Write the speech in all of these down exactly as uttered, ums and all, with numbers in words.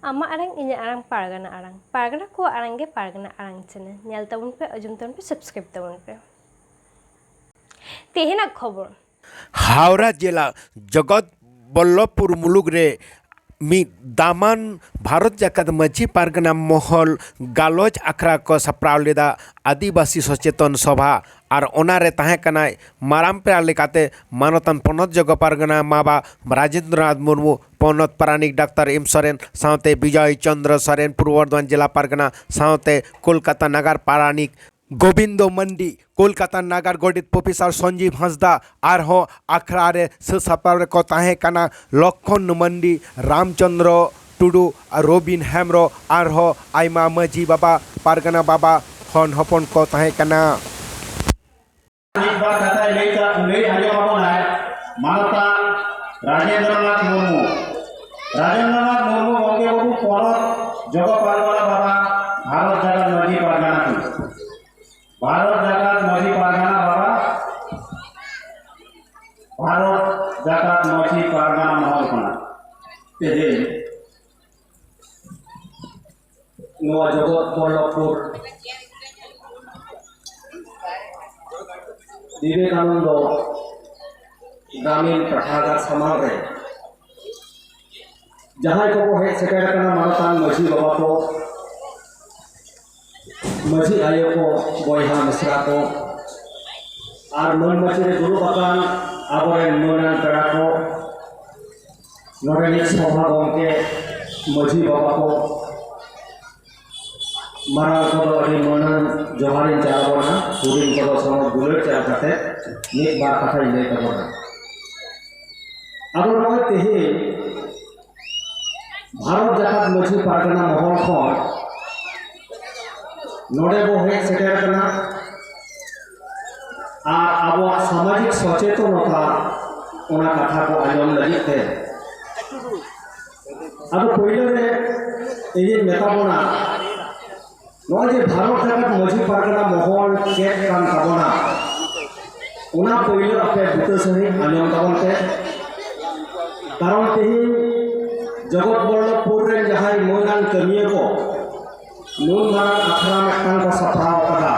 ᱟᱢᱟᱜ ᱟᱲᱟᱝ, ᱤᱧᱟᱹᱜ ᱟᱲᱟᱝ, ᱯᱟᱨᱜᱟᱱᱟ ᱟᱲᱟᱝ᱾ ᱯᱟᱨᱜᱟᱱᱟ ᱠᱚᱣᱟᱜ ᱟᱲᱟᱝ ᱜᱮ ᱯᱟᱨᱜᱟᱱᱟ ᱟᱲᱟᱝ ᱪᱮᱱᱮᱞ᱾ ᱧᱮᱞ ᱛᱟᱵᱚᱱ ᱯᱮ, ᱟᱸᱡᱚᱢ ᱛᱟᱵᱚᱱ ᱯᱮ, ᱥᱟᱵᱥᱠᱨᱟᱭᱤᱵ ᱛᱟᱵᱚᱱ ᱯᱮ᱾ ᱛᱮᱦᱮᱧᱟᱜ ᱠᱷᱚᱵᱚᱨ᱾ ᱦᱟᱣᱲᱟ ᱡᱮᱞᱟ ᱡᱚᱜᱚᱛ ᱵᱚᱞᱞᱚᱵᱷᱯᱩᱨ ᱢᱩᱞᱩᱠ ᱨᱮ ᱢᱤᱫ ᱫᱟᱢᱟᱱ ᱵᱷᱟᱨᱚᱛ ᱡᱟᱠᱟᱛ ᱢᱟᱹᱡᱷᱤ ᱯᱟᱨᱜᱟᱱᱟ ᱢᱚᱦᱚᱞ ᱜᱟᱞᱚᱪ ᱟᱠᱷᱲᱟ ᱠᱚ ᱥᱟᱯᱲᱟᱣ ᱞᱮᱫᱟ᱾ ᱟᱹᱫᱤᱵᱟᱹᱥᱤ ᱥᱚᱪᱮᱛᱚᱱ ᱥᱚᱵᱷᱟ ᱟᱨ ᱚᱱᱟ ᱨᱮ ᱛᱟᱦᱮᱸ ᱠᱟᱱᱟᱭ ᱢᱟᱨᱟᱝ ᱯᱮᱲᱟ ᱞᱮᱠᱟᱛᱮ ᱢᱟᱱᱚᱛᱟᱱ ᱯᱚᱱᱚᱛ ᱡᱚᱜᱚ ᱯᱟᱨᱜᱟᱱᱟ ᱵᱟᱵᱟ ᱨᱟᱡᱮᱱᱫᱨᱚᱱᱟᱛᱷ ᱢᱩᱨᱢᱩ, ᱯᱚᱱᱚᱛ ᱯᱟᱨᱟᱱᱤᱠ ᱰᱟᱠᱛᱟᱨ ᱮᱢ ᱥᱚᱨᱮᱱ ᱥᱟᱶᱛᱮ ᱵᱤᱡᱚᱭ ᱪᱚᱱᱫᱨᱚ ᱥᱚᱨᱮᱱ ᱯᱩᱨᱵᱚ ᱵᱚᱨᱫᱷᱚᱢᱟᱱ ᱡᱮᱞᱟ ᱯᱟᱨᱜᱟᱱᱟ ᱥᱟᱶᱛᱮ ᱠᱳᱞᱠᱟᱛᱟ ᱱᱟᱜᱟᱨ ᱯᱟᱨᱟᱱᱤᱠ ᱜᱳᱵᱤᱱᱫᱚ ᱢᱟᱱᱰᱤ, ᱠᱳᱞᱠᱟᱛᱟ ᱱᱟᱜᱟᱨ ᱜᱚᱰᱮᱛ ᱯᱨᱚᱯᱷᱮᱥᱚᱨ ᱥᱚᱧᱡᱤᱵ ᱦᱟᱸᱥᱫᱟ, ᱟᱨᱦᱚᱸ ᱟᱠᱷᱲᱟ ᱨᱮ ᱥᱟᱹᱛ ᱥᱟᱯᱲᱟᱣ ᱨᱮᱠᱚ ᱛᱟᱦᱮᱸ ᱠᱟᱱᱟ ᱞᱚᱠᱷᱚᱱ ᱢᱟᱱᱰᱤ, ᱨᱟᱢᱪᱚᱸᱫᱽᱨᱚ ᱴᱩᱰᱩ, ᱨᱚᱵᱤᱱ ᱦᱮᱢᱵᱽᱨᱚᱢ, ᱟᱨᱦᱚᱸ ᱟᱭᱢᱟ ᱢᱟᱹᱡᱷᱤ ᱵᱟᱵᱟ, ᱯᱟᱨᱜᱟᱱᱟ ᱵᱟᱵᱟ, ᱠᱷᱚᱱ ᱦᱚᱯᱚᱱ ᱠᱚ ᱛᱟᱦᱮᱸ ᱠᱟᱱᱟ᱾ ᱢᱤᱫ ᱵᱟᱨ ᱠᱟᱛᱷᱟᱭ ᱞᱟᱹᱭ ᱠᱟ-, ᱞᱟᱹᱭ ᱟᱸᱡᱚᱢ ᱟᱵᱚᱱᱟᱭ ᱢᱟᱱᱚᱛᱟᱱ ᱨᱟᱡᱮᱱᱫᱨᱚᱱᱟᱛᱷ ᱢᱩᱨᱢᱩ᱾ ᱨᱟᱡᱮᱱᱫᱨᱚᱱᱟᱛᱷ ᱢᱩᱨᱢᱩ ᱜᱚᱢᱠᱮ ᱵᱟᱵᱩ ᱯᱚᱱᱚᱛ ᱡᱚᱜᱚ ᱯᱟᱨᱜᱟᱱᱟ ᱵᱟᱵᱟ, ᱵᱷᱟᱨᱚᱛ ᱡᱟᱠᱟᱛ ᱢᱟᱹᱡᱷᱤ ᱯᱟᱨᱜᱟᱱᱟ ᱠᱚ᱾ ᱵᱷᱟᱨᱚᱛ ᱡᱟᱠᱟᱛ ᱢᱟᱹᱡᱷᱤ ᱯᱟᱨᱜᱟᱱᱟ ᱵᱟᱵᱟ, ᱵᱷᱟᱨᱚᱛ ᱡᱟᱠᱟᱛ ᱢᱟᱹᱡᱷᱤ ᱯᱟᱨᱜᱟᱱᱟ ᱢᱚᱦᱚᱞ ᱠᱷᱚᱱᱟᱜ ᱛᱮᱦᱮᱧ ᱱᱚᱣᱟ ᱡᱚᱜᱚᱛ ᱵᱚᱞᱞᱚᱵᱷᱯᱩᱨ ᱵᱤᱵᱮᱠᱟᱱᱚᱱᱫᱚ ᱜᱨᱟᱢᱤᱱ ᱯᱟᱴᱷᱟᱜᱟᱨ ᱥᱟᱢᱟᱝ ᱨᱮ ᱡᱟᱦᱟᱸᱭ ᱠᱚᱠᱚ ᱦᱮᱡ ᱥᱮᱴᱮᱨ ᱟᱠᱟᱱᱟ, ᱢᱟᱱᱚᱛᱟᱱ ᱢᱟᱹᱡᱷᱤ ᱵᱟᱵᱟ ᱠᱚ, ᱢᱟᱹᱡᱷᱤ ᱟᱭᱳ ᱠᱚ, ᱵᱚᱭᱦᱟ ᱢᱤᱥᱨᱟ ᱠᱚ, ᱟᱨ ᱢᱟᱹᱱ ᱢᱟᱹᱪᱤ ᱨᱮ ᱫᱩᱲᱩᱵ ᱟᱠᱟᱱ ᱟᱵᱚᱨᱮᱱ ᱢᱟᱹᱱᱟᱱ ᱯᱮᱲᱟ ᱠᱚ, ᱱᱚᱰᱮᱱᱤᱡ ᱥᱚᱵᱷᱟ ᱜᱚᱢᱠᱮ, ᱢᱟᱹᱡᱷᱤ ᱵᱟᱵᱟ ᱠᱚ, ᱢᱟᱨᱟᱝ ᱠᱚᱫᱚ ᱟᱹᱰᱤ ᱢᱟᱹᱱᱟᱱ ᱡᱚᱦᱟᱨᱤᱧ ᱪᱟᱞ ᱟᱵᱚᱱᱟ, ᱦᱩᱰᱤᱧ ᱠᱚᱫᱚ ᱥᱚᱢᱚᱭ ᱫᱩᱞᱟᱹᱲ ᱪᱟᱞ ᱠᱟᱛᱮ ᱢᱤᱫ ᱵᱟᱨ ᱠᱟᱛᱷᱟᱧ ᱞᱟᱹᱭ ᱛᱟᱵᱚᱱᱟ᱾ ᱟᱫᱚ ᱱᱚᱜᱼᱚᱭ ᱛᱮᱦᱮᱧ ᱵᱷᱟᱨᱚᱛ ᱡᱟᱠᱟᱛ ᱢᱟᱹᱡᱷᱤ ᱯᱟᱨᱜᱟᱱᱟ ᱢᱚᱦᱚᱞ ᱠᱷᱚᱱ ᱱᱚᱰᱮ ᱵᱚ ᱦᱮᱡ ᱥᱮᱴᱮᱨ ᱟᱠᱟᱱᱟ᱾ ᱟᱨ ᱟᱵᱚᱣᱟᱜ ᱥᱟᱢᱟᱡᱤᱠ ᱥᱚᱪᱮᱛᱚᱱᱚᱛᱟ, ᱚᱱᱟ ᱠᱟᱛᱷᱟ ᱠᱚ ᱟᱸᱡᱚᱢ ᱞᱟᱹᱜᱤᱫ ᱛᱮ᱾ ᱟᱫᱚ ᱯᱳᱭᱞᱳ ᱨᱮ ᱤᱧᱤᱧ ᱢᱮᱛᱟ ᱵᱚᱱᱟ, ᱱᱚᱜᱼᱚᱭ ᱡᱮ ᱵᱷᱟᱨᱚᱛ ᱡᱟᱠᱟᱛ ᱢᱟᱹᱡᱷᱤ ᱯᱟᱨᱜᱟᱱᱟ ᱢᱚᱦᱚᱞ ᱪᱮᱫ ᱠᱟᱱ ᱛᱟᱵᱚᱱᱟ, ᱚᱱᱟ ᱯᱳᱭᱞᱳ ᱟᱯᱮ ᱵᱩᱴᱟᱹ ᱥᱟᱺᱦᱤᱡ ᱟᱸᱡᱚᱢ ᱛᱟᱵᱚᱱ ᱯᱮ᱾ ᱠᱟᱨᱚᱱ ᱛᱮᱦᱮᱧ ᱡᱚᱜᱚᱛ ᱵᱚᱞᱞᱚᱵᱷᱯᱩᱨ ᱨᱮᱱ ᱡᱟᱦᱟᱸᱭ ᱢᱟᱹᱱᱟᱱ ᱠᱟᱹᱢᱤᱭᱟᱹ ᱠᱚ ᱱᱩᱱ ᱢᱟᱨᱟᱝ ᱟᱠᱷᱲᱟ ᱢᱤᱫᱴᱟᱝ ᱠᱚ ᱥᱟᱯᱲᱟᱣ ᱟᱠᱟᱫᱟ,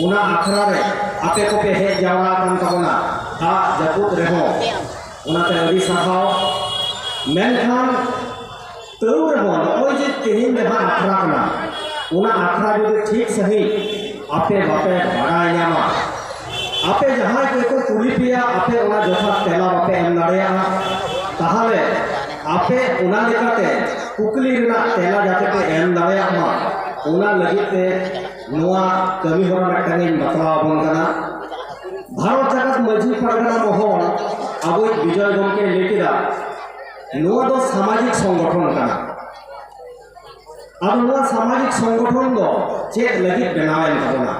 ᱚᱱᱟ ᱟᱠᱷᱲᱟ ᱨᱮ ᱟᱯᱮ ᱠᱚᱯᱮ ᱦᱮᱡ ᱡᱟᱣᱨᱟ ᱟᱠᱟᱱ ᱛᱟᱵᱚᱱᱟ, ᱫᱟᱜ ᱡᱟᱹᱯᱩᱫ ᱨᱮᱦᱚᱸ᱾ ᱚᱱᱟᱛᱮ ᱟᱹᱰᱤ ᱥᱟᱨᱦᱟᱣ᱾ ᱢᱮᱱᱠᱷᱟᱱ ᱛᱟᱹᱣ ᱨᱮᱦᱚᱸ ᱱᱚᱜᱼᱚᱭ ᱡᱮ ᱛᱮᱦᱮᱧ ᱡᱟᱦᱟᱸ ᱟᱠᱷᱲᱟ ᱠᱟᱱᱟ, ᱚᱱᱟ ᱟᱠᱷᱲᱟ ᱡᱩᱫᱤ ᱴᱷᱤᱠ ᱥᱟᱺᱦᱤᱡ ᱟᱯᱮ ᱵᱟᱯᱮ ᱵᱟᱲᱟᱭ ᱧᱟᱢᱟ, ᱟᱯᱮ ᱡᱟᱦᱟᱸᱭ ᱠᱚᱠᱚ ᱠᱩᱞᱤ ᱯᱮᱭᱟ, ᱟᱯᱮ ᱚᱱᱟ ᱡᱚᱛᱷᱟᱛ ᱛᱮᱞᱟ ᱵᱟᱯᱮ ᱮᱢ ᱫᱟᱲᱮᱭᱟᱜᱼᱟ, ᱛᱟᱦᱚᱞᱮ ᱟᱯᱮ ᱚᱱᱟ ᱞᱮᱠᱟᱛᱮ ᱠᱩᱠᱞᱤ ᱨᱮᱱᱟᱜ ᱛᱮᱞᱟ ᱡᱟᱛᱮ ᱯᱮ ᱮᱢ ᱫᱟᱲᱮᱭᱟᱜ ᱢᱟ, ᱚᱱᱟ ᱞᱟᱹᱜᱤᱫ ᱛᱮ ᱱᱚᱣᱟ ᱠᱟᱹᱢᱤ ᱦᱚᱨᱟ ᱢᱤᱫᱴᱟᱝ ᱤᱧ ᱵᱟᱛᱞᱟᱣ ᱟᱵᱚᱱ ᱠᱟᱱᱟ᱾ ᱵᱷᱟᱨᱚᱛ ᱡᱟᱠᱟᱛ ᱢᱟᱹᱡᱷᱤ ᱯᱟᱨᱜᱟᱱᱟ ᱢᱚᱦᱚᱞ, ᱟᱵᱚᱭᱤᱡ ᱵᱤᱡᱚᱭ ᱜᱚᱢᱠᱮ ᱞᱟᱹᱭ ᱠᱮᱫᱟ, ᱱᱚᱣᱟ ᱫᱚ ᱥᱟᱢᱟᱡᱤᱠ ᱥᱚᱝᱜᱚᱴᱷᱚᱱ ᱠᱟᱱᱟ᱾ ᱟᱫᱚ ᱱᱚᱣᱟ ᱥᱟᱢᱟᱡᱤᱠ ᱥᱚᱝᱜᱚᱴᱷᱚᱱ ᱫᱚ ᱪᱮᱫ ᱞᱟᱹᱜᱤᱫ ᱵᱮᱱᱟᱣᱮᱱ ᱛᱟᱵᱚᱱᱟ,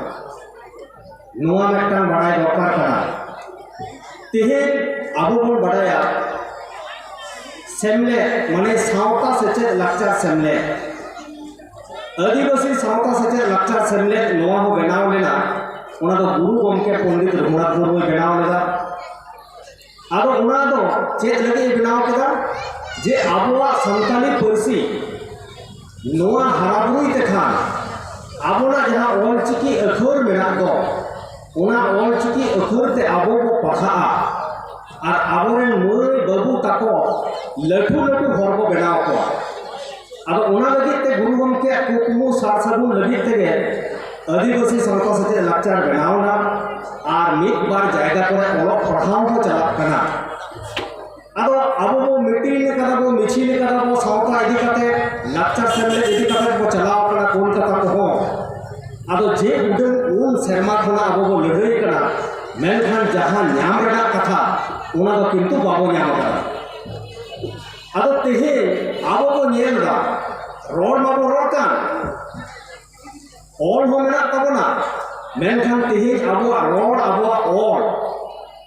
ᱱᱚᱣᱟ ᱢᱤᱫᱴᱟᱝ ᱵᱟᱲᱟᱭ ᱫᱚᱨᱠᱟᱨ ᱠᱟᱱᱟ᱾ ᱛᱮᱦᱮᱧ ᱟᱵᱚ ᱵᱚᱱ ᱵᱟᱲᱟᱭᱟ, ᱥᱮᱢᱞᱮᱫ ᱢᱟᱱᱮ ᱥᱟᱶᱛᱟ ᱥᱮᱪᱮᱫ ᱞᱟᱠᱪᱟᱨ ᱥᱮᱢᱞᱮᱫ, ᱟᱹᱫᱤᱵᱟᱹᱥᱤ ᱥᱟᱶᱛᱟ ᱥᱮᱪᱮᱫ ᱞᱟᱠᱪᱟᱨ ᱥᱮᱢᱞᱮᱫ ᱱᱚᱣᱟ ᱦᱚᱸ ᱵᱮᱱᱟᱣ ᱞᱮᱱᱟ᱾ ᱚᱱᱟ ᱫᱚ ᱜᱩᱨᱩ ᱜᱚᱢᱠᱮ ᱯᱚᱱᱰᱤᱛ ᱨᱚᱜᱷᱩᱱᱟᱛᱷ ᱢᱩᱨᱢᱩᱭ ᱵᱮᱱᱟᱣ ᱞᱮᱫᱟ᱾ ᱟᱫᱚ ᱚᱱᱟ ᱫᱚ ᱪᱮᱫ ᱞᱟᱹᱜᱤᱫ ᱮ ᱵᱮᱱᱟᱣ ᱠᱮᱫᱟ? ᱡᱮ ᱟᱵᱚᱣᱟᱜ ᱥᱟᱱᱛᱟᱞᱤ ᱯᱟᱹᱨᱥᱤ ᱱᱚᱣᱟ ᱦᱟᱨᱟ ᱵᱩᱨᱩᱭ ᱛᱮᱠᱷᱟᱱ ᱟᱵᱚᱱᱟᱜ ᱡᱟᱦᱟᱸ ᱚᱞᱪᱤᱠᱤ ᱟᱹᱠᱷᱚᱨ ᱢᱮᱱᱟᱜ ᱫᱚ, ᱚᱱᱟ ᱚᱞᱪᱤᱠᱤ ᱟᱹᱠᱷᱚᱨ ᱛᱮ ᱟᱵᱚ ᱵᱚ ᱯᱟᱲᱦᱟᱜᱼᱟ ᱟᱨ ᱟᱵᱚᱨᱮᱱ ᱢᱟᱹᱭ ᱵᱟᱹᱵᱩ ᱛᱟᱠᱚ ᱞᱟᱹᱴᱩ ᱞᱟᱹᱴᱩ ᱦᱚᱲ ᱵᱚ ᱵᱮᱱᱟᱣ ᱠᱚᱣᱟ᱾ ᱟᱫᱚ ᱚᱱᱟ ᱞᱟᱹᱜᱤᱫ ᱛᱮ ᱜᱩᱨᱩ ᱜᱚᱢᱠᱮᱭᱟᱜ ᱠᱩᱠᱢᱩ ᱥᱟᱨ ᱥᱟᱹᱜᱩᱱ ᱞᱟᱹᱜᱤᱫ ᱛᱮᱜᱮ ᱟᱹᱫᱤᱵᱟᱹᱥᱤ ᱥᱟᱶᱛᱟ ᱥᱮᱪᱮᱫ ᱞᱟᱠᱪᱟᱨ ᱵᱮᱱᱟᱣ ᱮᱱᱟ ᱟᱨ ᱢᱤᱫ ᱵᱟᱨ ᱡᱟᱭᱜᱟ ᱠᱚᱨᱮ ᱚᱞᱚᱜ ᱯᱟᱲᱦᱟᱣ ᱦᱚᱸ ᱪᱟᱞᱟᱜ ᱠᱟᱱᱟ᱾ ᱟᱫᱚ ᱟᱵᱚ ᱵᱚ ᱢᱤᱴᱤᱝ ᱟᱠᱟᱫᱟ ᱵᱚ, ᱢᱤᱪᱷᱤᱞ ᱟᱠᱟᱫᱟ ᱵᱚ, ᱥᱟᱶᱛᱟ ᱤᱫᱤ ᱠᱟᱛᱮ, ᱞᱟᱠᱪᱟᱨ ᱥᱮᱢᱞᱮᱫ ᱤᱫᱤ ᱠᱟᱛᱮ ᱵᱚ ᱪᱟᱞᱟᱣ ᱠᱟᱱᱟ ᱠᱳᱞᱠᱟᱛᱟ ᱠᱚᱦᱚᱸ᱾ ᱟᱫᱚ ᱡᱮ ᱩᱰᱟᱹᱝ ᱩᱱ ᱥᱮᱨᱢᱟ ᱠᱷᱚᱱᱟᱜ ᱟᱵᱚ ᱵᱚ ᱞᱟᱹᱲᱦᱟᱹᱭ ᱠᱟᱱᱟ, ᱢᱮᱱᱠᱷᱟᱱ ᱡᱟᱦᱟᱸ ᱧᱟᱢ ᱨᱮᱱᱟᱜ ᱠᱟᱛᱷᱟ, ᱚᱱᱟ ᱫᱚ ᱠᱤᱱᱛᱩ ᱵᱟᱵᱚ ᱧᱟᱢ ᱟᱠᱟᱫᱟ᱾ ᱟᱫᱚ ᱛᱮᱦᱮᱧ ᱟᱵᱚ ᱵᱚ ᱧᱮᱞ ᱮᱫᱟ, ᱨᱚᱲ ᱢᱟᱵᱚ ᱨᱚᱲ ᱠᱟᱱ, ᱚᱞ ᱦᱚᱸ ᱢᱮᱱᱟᱜ ᱛᱟᱵᱚᱱᱟ, ᱢᱮᱱᱠᱷᱟᱱ ᱛᱮᱦᱮᱧ ᱟᱵᱚᱣᱟᱜ ᱨᱚᱲ, ᱟᱵᱚᱣᱟᱜ ᱚᱞ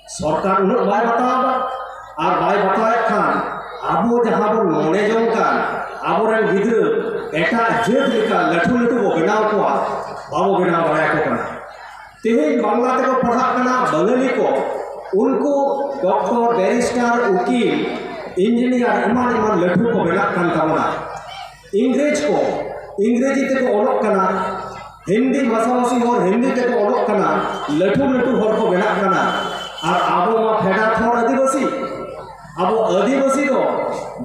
ᱥᱚᱨᱠᱟᱨ ᱩᱱᱟᱹᱜ ᱵᱟᱭ ᱵᱟᱛᱟᱣ ᱮᱫᱟ᱾ ᱟᱨ ᱵᱟᱭ ᱵᱟᱛᱟᱣᱮᱫ ᱠᱷᱟᱱ ᱟᱵᱚ ᱡᱟᱦᱟᱸ ᱵᱚᱱ ᱢᱚᱱᱮ ᱡᱚᱝ ᱠᱟᱱ ᱟᱵᱚᱨᱮᱱ ᱜᱤᱫᱽᱨᱟᱹ ᱮᱴᱟᱜ ᱡᱟᱹᱛ ᱞᱮᱠᱟ ᱞᱟᱹᱴᱩ ᱞᱟᱹᱴᱩ ᱵᱚ ᱵᱮᱱᱟᱣ ᱠᱚᱣᱟ, ᱵᱟᱵᱚ ᱵᱮᱱᱟᱣ ᱫᱟᱲᱮᱭᱟᱠᱚ ᱠᱟᱱᱟ᱾ ᱛᱮᱦᱮᱧ ᱵᱟᱝᱞᱟ ᱛᱮᱠᱚ ᱯᱟᱲᱦᱟᱜ ᱠᱟᱱᱟ ᱵᱟᱝᱟᱞᱤ ᱠᱚ, ᱩᱱᱠᱩ ᱰᱚᱠᱴᱚᱨ, ᱵᱮᱨᱤᱥᱴᱟᱨ, ᱩᱠᱤᱞ, ᱤᱧᱡᱤᱱᱤᱭᱟᱨ ᱮᱢᱟᱱ ᱮᱢᱟᱱ ᱞᱟᱹᱴᱩ ᱠᱚ ᱵᱮᱱᱟᱜ ᱠᱟᱱ ᱛᱟᱵᱚᱱᱟ᱾ ᱤᱝᱨᱮᱡᱽ ᱠᱚ ᱤᱝᱨᱮᱡᱤ ᱛᱮᱠᱚ ᱚᱞᱚᱜ ᱠᱟᱱᱟ, ᱦᱤᱱᱫᱤ ᱵᱷᱟᱥᱟᱵᱷᱟᱥᱤ ᱦᱚᱲ ᱦᱤᱱᱫᱤ ᱛᱮᱠᱚ ᱚᱞᱚᱜ ᱠᱟᱱᱟ, ᱞᱟᱹᱴᱩ ᱞᱟᱹᱴᱩ ᱦᱚᱲ ᱠᱚ ᱵᱮᱱᱟᱜ ᱠᱟᱱᱟ᱾ ᱟᱨ ᱟᱵᱚ ᱢᱟ ᱯᱷᱮᱰᱟᱛ ᱦᱚᱲ ᱟᱹᱫᱤᱵᱟᱹᱥᱤ, ᱟᱵᱚ ᱟᱹᱫᱤᱵᱟᱹᱥᱤ ᱫᱚ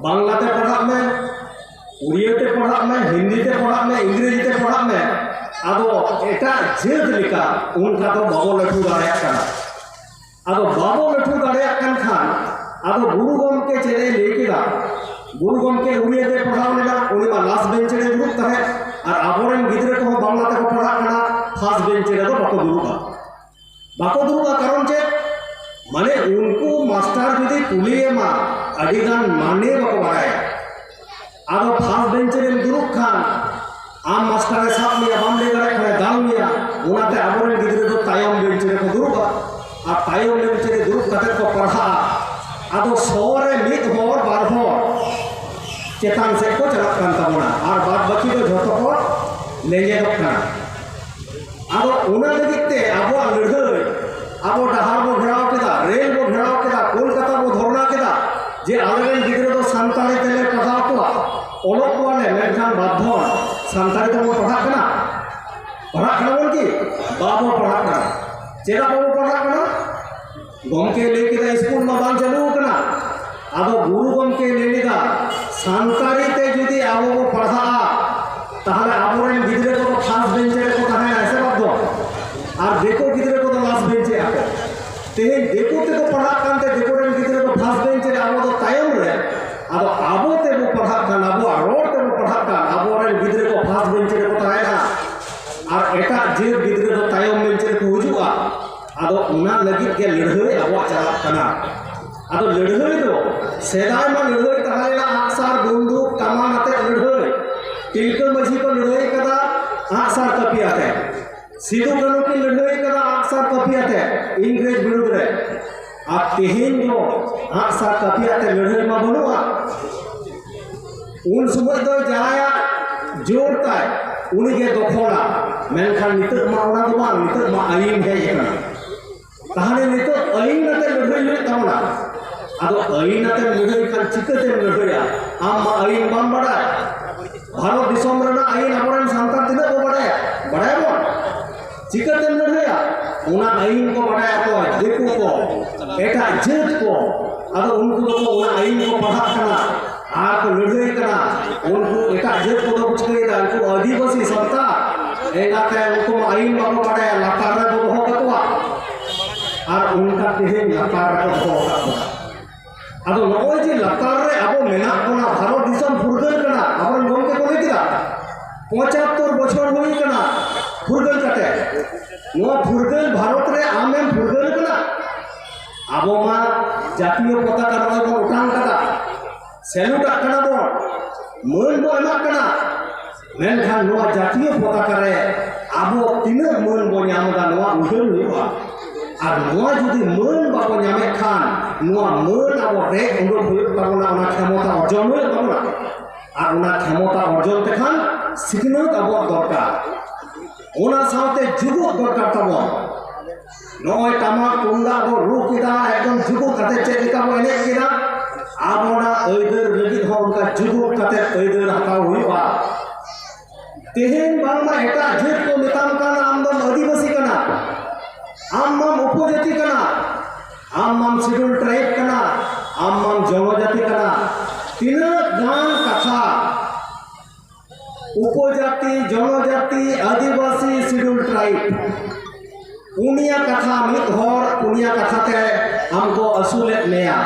ᱵᱟᱝᱞᱟ ᱛᱮ ᱯᱟᱲᱦᱟᱜ ᱢᱮ, ᱩᱲᱤᱭᱟᱹ ᱛᱮ ᱯᱟᱲᱦᱟᱜ ᱢᱮ, ᱦᱤᱱᱫᱤ ᱛᱮ ᱯᱟᱲᱦᱟᱜ ᱢᱮ, ᱤᱝᱨᱮᱡᱤ ᱛᱮ ᱯᱟᱲᱦᱟᱜ ᱢᱮ, ᱟᱫᱚ ᱮᱴᱟᱜ ᱡᱟᱹᱛ ᱞᱮᱠᱟ ᱚᱱᱠᱟ ᱫᱚ ᱵᱟᱵᱚ ᱞᱟᱹᱴᱩ ᱫᱟᱲᱮᱭᱟᱜ ᱠᱟᱱᱟ᱾ ᱟᱫᱚ ᱵᱟᱵᱚ ᱞᱟᱹᱴᱩ ᱫᱟᱲᱮᱭᱟᱜ ᱠᱟᱱ ᱠᱷᱟᱱ, ᱟᱫᱚ ᱜᱩᱨᱩ ᱜᱚᱢᱠᱮ ᱪᱮᱫ ᱮ ᱞᱟᱹᱭ ᱠᱮᱫᱟ? ᱜᱩᱨᱩ ᱜᱚᱢᱠᱮ ᱩᱲᱤᱭᱟᱹ ᱛᱮ ᱯᱟᱲᱦᱟᱣ ᱞᱮᱱᱟ, ᱩᱱᱤ ᱢᱟ ᱞᱟᱥᱴ ᱵᱮᱧᱪ ᱨᱮ ᱫᱩᱲᱩᱵ ᱛᱟᱦᱮᱸᱫ, ᱟᱨ ᱟᱵᱚᱨᱮᱱ ᱜᱤᱫᱽᱨᱟᱹ ᱠᱚᱦᱚᱸ ᱵᱟᱝᱞᱟ ᱛᱮᱠᱚ ᱯᱟᱲᱦᱟᱜ ᱠᱟᱱᱟ, ᱯᱷᱟᱥᱴ ᱵᱮᱧᱪ ᱨᱮᱫᱚ ᱵᱟᱠᱚ ᱫᱩᱲᱩᱵᱼᱟ᱾ ᱵᱟᱠᱚ ᱫᱩᱲᱩᱵᱼᱟ, ᱠᱟᱨᱚᱱ ᱪᱮᱫ? ᱢᱟᱱᱮ ᱩᱱᱠᱩ ᱢᱟᱥᱴᱟᱨ ᱡᱩᱫᱤ ᱠᱩᱞᱤᱭᱮᱢᱟ, ᱟᱹᱰᱤ ᱜᱟᱱ ᱢᱟᱱᱮ ᱵᱟᱠᱚ ᱵᱟᱲᱟᱭᱟ᱾ ᱟᱫᱚ ᱯᱷᱟᱥᱴ ᱵᱮᱧᱪ ᱨᱮᱢ ᱫᱩᱲᱩᱵ ᱠᱷᱟᱱ ᱟᱢ ᱢᱟᱥᱴᱟᱨᱮ ᱥᱟᱵ ᱢᱮᱭᱟ, ᱵᱟᱢ ᱞᱟᱹᱭ ᱫᱟᱲᱮᱭᱟᱜ ᱠᱷᱟᱱ ᱫᱟᱞ ᱢᱮᱭᱟ᱾ ᱚᱱᱟᱛᱮ ᱟᱵᱚᱨᱮᱱ ᱜᱤᱫᱽᱨᱟᱹ ᱫᱚ ᱛᱟᱭᱚᱢ ᱵᱮᱧᱪ ᱨᱮᱠᱚ ᱫᱩᱲᱩᱵᱼᱟ, ᱟᱨ ᱛᱟᱭᱚᱢ ᱵᱮᱧᱪ ᱨᱮ ᱫᱩᱲᱩᱵ ᱠᱟᱛᱮ ᱠᱚ ᱯᱟᱲᱦᱟᱜᱼᱟ᱾ ᱟᱫᱚ ᱥᱚ ᱨᱮ ᱢᱤᱫ ᱦᱚᱲ ᱵᱟᱨ ᱦᱚᱲ ᱪᱮᱛᱟᱱ ᱥᱮᱫ ᱠᱚ ᱪᱟᱞᱟᱜ ᱠᱟᱱ ᱛᱟᱵᱚᱱᱟ, ᱟᱨ ᱵᱟᱫ ᱵᱟᱹᱠᱤ ᱫᱚ ᱡᱷᱚᱛᱚ ᱠᱚ ᱞᱮᱸᱡᱮᱫᱚᱜ ᱠᱟᱱᱟ᱾ ᱟᱫᱚ ᱚᱱᱟ ᱞᱟᱹᱜᱤᱫ ᱛᱮ ᱟᱵᱚᱣᱟᱜ ᱞᱟᱹᱲᱦᱟᱹᱭ, ᱟᱵᱚ ᱰᱟᱦᱟᱨ ᱵᱚ ᱜᱷᱮᱨᱟᱣ ᱠᱮᱫᱟ, ᱨᱮᱞ ᱵᱚ ᱜᱷᱮᱨᱟᱣ ᱠᱮᱫᱟ, ᱠᱳᱞᱠᱟᱛᱟ ᱵᱚ ᱫᱷᱚᱨᱱᱟ ᱠᱮᱫᱟ, ᱡᱮ ᱟᱞᱮᱨᱮᱱ ᱜᱤᱫᱽᱨᱟᱹ ᱫᱚ ᱥᱟᱱᱛᱟᱲᱤ ᱛᱮᱞᱮ ᱯᱟᱲᱦᱟᱣ ᱠᱚᱣᱟ, ᱚᱞᱚᱜ ᱠᱚᱣᱟᱞᱮ, ᱢᱮᱱᱠᱷᱟᱱ ᱵᱟᱫᱽᱫᱷᱚ ᱥᱟᱱᱛᱟᱲᱤ ᱛᱮᱵᱚ ᱯᱟᱲᱦᱟᱜ ᱠᱟᱱᱟ? ᱯᱟᱲᱦᱟᱜ ᱠᱟᱱᱟ ᱵᱚᱱ ᱠᱤ? ᱵᱟᱵᱚ ᱯᱟᱲᱦᱟᱜ ᱠᱟᱱᱟ᱾ ᱪᱮᱫᱟᱜ ᱵᱟᱵᱚ ᱯᱟᱲᱦᱟᱜ ᱠᱟᱱᱟ? ᱜᱚᱢᱠᱮ ᱞᱟᱹᱭ ᱠᱮᱫᱟ, ᱥᱠᱩᱞ ᱢᱟ ᱵᱟᱝ ᱪᱟᱹᱞᱩ ᱟᱠᱟᱱᱟ᱾ ᱟᱫᱚ ᱜᱩᱨᱩ ᱜᱚᱢᱠᱮ ᱞᱟᱹᱭ ᱞᱮᱫᱟ, ᱥᱟᱱᱛᱟᱲᱤ ᱛᱮ ᱡᱩᱫᱤ ᱟᱵᱚ ᱵᱚ ᱯᱟᱲᱦᱟᱜᱼᱟ, ᱛᱟᱦᱚᱞᱮ ᱟᱵᱚᱨᱮᱱ ᱜᱤᱫᱽᱨᱟᱹ ᱠᱚᱫᱚ ᱯᱷᱟᱥᱴ ᱵᱮᱧᱪ ᱨᱮᱠᱚ ᱛᱟᱦᱮᱱᱟ, ᱦᱮᱸ ᱥᱮ ᱵᱟᱝ? ᱫᱚ ᱟᱨ ᱫᱤᱠᱩ ᱜᱤᱫᱽᱨᱟᱹ ᱠᱚᱫᱚ ᱞᱟᱥᱴ ᱵᱮᱧᱪ ᱨᱮ ᱟᱠᱚ᱾ ᱛᱮᱦᱮᱧ ᱫᱤᱠᱩ ᱛᱮᱠᱚ ᱯᱟᱲᱦᱟᱜ ᱠᱟᱱᱛᱮ ᱫᱤᱠᱩ ᱨᱮᱱ ᱜᱤᱫᱽᱨᱟᱹ ᱫᱚ ᱯᱷᱟᱥᱴ ᱵᱮᱧᱪ ᱨᱮ, ᱟᱵᱚ ᱫᱚ ᱛᱟᱭᱚᱢ ᱨᱮ᱾ ᱟᱫᱚ ᱟᱵᱚ ᱛᱮᱵᱚ ᱯᱟᱲᱦᱟᱜ ᱠᱟᱱ, ᱟᱵᱚᱣᱟᱜ ᱨᱚᱲ ᱛᱮᱵᱚ ᱯᱟᱲᱦᱟᱜ ᱠᱟᱱ, ᱟᱵᱚᱨᱮᱱ ᱜᱤᱫᱽᱨᱟᱹ ᱠᱚ ᱯᱷᱟᱥᱴ ᱵᱮᱧᱪ ᱨᱮᱠᱚ ᱛᱟᱦᱮᱱᱟ ᱟᱨ ᱮᱴᱟᱜ ᱡᱟᱹᱛ ᱜᱤᱫᱽᱨᱟᱹ ᱫᱚ ᱛᱟᱭᱚᱢ ᱵᱮᱧᱪ ᱨᱮᱠᱚ ᱦᱤᱡᱩᱜᱼᱟ᱾ ᱟᱫᱚ ᱚᱱᱟ ᱞᱟᱹᱜᱤᱫ ᱜᱮ ᱞᱟᱹᱲᱦᱟᱹᱭ ᱟᱵᱚᱣᱟᱜ ᱪᱟᱞᱟᱜ ᱠᱟᱱᱟ᱾ ᱟᱫᱚ ᱞᱟᱹᱲᱦᱟᱹᱭ ᱫᱚ ᱥᱮᱫᱟᱭ ᱢᱟ ᱞᱟᱹᱲᱦᱟᱹᱭ ᱛᱟᱦᱮᱸ ᱞᱮᱱᱟ ᱟᱜᱼᱥᱟᱨ, ᱵᱚᱱᱫᱩᱠ, ᱠᱟᱢᱟᱱ ᱟᱛᱮ ᱞᱟᱹᱲᱦᱟᱹᱭ᱾ ᱛᱤᱞᱠᱟᱹ ᱢᱟᱹᱡᱷᱤ ᱠᱚ ᱞᱟᱹᱲᱦᱟᱹᱭ ᱠᱟᱫᱟ ᱟᱜᱼᱥᱟᱨ ᱠᱟᱹᱯᱤ ᱟᱛᱮ᱾ ᱥᱤᱫᱩ ᱠᱟᱹᱱᱦᱩ ᱠᱤᱱ ᱞᱟᱹᱲᱦᱟᱹᱭ ᱠᱟᱫᱟ ᱟᱜᱼᱥᱟᱨ ᱠᱟᱹᱯᱤ ᱟᱛᱮ ᱤᱝᱨᱮᱡᱽ ᱵᱤᱨᱩᱫᱽ ᱨᱮ᱾ ᱟᱨ ᱛᱮᱦᱮᱧ ᱫᱚ ᱟᱜᱼᱥᱟᱨ ᱠᱟᱹᱯᱤ ᱟᱛᱮ ᱞᱟᱹᱲᱦᱟᱹᱭ ᱢᱟ ᱵᱟᱹᱱᱩᱜᱼᱟ᱾ ᱩᱱ ᱥᱚᱢᱚᱭ ᱫᱚ ᱡᱟᱦᱟᱸᱭᱟᱜ ᱡᱳᱨ ᱛᱟᱭ, ᱩᱱᱤᱜᱮ ᱫᱚᱠᱷᱚᱞᱟ᱾ ᱢᱮᱱᱠᱷᱟᱱ ᱱᱤᱛᱚᱜ ᱢᱟ ᱚᱱᱟ ᱫᱚ ᱵᱟᱝ, ᱱᱤᱛᱚᱜ ᱢᱟ ᱟᱹᱭᱤᱱ ᱦᱮᱡ ᱟᱠᱟᱱᱟ᱾ ᱛᱟᱦᱞᱮ ᱱᱤᱛᱚᱜ ᱟᱹᱭᱤᱱ ᱟᱛᱮ ᱞᱟᱹᱲᱦᱟᱹᱭ ᱦᱩᱭᱩᱜ ᱛᱟᱵᱚᱱᱟ᱾ ᱟᱫᱚ ᱟᱹᱭᱤᱱ ᱟᱛᱮ ᱞᱟᱹᱲᱦᱟᱹᱭ ᱠᱷᱟᱱ ᱪᱤᱠᱟᱹᱛᱮᱢ ᱞᱟᱹᱲᱦᱟᱹᱭᱟ? ᱟᱢ ᱢᱟ ᱟᱹᱭᱤᱱ ᱵᱟᱢ ᱵᱟᱲᱟᱭ᱾ ᱵᱷᱟᱨᱚᱛ ᱫᱤᱥᱚᱢ ᱨᱮᱱᱟᱜ ᱟᱹᱭᱤᱱ ᱟᱵᱚᱨᱮᱱ ᱥᱟᱱᱛᱟᱲ ᱛᱤᱱᱟᱹᱜ ᱵᱚ ᱵᱟᱲᱟᱭᱟ? ᱵᱟᱲᱟᱭᱟᱵᱚᱱ? ᱪᱤᱠᱟᱹᱛᱮᱢ ᱞᱟᱹᱲᱦᱟᱹᱭᱟ? ᱚᱱᱟ ᱟᱹᱭᱤᱱ ᱠᱚ ᱵᱟᱲᱟᱭᱟ ᱚᱠᱚᱭ? ᱫᱤᱠᱩ ᱠᱚ, ᱮᱴᱟᱜ ᱡᱟᱹᱛ ᱠᱚ᱾ ᱟᱫᱚ ᱩᱱᱠᱩ ᱫᱚᱠᱚ ᱚᱱᱟ ᱟᱹᱭᱤᱱ ᱠᱚ ᱯᱟᱲᱦᱟᱜ ᱠᱟᱱᱟ ᱟᱨ ᱠᱚ ᱞᱟᱹᱲᱦᱟᱹᱭ ᱠᱟᱱᱟ᱾ ᱩᱱᱠᱩ ᱮᱴᱟᱜ ᱡᱟᱹᱛ ᱠᱚᱫᱚ ᱠᱚ ᱪᱤᱠᱟᱹᱭᱮᱫᱟ? ᱩᱱᱠᱩ ᱟᱹᱫᱤᱵᱟᱹᱥᱤ ᱥᱟᱱᱛᱟᱲ ᱮᱸᱜᱟᱛᱮ ᱩᱱᱠᱩ ᱢᱟ ᱟᱹᱭᱤᱱ ᱵᱟᱠᱚ ᱵᱟᱲᱟᱭᱟ, ᱞᱟᱛᱟᱨ ᱨᱮᱠᱚ ᱫᱚᱦᱚ ᱠᱟᱠᱚᱣᱟ᱾ ᱟᱨ ᱚᱱᱠᱟ ᱛᱮᱦᱮᱧ ᱞᱟᱛᱟᱨ ᱨᱮᱠᱚ ᱫᱚᱦᱚ ᱟᱠᱟᱫ ᱠᱚᱣᱟ᱾ ᱟᱫᱚ ᱱᱚᱜᱼᱚᱭ ᱡᱮ ᱞᱟᱛᱟᱨ ᱨᱮ ᱟᱵᱚ ᱢᱮᱱᱟᱜ ᱵᱚᱱᱟ, ᱵᱷᱟᱨᱚᱛ ᱫᱤᱥᱚᱢ ᱯᱷᱩᱨᱜᱟᱹᱞ ᱠᱟᱱᱟ, ᱟᱵᱚᱨᱮᱱ ᱜᱚᱢᱠᱮ ᱠᱚ ᱞᱟᱹᱭ ᱠᱮᱫᱟ, ᱯᱚᱸᱪᱟᱛᱛᱳᱨ ᱵᱚᱪᱷᱚᱨ ᱦᱩᱭ ᱠᱟᱱᱟ ᱯᱷᱩᱨᱜᱟᱹᱞ ᱠᱟᱛᱮ᱾ ᱱᱚᱣᱟ ᱯᱷᱩᱨᱜᱟᱹᱞ ᱵᱷᱟᱨᱚᱛ ᱨᱮ ᱟᱢᱮᱢ ᱯᱷᱩᱨᱜᱟᱹᱞ ᱠᱟᱱᱟ? ᱟᱵᱚ ᱢᱟ ᱡᱟᱛᱤᱭᱚ ᱯᱚᱛᱟᱠᱟ ᱱᱚᱜᱼᱚᱭ ᱵᱚᱱ ᱚᱴᱟᱝ ᱠᱟᱫᱟ, ᱥᱮᱞᱩᱴᱟᱜ ᱠᱟᱱᱟ ᱵᱚᱱ, ᱢᱟᱹᱱ ᱵᱚᱱ ᱮᱢᱟᱜ ᱠᱟᱱᱟ, ᱢᱮᱱᱠᱷᱟᱱ ᱱᱚᱣᱟ ᱡᱟᱛᱤᱭᱚ ᱯᱚᱛᱟᱠᱟ ᱨᱮ ᱟᱵᱚ ᱛᱤᱱᱟᱹᱜ ᱢᱟᱹᱱ ᱵᱚᱱ ᱧᱟᱢ ᱮᱫᱟ, ᱱᱚᱣᱟ ᱩᱭᱦᱟᱹᱨ ᱦᱩᱭᱩᱜᱼᱟ᱾ ᱟᱨ ᱱᱚᱣᱟ ᱡᱩᱫᱤ ᱢᱟᱹᱱ ᱵᱟᱵᱚ ᱧᱟᱢᱮᱫ ᱠᱷᱟᱱ, ᱱᱚᱣᱟ ᱢᱟᱹᱱ ᱟᱵᱚ ᱨᱮᱡ ᱩᱰᱩᱠ ᱦᱩᱭᱩᱜ ᱛᱟᱵᱚᱱᱟ, ᱚᱱᱟ ᱠᱷᱮᱢᱚᱛᱟ ᱚᱨᱡᱚᱱ ᱦᱩᱭᱩᱜ ᱛᱟᱵᱚᱱᱟ᱾ ᱟᱨ ᱚᱱᱟ ᱠᱷᱮᱢᱚᱛᱟ ᱚᱨᱡᱚᱱ ᱛᱮᱠᱷᱟᱱ ᱥᱤᱠᱷᱱᱟᱹᱛ ᱟᱵᱚᱣᱟᱜ ᱫᱚᱨᱠᱟᱨ, ᱚᱱᱟ ᱥᱟᱶᱛᱮ ᱡᱩᱜᱩᱫ ᱫᱚᱨᱠᱟᱨ ᱛᱟᱵᱚᱱ᱾ ᱱᱚᱜᱼᱚᱭ ᱴᱟᱢᱟᱠ ᱛᱩᱢᱫᱟᱜ ᱵᱚ ᱨᱩ ᱠᱮᱫᱟ, ᱮᱠᱫᱚᱢ ᱡᱩᱜᱩᱫ ᱠᱟᱛᱮ ᱪᱮᱫ ᱞᱮᱠᱟ ᱵᱚ ᱮᱱᱮᱡ ᱠᱮᱫᱟ, ᱟᱵᱚᱱᱟᱜ ᱟᱹᱭᱫᱟᱹᱨ ᱞᱟᱹᱜᱤᱫ ᱦᱚᱸ ᱚᱱᱠᱟ ᱡᱩᱜᱩᱫ ᱠᱟᱛᱮ ᱟᱹᱭᱫᱟᱹᱨ ᱦᱟᱛᱟᱣ ᱦᱩᱭᱩᱜᱼᱟ᱾ ᱛᱮᱦᱮᱧ ᱵᱟᱝᱢᱟ ᱮᱴᱟᱜ ᱡᱟᱹᱛ ᱠᱚ ᱢᱮᱛᱟᱢ ᱠᱟᱱᱟ, ᱟᱢ ᱫᱚᱢ ᱟᱹᱫᱤᱵᱟᱹᱥᱤ ᱠᱟᱱᱟ, ᱟᱢ ᱢᱟᱢ ᱩᱯᱚᱡᱟᱹᱛᱤ ᱠᱟᱱᱟ, ᱟᱢ ᱢᱟᱢ ᱥᱤᱰᱩᱞ ᱴᱨᱟᱭᱤᱵᱽ ᱠᱟᱱᱟ, ᱟᱢ ᱢᱟᱢ ᱡᱚᱱᱚᱡᱟᱹᱛᱤ ᱠᱟᱱᱟ᱾ ᱛᱤᱱᱟᱹᱜ ᱜᱟᱱ ᱠᱟᱛᱷᱟ ᱩᱯᱚᱡᱟᱹᱛᱤ, ᱡᱚᱱᱚᱡᱟᱹᱛᱤ, ᱟᱹᱫᱤᱵᱟᱹᱥᱤ, ᱥᱤᱰᱩᱞ ᱴᱨᱟᱭᱤᱵᱽ, ᱯᱩᱱᱭᱟ ᱠᱟᱛᱷᱟ ᱢᱤᱫ ᱦᱚᱲ, ᱯᱩᱱᱭᱟ ᱠᱟᱛᱷᱟ ᱛᱮ ᱟᱢ ᱠᱚ ᱟᱹᱥᱩᱞᱮᱫ ᱢᱮᱭᱟ᱾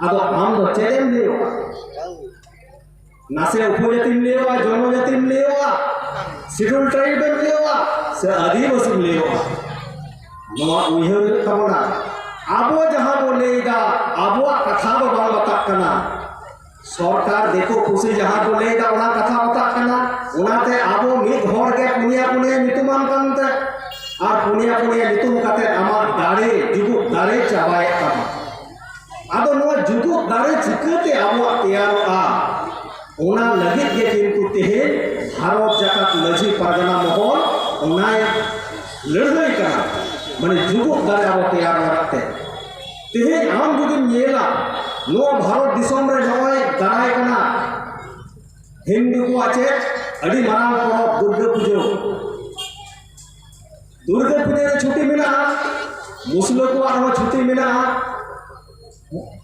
ᱟᱫᱚ ᱟᱢ ᱫᱚ ᱪᱮᱫ ᱮᱢ ᱞᱟᱹᱭᱚᱜᱼᱟ? ᱱᱟᱥᱮ ᱩᱯᱚᱡᱟᱹᱛᱤᱢ ᱞᱟᱹᱭᱚᱜᱼᱟ, ᱡᱚᱱᱚᱡᱟᱹᱛᱤᱢ ᱞᱟᱹᱭᱚᱜᱼᱟ, ᱥᱤᱰᱩᱞ ᱴᱨᱟᱭᱤᱵᱽ ᱮᱢ ᱞᱟᱹᱭᱚᱜᱼᱟ, ᱥᱮ ᱟᱹᱫᱤᱵᱟᱹᱥᱤᱢ ᱞᱟᱹᱭᱚᱜᱼᱟ? ᱱᱚᱣᱟ ᱩᱭᱦᱟᱹᱨ ᱦᱩᱭᱩᱜ ᱛᱟᱵᱚᱱᱟ᱾ ᱟᱵᱚ ᱡᱟᱦᱟᱸ ᱵᱚ ᱞᱟᱹᱭᱫᱟ, ᱟᱵᱚᱣᱟᱜ ᱠᱟᱛᱷᱟ ᱫᱚ ᱵᱟᱝ ᱵᱟᱛᱟᱜ ᱠᱟᱱᱟ᱾ ᱥᱚᱨᱠᱟᱨ ᱫᱤᱠᱩ ᱯᱩᱥᱤ ᱡᱟᱦᱟᱸ ᱠᱚ ᱞᱟᱹᱭᱫᱟ, ᱚᱱᱟ ᱠᱟᱛᱷᱟ ᱵᱟᱛᱟᱜ ᱠᱟᱱᱟ᱾ ᱚᱱᱟᱛᱮ ᱟᱵᱚ ᱢᱤᱫ ᱦᱚᱲ ᱜᱮ ᱯᱩᱱᱭᱟ ᱯᱩᱱᱭᱟ ᱧᱩᱛᱩᱢ ᱵᱟᱝ ᱠᱟᱱᱛᱮ ᱟᱨ ᱯᱩᱱᱭᱟ ᱯᱩᱱᱭᱟ ᱧᱩᱛᱩᱢ ᱠᱟᱛᱮ ᱟᱢᱟᱜ ᱫᱟᱲᱮ, ᱡᱩᱜᱩᱫ ᱫᱟᱲᱮ ᱪᱟᱵᱟᱭᱮᱫ ᱛᱟᱢᱟ᱾ ᱟᱫᱚ ᱱᱚᱣᱟ ᱡᱩᱜᱩᱫ ᱫᱟᱲᱮ ᱪᱤᱠᱟᱹᱛᱮ ᱟᱵᱚᱣᱟᱜ ᱛᱮᱭᱟᱨᱚᱜᱼᱟ, ᱚᱱᱟ ᱞᱟᱹᱜᱤᱫ ᱜᱮ ᱠᱤᱱᱛᱩ ᱛᱮᱦᱮᱧ ᱵᱷᱟᱨᱚᱛ ᱡᱟᱠᱟᱛ ᱢᱟᱹᱡᱷᱤ ᱯᱟᱨᱜᱟᱱᱟ ᱢᱚᱦᱚᱞ ᱚᱱᱟᱭ ᱞᱟᱹᱲᱦᱟᱹᱭ ᱠᱟᱱᱟ, ᱢᱟᱱᱮ ᱡᱩᱜᱩᱫ ᱫᱟᱲᱮ ᱟᱵᱚ ᱛᱮᱭᱟᱨ ᱞᱟᱹᱜᱤᱫ ᱛᱮ᱾ ᱛᱮᱦᱮᱧ ᱟᱢ ᱡᱩᱫᱤᱢ ᱧᱮᱞᱟ, ᱱᱚᱣᱟ ᱵᱷᱟᱨᱚᱛ ᱫᱤᱥᱚᱢ ᱨᱮ ᱱᱚᱜᱼᱚᱭ ᱫᱟᱨᱟᱭ ᱠᱟᱱᱟ ᱦᱤᱱᱫᱩ ᱠᱚᱣᱟᱜ ᱪᱮᱫ ᱟᱹᱰᱤ ᱢᱟᱨᱟᱝ ᱯᱚᱨᱚᱵᱽ ᱫᱩᱨᱜᱟᱹ ᱯᱩᱡᱟᱹ, ᱫᱩᱨᱜᱟᱹ ᱯᱩᱡᱟᱹ ᱨᱮ ᱪᱷᱩᱴᱤ ᱢᱮᱱᱟᱜᱼᱟ, ᱢᱩᱥᱞᱟᱹ ᱠᱚᱣᱟᱜ ᱦᱚᱸ ᱪᱷᱩᱴᱤ ᱢᱮᱱᱟᱜᱼᱟ,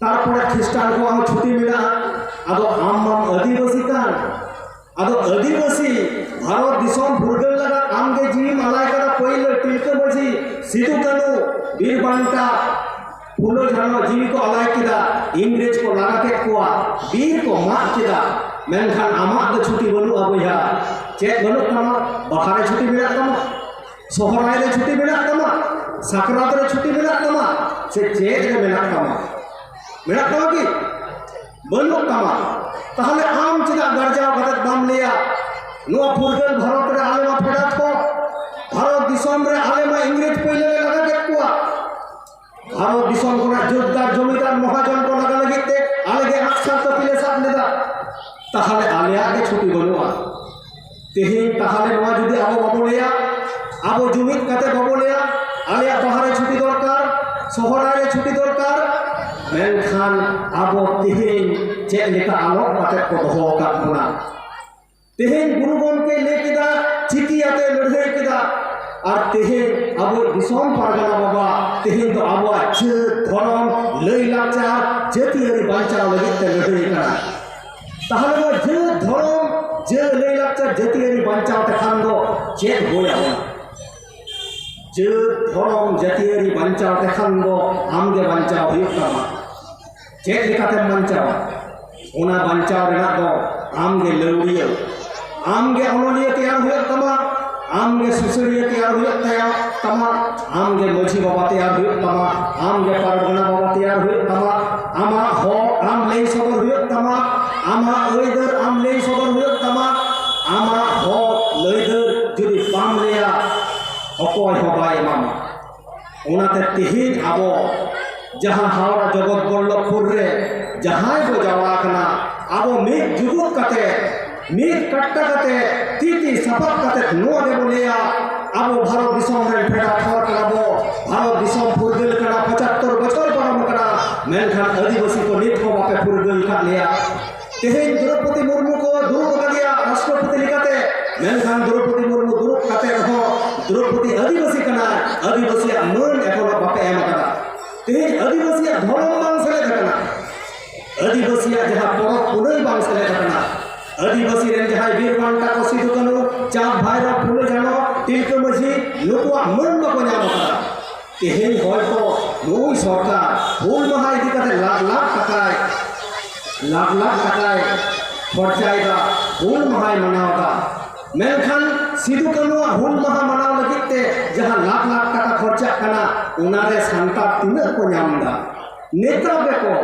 ᱛᱟᱨᱯᱚᱨᱮ ᱠᱷᱨᱤᱥᱴᱟᱱ ᱠᱚᱣᱟᱜ ᱦᱚᱸ ᱪᱷᱩᱴᱤ ᱢᱮᱱᱟᱜᱼᱟ᱾ ᱟᱫᱚ ᱟᱢ ᱢᱟᱢ ᱟᱹᱫᱤᱵᱟᱹᱥᱤ ᱠᱟᱱ, ᱟᱫᱚ ᱟᱹᱫᱤᱵᱟᱹᱥᱤ ᱵᱷᱟᱨᱚᱛ ᱫᱤᱥᱚᱢ ᱯᱷᱩᱨᱜᱟᱹᱞ ᱞᱟᱹᱜᱤᱫ ᱟᱢ ᱜᱮ ᱡᱤᱣᱤᱢ ᱟᱞᱟᱭ ᱠᱟᱫᱟ᱾ ᱯᱟᱹᱭᱞᱟᱹ ᱛᱤᱞᱠᱟᱹ ᱢᱟᱹᱡᱷᱤ, ᱥᱤᱫᱩ ᱠᱟᱹᱱᱩ, ᱵᱤᱨ ᱵᱟᱱᱴᱟ, ᱯᱷᱩᱞᱳ ᱡᱷᱟᱱᱚ ᱡᱤᱣᱤ ᱠᱚ ᱟᱞᱟᱭ ᱠᱮᱫᱟ, ᱤᱝᱨᱮᱡᱽ ᱠᱚ ᱞᱟᱜᱟ ᱠᱮᱫ ᱠᱚᱣᱟ, ᱵᱤᱨ ᱠᱚ ᱢᱟᱜ ᱠᱮᱫᱟ, ᱢᱮᱱᱠᱷᱟᱱ ᱟᱢᱟᱜ ᱫᱚ ᱪᱷᱩᱴᱤ ᱵᱟᱹᱱᱩᱜᱼᱟ ᱵᱚᱭᱦᱟ᱾ ᱪᱮᱫ ᱵᱟᱹᱱᱩᱜ ᱛᱟᱢᱟ? ᱵᱟᱦᱟ ᱨᱮ ᱪᱷᱩᱴᱤ ᱢᱮᱱᱟᱜ ᱛᱟᱢᱟ, ᱥᱚᱦᱨᱟᱭ ᱨᱮ ᱪᱷᱩᱴᱤ ᱢᱮᱱᱟᱜ ᱛᱟᱢᱟ, ᱥᱟᱠᱨᱟᱛ ᱨᱮ ᱪᱷᱩᱴᱤ ᱢᱮᱱᱟᱜ ᱛᱟᱢᱟ, ᱥᱮ ᱪᱮᱫ ᱨᱮ ᱢᱮᱱᱟᱜ ᱛᱟᱢᱟ? ᱢᱮᱱᱟᱜ ᱛᱟᱢᱟ ᱠᱤ? ᱵᱟᱹᱱᱩᱜ ᱛᱟᱢᱟ᱾ ᱛᱟᱦᱞᱮ ᱟᱢ ᱪᱮᱫᱟᱜ ᱜᱟᱨᱡᱟᱣ ᱠᱟᱛᱮ ᱵᱟᱢ ᱞᱟᱹᱭᱟ, ᱱᱚᱣᱟ ᱯᱷᱩᱨᱜᱟᱹᱞ ᱵᱷᱟᱨᱚᱛ ᱨᱮ ᱟᱞᱮ ᱢᱟ ᱯᱷᱮᱰᱟᱛ ᱠᱚ, ᱵᱷᱟᱨᱚᱛ ᱫᱤᱥᱚᱢ ᱨᱮ ᱟᱞᱮ ᱢᱟ ᱤᱝᱨᱮᱡᱽ ᱯᱟᱹᱭᱞᱟᱹ ᱞᱮ ᱞᱟᱜᱟ ᱠᱮᱫ ᱠᱚᱣᱟ, ᱵᱷᱟᱨᱚᱛ ᱫᱤᱥᱚᱢ ᱠᱷᱚᱱᱟᱜ ᱡᱳᱛᱫᱟᱨ ᱡᱚᱢᱤᱫᱟᱨ ᱢᱚᱦᱟᱡᱚᱱ ᱠᱚ ᱞᱟᱜᱟ ᱞᱟᱹᱜᱤᱫ ᱛᱮ ᱟᱞᱮ ᱜᱮ ᱟᱜᱼᱥᱟᱨ ᱠᱟᱹᱯᱤ ᱞᱮ ᱥᱟᱵ ᱞᱮᱫᱟ, ᱛᱟᱦᱞᱮ ᱟᱞᱮᱭᱟᱜ ᱜᱮ ᱪᱷᱩᱴᱤ ᱵᱟᱹᱱᱩᱜᱼᱟ᱾ ᱛᱮᱦᱮᱧ ᱛᱟᱦᱞᱮ ᱱᱚᱣᱟ ᱡᱩᱫᱤ ᱟᱵᱚ ᱵᱟᱵᱚ ᱞᱟᱹᱭᱟ, ᱟᱵᱚ ᱡᱩᱢᱤᱫ ᱠᱟᱛᱮ ᱵᱟᱵᱚ ᱞᱟᱹᱭᱟ, ᱟᱞᱮᱭᱟᱜ ᱵᱟᱦᱟ ᱨᱮ ᱪᱷᱩᱴᱤ ᱫᱚᱨᱠᱟᱨ, ᱥᱚᱦᱨᱟᱭ ᱨᱮ ᱪᱷᱩᱴᱤ ᱫᱚᱨᱠᱟᱨ, ᱢᱮᱱᱠᱷᱟᱱ ᱟᱵᱚ ᱛᱮᱦᱮᱧ ᱪᱮᱫ ᱞᱮᱠᱟ ᱟᱞᱚᱜ ᱠᱟᱛᱮ ᱠᱚ ᱫᱚᱦᱚ ᱟᱠᱟᱫ ᱵᱚᱱᱟ᱾ ᱛᱮᱦᱮᱧ ᱜᱩᱨᱩ ᱜᱚᱢᱠᱮ ᱞᱟᱹᱭ ᱠᱮᱫᱟ, ᱪᱤᱠᱤ ᱟᱛᱮ ᱞᱟᱹᱲᱦᱟᱹᱭ ᱠᱮᱫᱟ, ᱟᱨ ᱛᱮᱦᱮᱧ ᱟᱵᱚ ᱫᱤᱥᱚᱢ ᱯᱟᱨᱜᱟᱱᱟ ᱵᱟᱵᱟ ᱛᱮᱦᱮᱧ ᱫᱚ ᱟᱵᱚᱣᱟᱜ ᱡᱟᱹᱛ, ᱫᱷᱚᱨᱚᱢ, ᱞᱟᱹᱭ ᱞᱟᱠᱪᱟᱨ, ᱡᱟᱹᱛᱤᱭᱟᱹᱨᱤ ᱵᱟᱧᱪᱟᱣ ᱞᱟᱹᱜᱤᱫ ᱛᱮ ᱞᱟᱹᱲᱦᱟᱹᱭ ᱠᱟᱱᱟ᱾ ᱛᱟᱦᱞᱮ ᱱᱚᱣᱟ ᱡᱟᱹᱛ, ᱫᱷᱚᱨᱚᱢ, ᱡᱟᱹᱛ, ᱞᱟᱹᱭ ᱞᱟᱠᱪᱟᱨ, ᱡᱟᱹᱛᱤᱭᱟᱹᱨᱤ ᱵᱟᱧᱪᱟᱣ ᱛᱮᱠᱷᱟᱱ ᱫᱚ ᱪᱮᱫ ᱦᱩᱭ ᱟᱵᱚᱱᱟ? ᱡᱟᱹᱛ, ᱫᱷᱚᱨᱚᱢ, ᱡᱟᱹᱛᱤᱭᱟᱹᱨᱤ ᱵᱟᱧᱪᱟᱣ ᱛᱮᱠᱷᱟᱱ ᱫᱚ ᱟᱢᱜᱮ ᱵᱟᱧᱪᱟᱣ ᱦᱩᱭᱩᱜ ᱛᱟᱢᱟ᱾ ᱪᱮᱫ ᱞᱮᱠᱟᱛᱮᱢ ᱵᱟᱧᱪᱟᱣᱟ? ᱚᱱᱟ ᱵᱟᱧᱪᱟᱣ ᱨᱮᱱᱟᱜ ᱫᱚ ᱟᱢᱜᱮ ᱞᱟᱹᱣᱲᱤᱭᱟᱹ, ᱟᱢᱜᱮ ᱚᱱᱚᱞᱤᱭᱟᱹ ᱛᱮᱭᱟᱨ ᱦᱩᱭᱩᱜ ᱛᱟᱢᱟ, ᱟᱢᱜᱮ ᱥᱩᱥᱟᱹᱨᱤᱭᱟᱹ ᱛᱮᱭᱟᱨ ᱦᱩᱭᱩᱜ ᱛᱟᱭᱟ, ᱛᱟᱢᱟ, ᱟᱢᱜᱮ ᱢᱟᱹᱡᱷᱤ ᱵᱟᱵᱟ ᱛᱮᱭᱟᱨ ᱦᱩᱭᱩᱜ ᱛᱟᱢᱟ, ᱟᱢᱜᱮ ᱯᱟᱨᱜᱟᱱᱟ ᱵᱟᱵᱟ ᱛᱮᱭᱟᱨ ᱦᱩᱭᱩᱜ ᱛᱟᱢᱟ᱾ ᱟᱢᱟᱜ ᱦᱚᱠ ᱟᱢ ᱞᱟᱹᱭ ᱥᱚᱫᱚᱨ ᱦᱩᱭᱩᱜ ᱛᱟᱢᱟ, ᱟᱢᱟᱜ ᱟᱹᱭᱫᱟᱹᱨ ᱟᱢ ᱞᱟᱹᱭ ᱥᱚᱫᱚᱨ ᱦᱩᱭᱩᱜ ᱛᱟᱢᱟ᱾ ᱟᱢᱟᱜ ᱦᱚᱠ ᱟᱹᱭᱫᱟᱹᱨ ᱡᱩᱫᱤ ᱵᱟᱢ ᱞᱟᱹᱭᱟ, ᱮᱢᱟᱢᱟ᱾ ᱚᱱᱟᱛᱮ ᱛᱮᱦᱮᱧ ᱟᱵᱚ ᱡᱟᱦᱟᱸ ᱦᱟᱣᱲᱟ ᱡᱚᱜᱚᱛ ᱵᱚᱞᱞᱚᱵᱷᱯᱩᱨ ᱨᱮ ᱡᱟᱦᱟᱸᱭ ᱵᱚ ᱡᱟᱣᱨᱟ ᱟᱠᱟᱱᱟ, ᱟᱵᱚ ᱢᱤᱫ ᱡᱩᱜᱩᱫ ᱠᱟᱛᱮ, ᱢᱤᱫ ᱠᱟᱴᱴᱟ ᱠᱟᱛᱮ, ᱛᱤ ᱛᱤ ᱥᱟᱯᱟᱵ ᱠᱟᱛᱮ ᱱᱚᱣᱟ ᱜᱮᱵᱚ ᱞᱟᱹᱭᱟ, ᱟᱵᱚ ᱵᱷᱟᱨᱚᱛ ᱫᱤᱥᱚᱢ ᱨᱮᱱ ᱯᱷᱮᱰᱟᱛ ᱦᱚᱲ ᱠᱟᱱᱟ ᱵᱚ᱾ ᱵᱷᱟᱨᱚᱛ ᱫᱤᱥᱚᱢ ᱯᱷᱩᱨᱜᱟᱹᱞ ᱠᱟᱱᱟ, ᱯᱚᱸᱪᱟᱛᱛᱚᱨ ᱵᱚᱪᱷᱚᱨ ᱯᱟᱨᱚᱢ ᱟᱠᱟᱱᱟ, ᱢᱮᱱᱠᱷᱟᱱ ᱟᱹᱫᱤᱵᱟᱹᱥᱤ ᱠᱚ ᱱᱤᱛ ᱦᱚᱸ ᱵᱟᱯᱮ ᱯᱷᱩᱨᱜᱟᱹᱞ ᱟᱠᱟᱫ ᱞᱮᱭᱟ᱾ ᱛᱮᱦᱮᱧ ᱫᱨᱚᱯᱚᱫᱤ ᱢᱩᱨᱢᱩ ᱠᱚ ᱫᱩᱲᱩᱵ ᱟᱠᱟᱫᱮᱭᱟ ᱨᱟᱥᱴᱨᱚᱯᱚᱛᱤ ᱞᱮᱠᱟᱛᱮ, ᱢᱮᱱᱠᱷᱟᱱ ᱫᱨᱚᱯᱚᱫᱤ ᱢᱩᱨᱢᱩ ᱫᱩᱲᱩᱵ ᱠᱟᱛᱮ ᱨᱮᱦᱚᱸ ᱫᱨᱚᱯᱚᱫᱤ ᱟᱹᱫᱤᱵᱟᱹᱥᱤ ᱠᱟᱱᱟᱭ, ᱟᱹᱫᱤᱵᱟᱹᱥᱤᱭᱟᱜ ᱢᱟᱹᱱ ᱮᱠᱷᱚᱱᱳ ᱵᱟᱯᱮ ᱮᱢ ᱟᱠᱟᱫᱟ᱾ ᱛᱮᱦᱮᱧ ᱟᱹᱫᱤᱵᱟᱹᱥᱤᱭᱟᱜ ᱫᱷᱚᱨᱚᱢ ᱵᱟᱝ ᱥᱮᱞᱮᱫ ᱟᱠᱟᱱᱟ, ᱟᱹᱫᱤᱵᱟᱹᱥᱤᱭᱟᱜ ᱡᱟᱦᱟᱸ ᱯᱚᱨᱚᱵᱽ ᱯᱩᱱᱟᱹᱭ ᱵᱟᱝ ᱥᱮᱞᱮᱫ ᱟᱠᱟᱱᱟ, ᱟᱹᱫᱤᱵᱟᱹᱥᱤ ᱨᱮᱱ ᱡᱟᱦᱟᱸᱭ ᱵᱤᱨ ᱵᱟᱱᱴᱟ ᱠᱚ ᱥᱤᱫᱩ ᱠᱟᱹᱱᱩ, ᱪᱟᱸᱫᱽ ᱵᱷᱟᱭᱨᱚ, ᱯᱷᱩᱞᱳ ᱡᱷᱟᱱᱚ, ᱛᱤᱞᱠᱟᱹ ᱢᱟᱹᱡᱷᱤ, ᱱᱩᱠᱩᱣᱟᱜ ᱢᱟᱹᱱ ᱵᱟᱠᱚ ᱧᱟᱢ ᱟᱠᱟᱫᱟ᱾ ᱛᱮᱦᱮᱧ ᱦᱚᱭᱛᱚ ᱱᱩᱭ ᱥᱚᱨᱠᱟᱨ ᱦᱩᱞ ᱢᱟᱦᱟ ᱤᱫᱤ ᱠᱟᱛᱮ ᱞᱟᱠᱷ ᱞᱟᱠᱷ ᱴᱟᱠᱟᱭ, ᱞᱟᱠᱷ ᱞᱟᱠᱷ ᱴᱟᱠᱟᱭ ᱠᱷᱚᱨᱪᱟᱭᱮᱫᱟ, ᱦᱩᱞ ᱢᱟᱦᱟᱭ ᱢᱟᱱᱟᱣ ᱮᱫᱟ, ᱢᱮᱱᱠᱷᱟᱱ ᱥᱤᱫᱩ ᱠᱟᱹᱱᱩᱣᱟᱜ ᱦᱩᱞ ᱢᱟᱦᱟ ᱢᱟᱱᱟᱣ ᱞᱟᱹᱜᱤᱫ ᱛᱮ ᱡᱟᱦᱟᱸ ᱞᱟᱠᱷ ᱞᱟᱠᱷ ᱴᱟᱠᱟ ᱠᱷᱚᱨᱪᱟᱜ ᱠᱟᱱᱟ, ᱚᱱᱟᱨᱮ ᱥᱟᱱᱛᱟᱲ ᱛᱤᱱᱟᱹᱜ ᱠᱚ ᱧᱟᱢ ᱮᱫᱟ? ᱱᱮᱛᱟ ᱜᱮᱠᱚ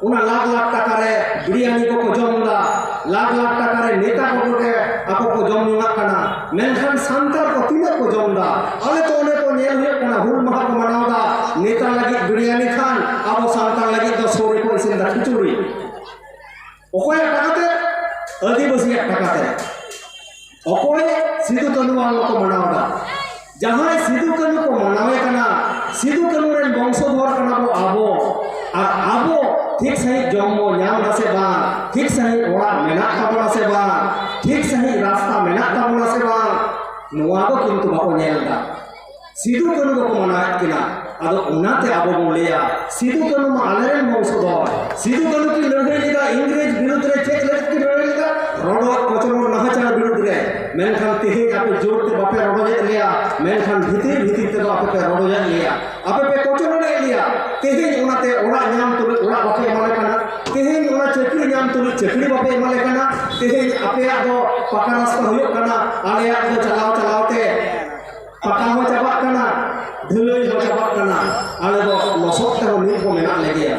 ᱚᱱᱟ ᱞᱟᱠᱷ ᱞᱟᱠᱷ ᱴᱟᱠᱟ ᱨᱮ ᱵᱤᱨᱤᱭᱟᱱᱤ ᱠᱚᱠᱚ ᱡᱚᱢ ᱮᱫᱟ, ᱞᱟᱠᱷ ᱞᱟᱠᱷ ᱴᱟᱠᱟ ᱨᱮ ᱱᱮᱛᱟ ᱠᱚᱜᱮ ᱟᱠᱚ ᱠᱚ ᱡᱚᱢ ᱧᱩᱣᱟᱜ ᱠᱟᱱᱟ, ᱢᱮᱱᱠᱷᱟᱱ ᱥᱟᱱᱛᱟᱲ ᱠᱚ ᱛᱤᱱᱟᱹᱜ ᱠᱚ ᱡᱚᱢ ᱮᱫᱟ? ᱟᱞᱮ ᱛᱚ ᱚᱱᱮ ᱠᱚ ᱧᱮᱞ ᱦᱩᱭᱩᱜ ᱠᱟᱱᱟ, ᱦᱩᱞ ᱢᱟᱦᱟ ᱠᱚ ᱢᱟᱱᱟᱣ ᱮᱫᱟ, ᱱᱮᱛᱟ ᱞᱟᱹᱜᱤᱫ ᱵᱤᱨᱤᱭᱟᱱᱤ ᱠᱷᱟᱱ ᱟᱵᱚ ᱥᱟᱱᱛᱟᱲ ᱞᱟᱹᱜᱤᱫ ᱫᱚ ᱥᱚᱲᱮ ᱠᱚ ᱤᱥᱤᱱ ᱮᱫᱟ, ᱠᱷᱤᱪᱩᱲᱤ᱾ ᱚᱠᱚᱭᱟᱜ ᱴᱟᱠᱟ ᱛᱮ? ᱟᱹᱫᱤᱵᱟᱹᱥᱤᱭᱟᱜ ᱴᱟᱠᱟ ᱛᱮ᱾ ᱚᱠᱚᱭ ᱥᱤᱫᱩ ᱠᱟᱹᱱᱩ ᱵᱟᱝ ᱠᱚ ᱢᱟᱱᱟᱣ ᱮᱫᱟ? ᱡᱟᱦᱟᱸᱭ ᱥᱤᱫᱩ ᱠᱟᱹᱱᱩ ᱠᱚ ᱢᱟᱱᱟᱣᱮ ᱠᱟᱱᱟ, ᱥᱤᱫᱩ ᱠᱟᱹᱱᱩ ᱨᱮᱱ ᱵᱚᱝᱥᱚᱫᱷᱚᱨ ᱠᱟᱱᱟ ᱵᱚ ᱟᱵᱚ, ᱟᱨ ᱟᱵᱚ ᱴᱷᱤᱠ ᱥᱟᱺᱦᱤᱡ ᱡᱚᱢ ᱵᱚ ᱧᱟᱢ ᱮᱫᱟ ᱥᱮ ᱵᱟᱝ, ᱴᱷᱤᱠ ᱥᱟᱺᱦᱤᱡ ᱚᱲᱟᱜ ᱢᱮᱱᱟᱜ ᱛᱟᱵᱚᱱᱟ ᱥᱮ ᱵᱟᱝ, ᱴᱷᱤᱠ ᱥᱟᱺᱦᱤᱡ ᱨᱟᱥᱛᱟ ᱢᱮᱱᱟᱜ ᱛᱟᱵᱚᱱᱟ ᱥᱮ ᱵᱟᱝ, ᱱᱚᱣᱟ ᱫᱚ ᱠᱤᱱᱛᱩ ᱵᱟᱠᱚ ᱧᱮᱞ ᱮᱫᱟ᱾ ᱥᱤᱫᱩ ᱠᱟᱹᱱᱩ ᱫᱚᱠᱚ ᱢᱟᱱᱟᱣᱮᱫ ᱠᱤᱱᱟ᱾ ᱟᱫᱚ ᱚᱱᱟᱛᱮ ᱟᱵᱚ ᱵᱚᱱ ᱞᱟᱹᱭᱟ, ᱥᱤᱫᱩ ᱠᱟᱹᱱᱩ ᱢᱟ ᱟᱞᱮᱨᱮᱱ ᱵᱚᱝᱥᱚᱫᱷᱚᱨ᱾ ᱥᱤᱫᱩ ᱠᱟᱹᱱᱩ ᱠᱤᱱ ᱞᱟᱹᱲᱦᱟᱹᱭ ᱞᱮᱫᱟ ᱤᱝᱨᱮᱡᱽ ᱵᱤᱨᱩᱫᱽ ᱨᱮ᱾ ᱪᱮᱫ ᱞᱟᱹᱜᱤᱫ ᱠᱤᱱ ᱞᱟᱹᱲᱦᱟᱹᱭ ᱞᱮᱫᱟ? ᱨᱚᱰᱚᱡ ᱠᱚᱪᱞᱚᱱ ᱱᱟᱦᱟᱪᱟᱨ ᱵᱤᱨᱩᱫᱽ ᱨᱮ᱾ ᱢᱮᱱᱠᱷᱟᱱ ᱛᱮᱦᱮᱧ ᱟᱯᱮ ᱡᱳᱨ ᱛᱮ ᱵᱟᱯᱮ ᱨᱚᱰᱚᱡᱮᱫ ᱞᱮᱭᱟ, ᱢᱮᱱᱠᱷᱟᱱ ᱵᱷᱤᱛᱤᱨ ᱵᱷᱤᱛᱤᱨ ᱛᱮᱫᱚ ᱟᱯᱮ ᱯᱮ ᱨᱚᱰᱚᱡᱮᱫ ᱞᱮᱭᱟ, ᱟᱯᱮ ᱯᱮ ᱠᱚᱪᱞᱚᱱᱮᱫ ᱞᱮᱭᱟ᱾ ᱛᱮᱦᱮᱧ ᱚᱱᱟᱛᱮ ᱚᱲᱟᱜ ᱧᱟᱢ ᱛᱩᱞᱩᱡ ᱚᱲᱟᱜ ᱵᱟᱯᱮ ᱮᱢᱟᱞᱮ ᱠᱟᱱᱟ, ᱛᱮᱦᱮᱧ ᱚᱱᱟ ᱪᱟᱹᱠᱨᱤ ᱧᱟᱢ ᱛᱩᱞᱩᱡ ᱪᱟᱹᱠᱨᱤ ᱵᱟᱯᱮ ᱮᱢᱟᱞᱮ ᱠᱟᱱᱟ᱾ ᱛᱮᱦᱮᱧ ᱟᱯᱮᱭᱟᱜ ᱫᱚ ᱯᱟᱠᱟ ᱨᱟᱥᱛᱟ ᱦᱩᱭᱩᱜ ᱠᱟᱱᱟ, ᱟᱞᱮᱭᱟᱜ ᱫᱚ ᱪᱟᱞᱟᱣ ᱪᱟᱞᱟᱣ ᱛᱮ ᱯᱟᱠᱟ ᱦᱚᱸ ᱪᱟᱵᱟᱜ ᱠᱟᱱᱟ, ᱰᱷᱟᱹᱞᱟᱹᱭ ᱦᱚᱸ ᱪᱟᱵᱟᱜ ᱠᱟᱱᱟ, ᱟᱞᱮ ᱫᱚ ᱞᱚᱥᱚᱫ ᱛᱮᱦᱚᱸ ᱱᱤᱛ ᱦᱚᱸ ᱢᱮᱱᱟᱜ ᱞᱮᱜᱮᱭᱟ᱾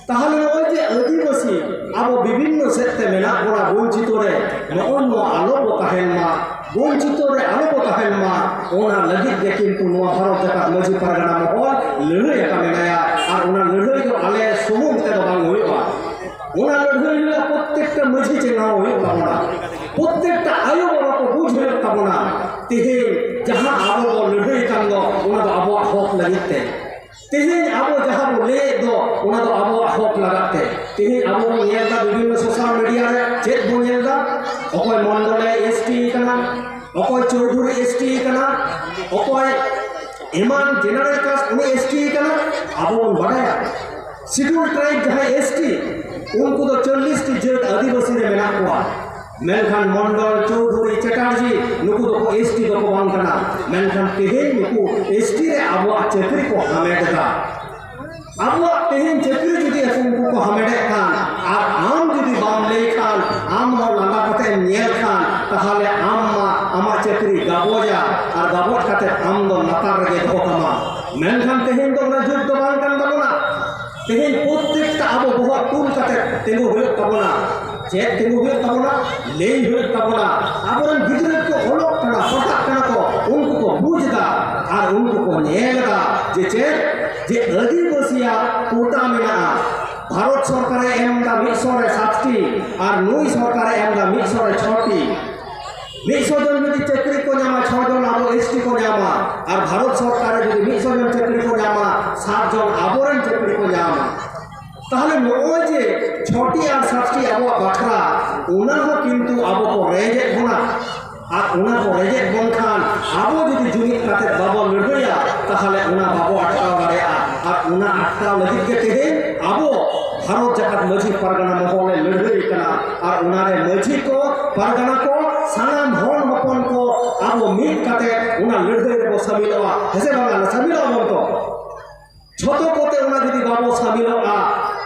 ᱛᱟᱦᱚᱞᱮ ᱱᱚᱜᱼᱚᱭ ᱡᱮ ᱟᱹᱫᱤᱵᱟᱹᱥᱤ ᱟᱵᱚ ᱵᱤᱵᱷᱤᱱᱱᱚ ᱥᱮᱫ ᱛᱮ ᱢᱮᱱᱟᱜ ᱵᱚᱱᱟ ᱵᱚᱧᱪᱤᱛᱚ ᱨᱮ, ᱱᱚᱜᱼᱚᱭ ᱱᱚᱣᱟ ᱟᱞᱚ ᱵᱚ ᱛᱟᱦᱮᱱ ᱢᱟ᱾ ᱵᱚᱧᱪᱤᱛᱚ ᱨᱮ ᱟᱞᱚ ᱠᱚ ᱛᱟᱦᱮᱱ ᱢᱟ, ᱚᱱᱟ ᱞᱟᱹᱜᱤᱫ ᱜᱮ ᱠᱤᱱᱛᱩ ᱱᱚᱣᱟ ᱵᱷᱟᱨᱚᱛ ᱡᱟᱠᱟᱛ ᱢᱟᱹᱡᱷᱤ ᱯᱟᱨᱜᱟᱱᱟ ᱢᱚᱦᱚᱞ ᱞᱟᱹᱲᱦᱟᱹᱭ ᱟᱠᱟᱫ ᱢᱮᱱᱟᱭᱟ᱾ ᱟᱨ ᱚᱱᱟ ᱞᱟᱹᱲᱦᱟᱹᱭ ᱫᱚ ᱟᱞᱮ ᱥᱩᱢᱩᱝ ᱛᱮᱫᱚ ᱵᱟᱝ ᱦᱩᱭᱩᱜᱼᱟ, ᱚᱱᱟ ᱞᱟᱹᱲᱦᱟᱹᱭ ᱦᱩᱭᱩᱜᱼᱟ᱾ ᱯᱨᱚᱛᱮᱠᱴᱟ ᱢᱟᱹᱡᱷᱤ ᱪᱮᱸᱜᱷᱟᱣ ᱦᱩᱭᱩᱜ ᱛᱟᱵᱚᱱᱟ, ᱯᱨᱚᱛᱮᱠᱴᱟ ᱟᱭᱳ ᱵᱟᱵᱟ ᱠᱚ ᱵᱩᱡᱽ ᱦᱩᱭᱩᱜ ᱛᱟᱵᱚᱱᱟ᱾ ᱛᱮᱦᱮᱧ ᱡᱟᱦᱟᱸ ᱟᱵᱚ ᱵᱚ ᱞᱟᱹᱲᱦᱟᱹᱭ ᱠᱟᱱ ᱫᱚ, ᱚᱱᱟ ᱫᱚ ᱟᱵᱚᱣᱟᱜ ᱦᱚᱠ ᱞᱟᱹᱜᱤᱫ ᱛᱮ᱾ ᱛᱮᱦᱮᱧ ᱟᱵᱚ ᱡᱟᱦᱟᱸ ᱵᱚ ᱞᱟᱹᱭᱮᱫ ᱫᱚ, ᱚᱱᱟ ᱫᱚ ᱟᱵᱚᱣᱟᱜ ᱦᱚᱠ ᱞᱟᱜᱟᱫ ᱛᱮ᱾ ᱛᱮᱦᱮᱧ ᱟᱵᱚ ᱵᱚᱱ ᱧᱮᱞ ᱮᱫᱟ ᱵᱤᱵᱷᱤᱱᱱᱚ ᱥᱳᱥᱟᱞ ᱢᱤᱰᱤᱭᱟ ᱨᱮ ᱪᱮᱫ ᱵᱚᱱ ᱧᱮᱞ ᱮᱫᱟ, ᱚᱠᱚᱭ ᱢᱚᱱᱰᱚᱞᱮ ᱮᱥ ᱴᱤ ᱠᱟᱱᱟ, ᱚᱠᱚᱭ ᱪᱳᱣᱫᱷᱩᱨᱤ ᱮᱥ ᱴᱤ ᱠᱟᱱᱟ, ᱚᱠᱚᱭ ᱮᱢᱟᱱ ᱡᱮᱱᱟᱨᱮᱞ ᱠᱟᱥᱴ ᱩᱱᱤ ᱮᱥ ᱴᱤ ᱠᱟᱱᱟ᱾ ᱟᱵᱚ ᱵᱚᱱ ᱵᱟᱰᱟᱭᱟ ᱥᱤᱰᱩᱞ ᱴᱨᱟᱭᱤᱵᱽ ᱡᱟᱦᱟᱸᱭ ᱮᱥ ᱴᱤ, ᱩᱱᱠᱩ ᱫᱚ ᱪᱚᱞᱞᱤᱥ ᱴᱤ ᱡᱟᱹᱛ ᱟᱹᱫᱤᱵᱟᱹᱥᱤ ᱨᱮ ᱢᱮᱱᱟᱜ ᱠᱚᱣᱟ᱾ ᱢᱮᱱᱠᱷᱟᱱ ᱢᱚᱱᱰᱚᱞ, ᱪᱳᱣᱫᱷᱩᱨᱤ, ᱪᱮᱴᱟᱨᱡᱤ, ᱱᱩᱠᱩ ᱫᱚᱠᱚ ᱮᱥ ᱴᱤ ᱫᱚᱠᱚ ᱵᱟᱝ ᱠᱟᱱᱟ᱾ ᱢᱮᱱᱠᱷᱟᱱ ᱛᱮᱦᱮᱧ ᱱᱩᱠᱩ ᱮᱥ ᱴᱤ ᱨᱮ ᱟᱵᱚᱣᱟᱜ ᱪᱟᱹᱠᱨᱤ ᱠᱚ ᱦᱟᱢᱮᱴ ᱮᱫᱟ᱾ ᱟᱵᱚᱣᱟᱜ ᱛᱮᱦᱮᱧ ᱪᱟᱹᱠᱨᱤ ᱡᱩᱫᱤ ᱩᱱᱠᱩ ᱠᱚ ᱦᱟᱢᱮᱴᱮᱫ ᱠᱷᱟᱱ, ᱟᱨ ᱟᱢ ᱡᱩᱫᱤ ᱵᱟᱢ ᱞᱟᱹᱭ ᱠᱷᱟᱱ, ᱟᱢ ᱦᱚᱸ ᱞᱟᱸᱫᱟ ᱠᱟᱛᱮ ᱮᱢ ᱧᱮᱞ ᱠᱷᱟᱱ, ᱛᱟᱦᱚᱞᱮ ᱟᱢ ᱢᱟ ᱟᱢᱟᱜ ᱪᱟᱹᱠᱨᱤ ᱜᱟᱵᱚᱡᱟ, ᱟᱨ ᱜᱟᱵᱚᱡ ᱠᱟᱛᱮ ᱟᱢ ᱫᱚ ᱞᱟᱛᱟᱨ ᱨᱮᱜᱮ ᱫᱚᱦᱚ ᱠᱟᱢᱟ᱾ ᱢᱮᱱᱠᱷᱟᱱ ᱛᱮᱦᱮᱧ ᱫᱚ ᱚᱱᱟ ᱡᱩᱜᱽ ᱫᱚ ᱵᱟᱝ ᱠᱟᱱ ᱛᱟᱵᱚᱱᱟ᱾ ᱛᱮᱦᱮᱧ ᱯᱨᱚᱛᱮᱠᱴᱟ ᱟᱵᱚ ᱵᱚᱦᱚᱜ ᱛᱩᱞ ᱠᱟᱛᱮ ᱛᱤᱸᱜᱩ ᱦᱩᱭᱩᱜ ᱛᱟᱵᱚᱱᱟ᱾ ᱪᱮᱫ ᱛᱤᱸᱜᱩ ᱦᱩᱭᱩᱜ ᱛᱟᱵᱚᱱᱟ? ᱞᱟᱹᱭ ᱦᱩᱭᱩᱜ ᱛᱟᱵᱚᱱᱟ᱾ ᱟᱵᱚᱨᱮᱱ ᱜᱤᱫᱽᱨᱟᱹ ᱠᱚ ᱚᱞᱚᱜ ᱠᱟᱱᱟ, ᱯᱟᱲᱦᱟᱜ ᱠᱟᱱᱟ ᱠᱚ, ᱩᱱᱠᱩ ᱠᱚ ᱵᱩᱡᱽ ᱮᱫᱟ ᱟᱨ ᱩᱱᱠᱩ ᱠᱚ ᱧᱮᱞ ᱮᱫᱟ ᱡᱮ ᱪᱮᱫ, ᱡᱮ ᱟᱹᱫᱤᱵᱟᱹᱥᱤᱭᱟᱜ ᱠᱳᱴᱟ ᱢᱮᱱᱟᱜᱼᱟ᱾ ᱵᱷᱟᱨᱚᱛ ᱥᱚᱨᱠᱟᱨᱮ ᱮᱢ ᱮᱫᱟ ᱢᱤᱫ ᱥᱚ ᱨᱮ ᱥᱟᱛᱴᱤ, ᱟᱨ ᱱᱩᱭ ᱥᱚᱨᱠᱟᱨᱮ ᱮᱢ ᱮᱫᱟ ᱢᱤᱫ ᱥᱚ ᱨᱮ ᱪᱷᱚᱴᱤ᱾ ᱢᱤᱫ ᱥᱚ ᱡᱚᱱ ᱡᱩᱫᱤ ᱪᱟᱹᱠᱨᱤ ᱠᱚ ᱧᱟᱢᱟ, ᱪᱷᱚ ᱡᱚᱱ ᱟᱵᱚ ᱮᱥ ᱴᱤ ᱠᱚ ᱧᱟᱢᱟ, ᱟᱨ ᱵᱷᱟᱨᱚᱛ ᱥᱚᱨᱠᱟᱨ ᱨᱮ ᱡᱩᱫᱤ ᱢᱤᱫ ᱥᱚ ᱡᱚᱱ ᱪᱟᱹᱠᱨᱤ ᱠᱚ ᱧᱟᱢᱟ, ᱥᱟᱛ ᱡᱚᱱ ᱟᱵᱚᱨᱮᱱ ᱪᱟᱹᱠᱨᱤ ᱠᱚ ᱧᱟᱢᱟ᱾ ᱛᱟᱦᱚᱞᱮ ᱱᱚᱜᱼᱚᱭ ᱡᱮ ᱪᱷᱚᱴᱤ ᱟᱨ ᱥᱟᱛᱴᱤ ᱟᱵᱚᱣᱟᱜ ᱵᱟᱠᱷᱨᱟ, ᱚᱱᱟ ᱦᱚᱸ ᱠᱤᱱᱛᱩ ᱟᱵᱚ ᱠᱚ ᱨᱮᱡᱮᱫ ᱵᱚᱱᱟ᱾ ᱟᱨ ᱚᱱᱟ ᱠᱚ ᱨᱮᱡᱮᱫ ᱵᱚᱱ ᱠᱷᱟᱱ, ᱟᱵᱚ ᱡᱩᱫᱤ ᱡᱩᱢᱤᱫ ᱠᱟᱛᱮ ᱵᱟᱵᱚ ᱞᱟᱹᱲᱦᱟᱹᱭᱟ, ᱛᱟᱦᱚᱞᱮ ᱚᱱᱟ ᱵᱟᱵᱚ ᱟᱴᱠᱟᱣ ᱫᱟᱲᱮᱭᱟᱜᱼᱟ᱾ ᱟᱨ ᱚᱱᱟ ᱟᱴᱠᱟᱣ ᱞᱟᱹᱜᱤᱫ ᱜᱮ ᱛᱮᱦᱮᱧ ᱟᱵᱚ ᱵᱷᱟᱨᱚᱛ ᱡᱟᱠᱟᱛ ᱢᱟᱹᱡᱷᱤ ᱯᱟᱨᱜᱟᱱᱟ ᱢᱚᱦᱚᱞ ᱮ ᱞᱟᱹᱲᱦᱟᱹᱭ ᱠᱟᱱᱟ᱾ ᱟᱨ ᱚᱱᱟᱨᱮ ᱢᱟᱹᱡᱷᱤ ᱠᱚ, ᱯᱟᱨᱜᱟᱱᱟ ᱠᱚ, ᱥᱟᱱᱟᱢ ᱦᱚᱲ ᱦᱚᱯᱚᱱ ᱠᱚ ᱟᱵᱚ ᱢᱤᱫ ᱠᱟᱛᱮ ᱚᱱᱟ ᱞᱟᱹᱲᱦᱟᱹᱭ ᱨᱮᱵᱚ ᱥᱟᱹᱢᱤᱞᱚᱜᱼᱟ᱾ ᱦᱮᱸ ᱥᱮ ᱵᱟᱝᱟ? ᱥᱟᱹᱢᱤᱞᱚᱜ ᱟᱵᱚᱱ ᱛᱚ? ᱡᱷᱚᱛᱚ ᱠᱚᱛᱮ ᱚᱱᱟ ᱡᱩᱫᱤ ᱵᱟᱵᱚ ᱥᱟᱹᱢᱤᱞᱚᱜᱼᱟ,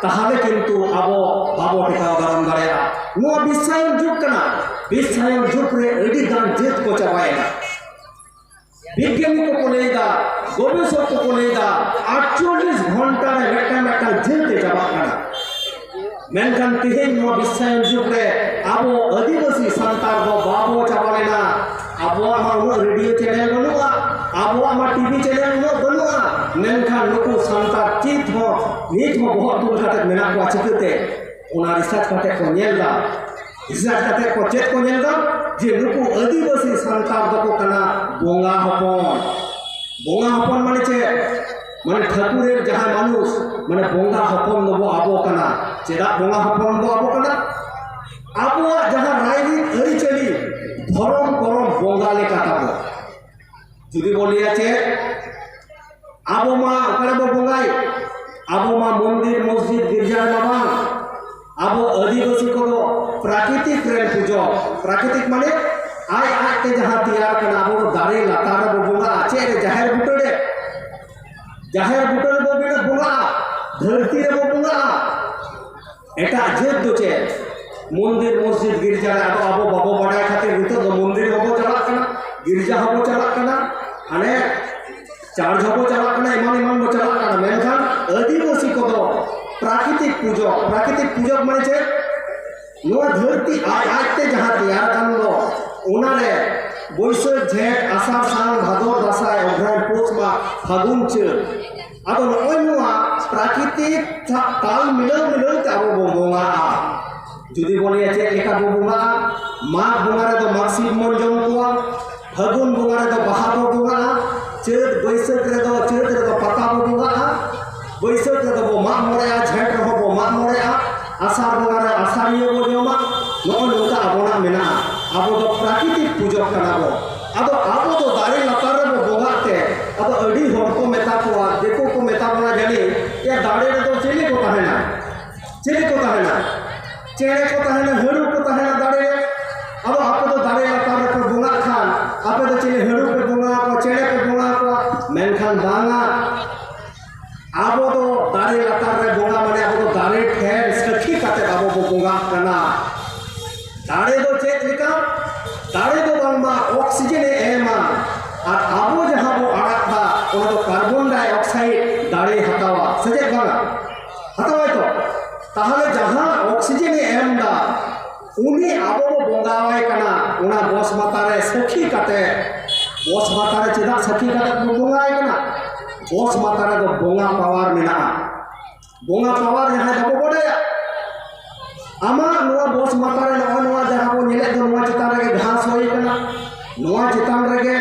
ᱛᱟᱦᱚᱞᱮ ᱠᱤᱱᱛᱩ ᱟᱵᱚ ᱵᱟᱵᱚ ᱴᱮᱠᱟᱣ ᱫᱟᱨᱟᱢ ᱫᱟᱲᱮᱭᱟᱜᱼᱟ᱾ ᱱᱚᱣᱟ ᱵᱤᱥᱥᱟᱭᱚᱱ ᱡᱩᱜᱽ ᱠᱟᱱᱟ᱾ ᱵᱤᱥᱥᱟᱭᱚᱱ ᱡᱩᱜᱽ ᱨᱮ ᱟᱹᱰᱤ ᱜᱟᱱ ᱡᱟᱹᱛ ᱠᱚ ᱪᱟᱵᱟᱭᱮᱱᱟ᱾ ᱵᱤᱜᱽᱜᱟᱱᱤ ᱠᱚᱠᱚ ᱞᱟᱹᱭᱫᱟ, ᱜᱚᱵᱮᱥᱚᱠ ᱠᱚᱠᱚ ᱞᱟᱹᱭᱫᱟ, ᱟᱴᱪᱚᱞᱞᱤᱥ ᱜᱷᱚᱱᱴᱟ ᱨᱮ ᱢᱤᱫᱴᱟᱝ ᱢᱤᱫᱴᱟᱝ ᱡᱟᱹᱛ ᱮ ᱪᱟᱵᱟᱜ ᱠᱟᱱᱟ᱾ ᱢᱮᱱᱠᱷᱟᱱ ᱛᱮᱦᱮᱧ ᱱᱚᱣᱟ ᱵᱤᱥᱥᱟᱭᱚᱱ ᱡᱩᱜᱽ ᱨᱮ ᱟᱵᱚ ᱟᱹᱫᱤᱵᱟᱹᱥᱤ ᱥᱟᱱᱛᱟᱲ ᱫᱚ ᱵᱟᱵᱚ ᱪᱟᱵᱟ ᱞᱮᱱᱟ᱾ ᱟᱵᱚᱣᱟᱜ ᱢᱟ ᱩᱱᱟᱹᱜ ᱨᱮᱰᱤᱭᱳ ᱪᱮᱱᱮᱞ ᱵᱟᱹᱱᱩᱜᱼᱟ, ᱟᱵᱚᱣᱟᱜ ᱢᱟ ᱴᱤᱵᱷᱤ ᱪᱮᱱᱮᱞ ᱩᱱᱟᱹᱜ ᱵᱟᱹᱱᱩᱜᱼᱟ, ᱢᱮᱱᱠᱷᱟᱱ ᱱᱩᱠᱩ ᱥᱟᱱᱛᱟᱲ ᱪᱮᱫ ᱦᱚᱸ ᱱᱤᱛ ᱦᱚᱸ ᱵᱚᱦᱚᱜ ᱛᱩᱞ ᱠᱟᱛᱮ ᱢᱮᱱᱟᱜ ᱠᱚᱣᱟ᱾ ᱪᱤᱠᱟᱹᱛᱮ? ᱚᱱᱟ ᱨᱤᱥᱟᱨᱪ ᱠᱟᱛᱮ ᱠᱚ ᱧᱮᱞ ᱫᱟ᱾ ᱨᱤᱥᱟᱨᱪ ᱠᱟᱛᱮ ᱠᱚ ᱪᱮᱫ ᱠᱚ ᱧᱮᱞ ᱫᱟ? ᱡᱮ ᱱᱩᱠᱩ ᱟᱹᱫᱤᱵᱟᱹᱥᱤ ᱥᱟᱱᱛᱟᱲ ᱫᱚᱠᱚ ᱠᱟᱱᱟ ᱵᱚᱸᱜᱟ ᱦᱚᱯᱚᱱ᱾ ᱵᱚᱸᱜᱟ ᱦᱚᱯᱚᱱ ᱢᱟᱱᱮ ᱪᱮᱫ? ᱢᱟᱱᱮ ᱴᱷᱟᱹᱠᱩᱨᱮᱨ ᱡᱟᱦᱟᱸᱭ ᱢᱟᱱᱩᱥ, ᱢᱟᱱᱮ ᱵᱚᱸᱜᱟ ᱦᱚᱯᱚᱱ ᱫᱚᱵᱚ ᱟᱵᱚ ᱠᱟᱱᱟ᱾ ᱪᱮᱫᱟᱜ ᱵᱚᱸᱜᱟ ᱦᱚᱯᱚᱱ ᱫᱚ ᱟᱵᱚ ᱠᱟᱱᱟ? ᱟᱵᱚᱣᱟᱜ ᱡᱟᱦᱟᱸ ᱨᱟᱭᱨᱤᱛ ᱟᱹᱨᱤᱪᱟᱹᱞᱤ, ᱫᱷᱚᱨᱚᱢ ᱠᱚᱨᱚᱢ, ᱵᱚᱸᱜᱟ ᱞᱮᱠᱟ ᱛᱟᱵᱚ᱾ ᱡᱩᱫᱤ ᱵᱚ ᱞᱟᱹᱭᱟ ᱪᱮᱫ, ᱟᱵᱚ ᱢᱟ ᱚᱠᱟ ᱨᱮᱵᱚ ᱵᱚᱸᱜᱟᱭ? ᱟᱵᱚ ᱢᱟ ᱢᱚᱱᱫᱤᱨ, ᱢᱚᱥᱡᱤᱫ, ᱜᱤᱨᱡᱟ ᱨᱮᱢᱟ ᱵᱟᱝ᱾ ᱟᱵᱚ ᱟᱹᱫᱤᱵᱟᱹᱥᱤ ᱠᱚᱫᱚ ᱯᱨᱟᱠᱨᱤᱛᱤᱠ ᱨᱮᱱ ᱯᱩᱡᱚᱠ᱾ ᱯᱨᱟᱠᱨᱤᱛᱤᱠ ᱢᱟᱱᱮ ᱟᱡ ᱟᱡ ᱛᱮ ᱡᱟᱦᱟᱸ ᱛᱮᱭᱟᱨ ᱠᱟᱱᱟ, ᱟᱵᱚ ᱫᱚ ᱫᱟᱨᱮ ᱞᱟᱛᱟᱨ ᱨᱮᱵᱚ ᱵᱚᱸᱜᱟᱜᱼᱟ᱾ ᱪᱮᱫ ᱨᱮ? ᱡᱟᱦᱮᱨ ᱵᱩᱴᱟᱹ ᱨᱮ᱾ ᱡᱟᱦᱮᱨ ᱵᱩᱴᱟᱹ ᱨᱮᱵᱚ ᱵᱚᱸᱜᱟᱜᱼᱟ, ᱫᱷᱟᱹᱨᱛᱤ ᱨᱮᱵᱚ ᱵᱚᱸᱜᱟᱜᱼᱟ᱾ ᱮᱴᱟᱜ ᱡᱟᱹᱛ ᱫᱚ ᱪᱮᱫ? ᱢᱚᱱᱫᱤᱨ, ᱢᱚᱥᱡᱤᱫ, ᱜᱤᱨᱡᱟ ᱨᱮ᱾ ᱟᱫᱚ ᱟᱵᱚ ᱵᱟᱵᱚ ᱵᱟᱰᱟᱭ ᱠᱷᱟᱹᱛᱤᱨ ᱱᱤᱛᱚᱜ ᱫᱚ ᱢᱚᱱᱫᱤᱨ ᱦᱚᱸᱵᱚ ᱪᱟᱞᱟᱜ ᱠᱟᱱᱟ, ᱜᱤᱨᱡᱟ ᱦᱚᱸᱵᱚ ᱪᱟᱞᱟᱜ ᱠᱟᱱᱟ, ᱦᱟᱱᱮ ᱪᱟᱨᱪ ᱦᱚᱸᱵᱚ ᱪᱟᱞᱟᱜ ᱠᱟᱱᱟ, ᱮᱢᱟᱱ ᱮᱢᱟᱱ ᱵᱚ ᱪᱟᱞᱟᱜ ᱠᱟᱱᱟ᱾ ᱢᱮᱱᱠᱷᱟᱱ ᱟᱹᱫᱤᱵᱟᱹᱥᱤ ᱠᱚᱫᱚ ᱯᱨᱟᱠᱨᱤᱛᱤᱠ ᱯᱩᱡᱚᱠ᱾ ᱯᱨᱟᱠᱨᱤᱛᱤᱠ ᱯᱩᱡᱚᱠ ᱢᱟᱱᱮ ᱪᱮᱫ? ᱱᱚᱣᱟ ᱫᱷᱟᱹᱨᱛᱤ ᱟᱡ ᱟᱡᱛᱮ ᱡᱟᱦᱟᱸ ᱛᱮᱭᱟᱨ ᱟᱠᱟᱱ ᱫᱚ, ᱚᱱᱟᱨᱮ ᱵᱟᱹᱭᱥᱟᱹᱠᱷ, ᱡᱷᱮᱸᱴ, ᱟᱥᱟᱲ, ᱥᱟᱱ, ᱵᱷᱟᱫᱚᱨ, ᱫᱟᱸᱥᱟᱭ, ᱚᱜᱷᱨᱟᱭᱚᱬ, ᱯᱩᱥ, ᱢᱟᱜᱽ, ᱯᱷᱟᱹᱜᱩᱱ, ᱪᱟᱹᱛ, ᱟᱫᱚ ᱱᱚᱜᱼᱚᱭ ᱱᱚᱣᱟ ᱯᱨᱟᱠᱨᱤᱛᱤᱠ ᱛᱟ-, ᱛᱟᱞ ᱢᱤᱞᱟᱹᱣ ᱢᱤᱞᱟᱹᱣ ᱛᱮ ᱟᱵᱚ ᱵᱚᱱ ᱵᱚᱸᱜᱟᱜᱼᱟ᱾ ᱡᱩᱫᱤ ᱵᱚᱱ ᱞᱟᱹᱭᱟ ᱪᱮᱫ ᱞᱮᱠᱟ ᱵᱚᱱ ᱵᱚᱸᱜᱟᱜᱼᱟ, ᱢᱟᱜᱽ ᱵᱚᱸᱜᱟ ᱨᱮᱫᱚ ᱢᱟᱜᱽ ᱥᱤᱢ ᱵᱚᱱ ᱡᱚᱢ ᱠᱚᱣᱟ, ᱯᱷᱟᱹᱜᱩᱱ ᱵᱚᱸᱜᱟ ᱨᱮᱫᱚ ᱵᱟᱦᱟ ᱵᱚ ᱵᱚᱸᱜᱟᱜᱼᱟ, ᱪᱟᱹᱛ ᱵᱟᱹᱭᱥᱟᱹᱠᱷ ᱨᱮᱫᱚ, ᱪᱟᱹᱛ ᱨᱮᱫᱚ ᱯᱟᱛᱟ ᱵᱚ ᱵᱚᱸᱜᱟᱜᱼᱟ, ᱵᱟᱹᱭᱥᱟᱹᱠᱷ ᱨᱮᱫᱚ ᱵᱚ ᱢᱟᱜ ᱢᱚᱬᱮᱜᱼᱟ, ᱡᱷᱮᱸᱴ ᱨᱮᱦᱚᱸ ᱵᱚ ᱢᱟᱜ ᱢᱚᱬᱮᱜᱼᱟ, ᱟᱥᱟᱲ ᱵᱚᱸᱜᱟ ᱨᱮ ᱟᱥᱟᱲᱤᱭᱟᱹ ᱵᱚ ᱡᱚᱢᱟ᱾ ᱱᱚᱜᱼᱚᱭ ᱱᱚᱝᱠᱟ ᱟᱵᱚᱱᱟᱜ ᱢᱮᱱᱟᱜᱼᱟ᱾ ᱟᱵᱚ ᱫᱚ ᱯᱨᱟᱠᱨᱤᱛᱤᱠ ᱯᱩᱡᱚᱠ ᱠᱟᱱᱟ ᱵᱚ᱾ ᱟᱫᱚ ᱟᱵᱚ ᱫᱚ ᱫᱟᱨᱮ ᱞᱟᱛᱟᱨ ᱨᱮᱵᱚ ᱵᱚᱸᱜᱟᱜ ᱛᱮ, ᱟᱫᱚ ᱟᱹᱰᱤ ᱦᱚᱲ ᱠᱚ ᱢᱮᱛᱟ ᱠᱚᱣᱟ, ᱫᱤᱠᱩ ᱠᱚ ᱢᱮᱛᱟ ᱵᱚᱱᱟ ᱡᱟᱹᱱᱤᱡ, ᱮ, ᱫᱟᱨᱮ ᱨᱮᱫᱚ ᱪᱤᱞᱤ ᱠᱚ ᱛᱟᱦᱮᱱᱟ? ᱪᱤᱞᱤ ᱠᱚ ᱛᱟᱦᱮᱱᱟ? ᱪᱮᱬᱮ ᱠᱚ ᱛᱟᱦᱮᱱᱟ, ᱦᱟᱹᱲᱩ ᱠᱚ ᱛᱟᱦᱮᱱᱟ ᱫᱟᱨᱮ ᱨᱮ᱾ ᱟᱫᱚ ᱟᱯᱮ ᱫᱚ ᱫᱟᱨᱮ ᱞᱟᱛᱟᱨ ᱨᱮᱯᱮ ᱵᱚᱸᱜᱟᱜ ᱠᱷᱟᱱ, ᱟᱯᱮ ᱫᱚ ᱪᱤᱞᱤ ᱦᱟᱹᱲᱩ ᱯᱮ ᱵᱚᱸᱜᱟ ᱟᱠᱚᱣᱟ, ᱪᱮᱬᱮ ᱯᱮ ᱵᱚᱸᱜᱟ ᱟᱠᱚᱣᱟ? ᱢᱮᱱᱠᱷᱟᱱ ᱵᱟᱝᱟ, ᱟᱵᱚ ᱫᱚ ᱫᱟᱨᱮ ᱞᱟᱛᱟᱨ ᱨᱮ ᱵᱚᱸᱜᱟ ᱢᱟᱱᱮ ᱟᱵᱚ ᱫᱚ ᱫᱟᱨᱮ ᱴᱷᱮᱱ ᱥᱟᱹᱠᱷᱤ ᱠᱟᱛᱮ ᱟᱵᱚ ᱵᱚ ᱵᱚᱸᱜᱟᱜ ᱠᱟᱱᱟ᱾ ᱫᱟᱨᱮ ᱫᱚ ᱪᱮᱫ ᱞᱮᱠᱟ? ᱫᱟᱨᱮ ᱫᱚ ᱵᱟᱝᱢᱟ ᱚᱠᱥᱤᱡᱮᱱ ᱮ ᱮᱢᱟ, ᱟᱨ ᱟᱵᱚ ᱡᱟᱦᱟᱸ ᱵᱚ ᱟᱲᱟᱜ ᱫᱟ, ᱚᱱᱟ ᱫᱚ ᱠᱟᱨᱵᱚᱱ ᱰᱟᱭ ᱚᱠᱥᱟᱭᱤᱰ ᱫᱟᱨᱮᱭ ᱦᱟᱛᱟᱣᱟ, ᱥᱮ ᱪᱮᱫ ᱵᱟᱝᱟ? ᱦᱟᱛᱟᱣᱟᱭ ᱛᱚ᱾ ᱛᱟᱦᱚᱞᱮ ᱡᱟᱦᱟᱸ ᱚᱠᱥᱤᱡᱮᱱ ᱮ ᱮᱢ ᱫᱟ, ᱩᱱᱤ ᱟᱵᱚ ᱵᱚ ᱵᱚᱸᱜᱟ ᱵᱚᱸᱜᱟᱣᱟᱭ ᱠᱟᱱᱟ, ᱚᱱᱟ ᱵᱚᱥ ᱢᱟᱛᱟ ᱨᱮ ᱥᱟᱹᱠᱷᱤ ᱠᱟᱛᱮ, ᱵᱚᱥ ᱢᱟᱛᱟ ᱨᱮ ᱪᱮᱫᱟᱜ ᱥᱟᱹᱠᱷᱤ ᱠᱟᱛᱮ ᱵᱚᱱ ᱵᱚᱸᱜᱟᱭ ᱠᱟᱱᱟ? ᱵᱚᱥ ᱢᱟᱛᱟ ᱨᱮᱫᱚ ᱵᱚᱸᱜᱟ ᱯᱟᱣᱟᱨ ᱢᱮᱱᱟᱜᱼᱟ᱾ ᱵᱚᱸᱜᱟ ᱯᱟᱣᱟᱨ ᱡᱟᱦᱟᱸᱭ ᱵᱟᱵᱚ ᱵᱟᱰᱟᱭᱟ, ᱟᱢᱟᱜ ᱱᱚᱣᱟ ᱵᱚᱥ ᱢᱟᱛᱟ ᱨᱮ ᱱᱚᱜᱼᱚᱭ ᱱᱚᱣᱟ ᱡᱟᱦᱟᱸ ᱵᱚᱱ ᱧᱮᱞᱮᱫ ᱫᱚ, ᱱᱚᱣᱟ ᱪᱮᱛᱟᱱ ᱨᱮᱜᱮ ᱜᱷᱟᱥ ᱦᱩᱭ ᱠᱟᱱᱟ, ᱱᱚᱣᱟ ᱪᱮᱛᱟᱱ ᱨᱮᱜᱮ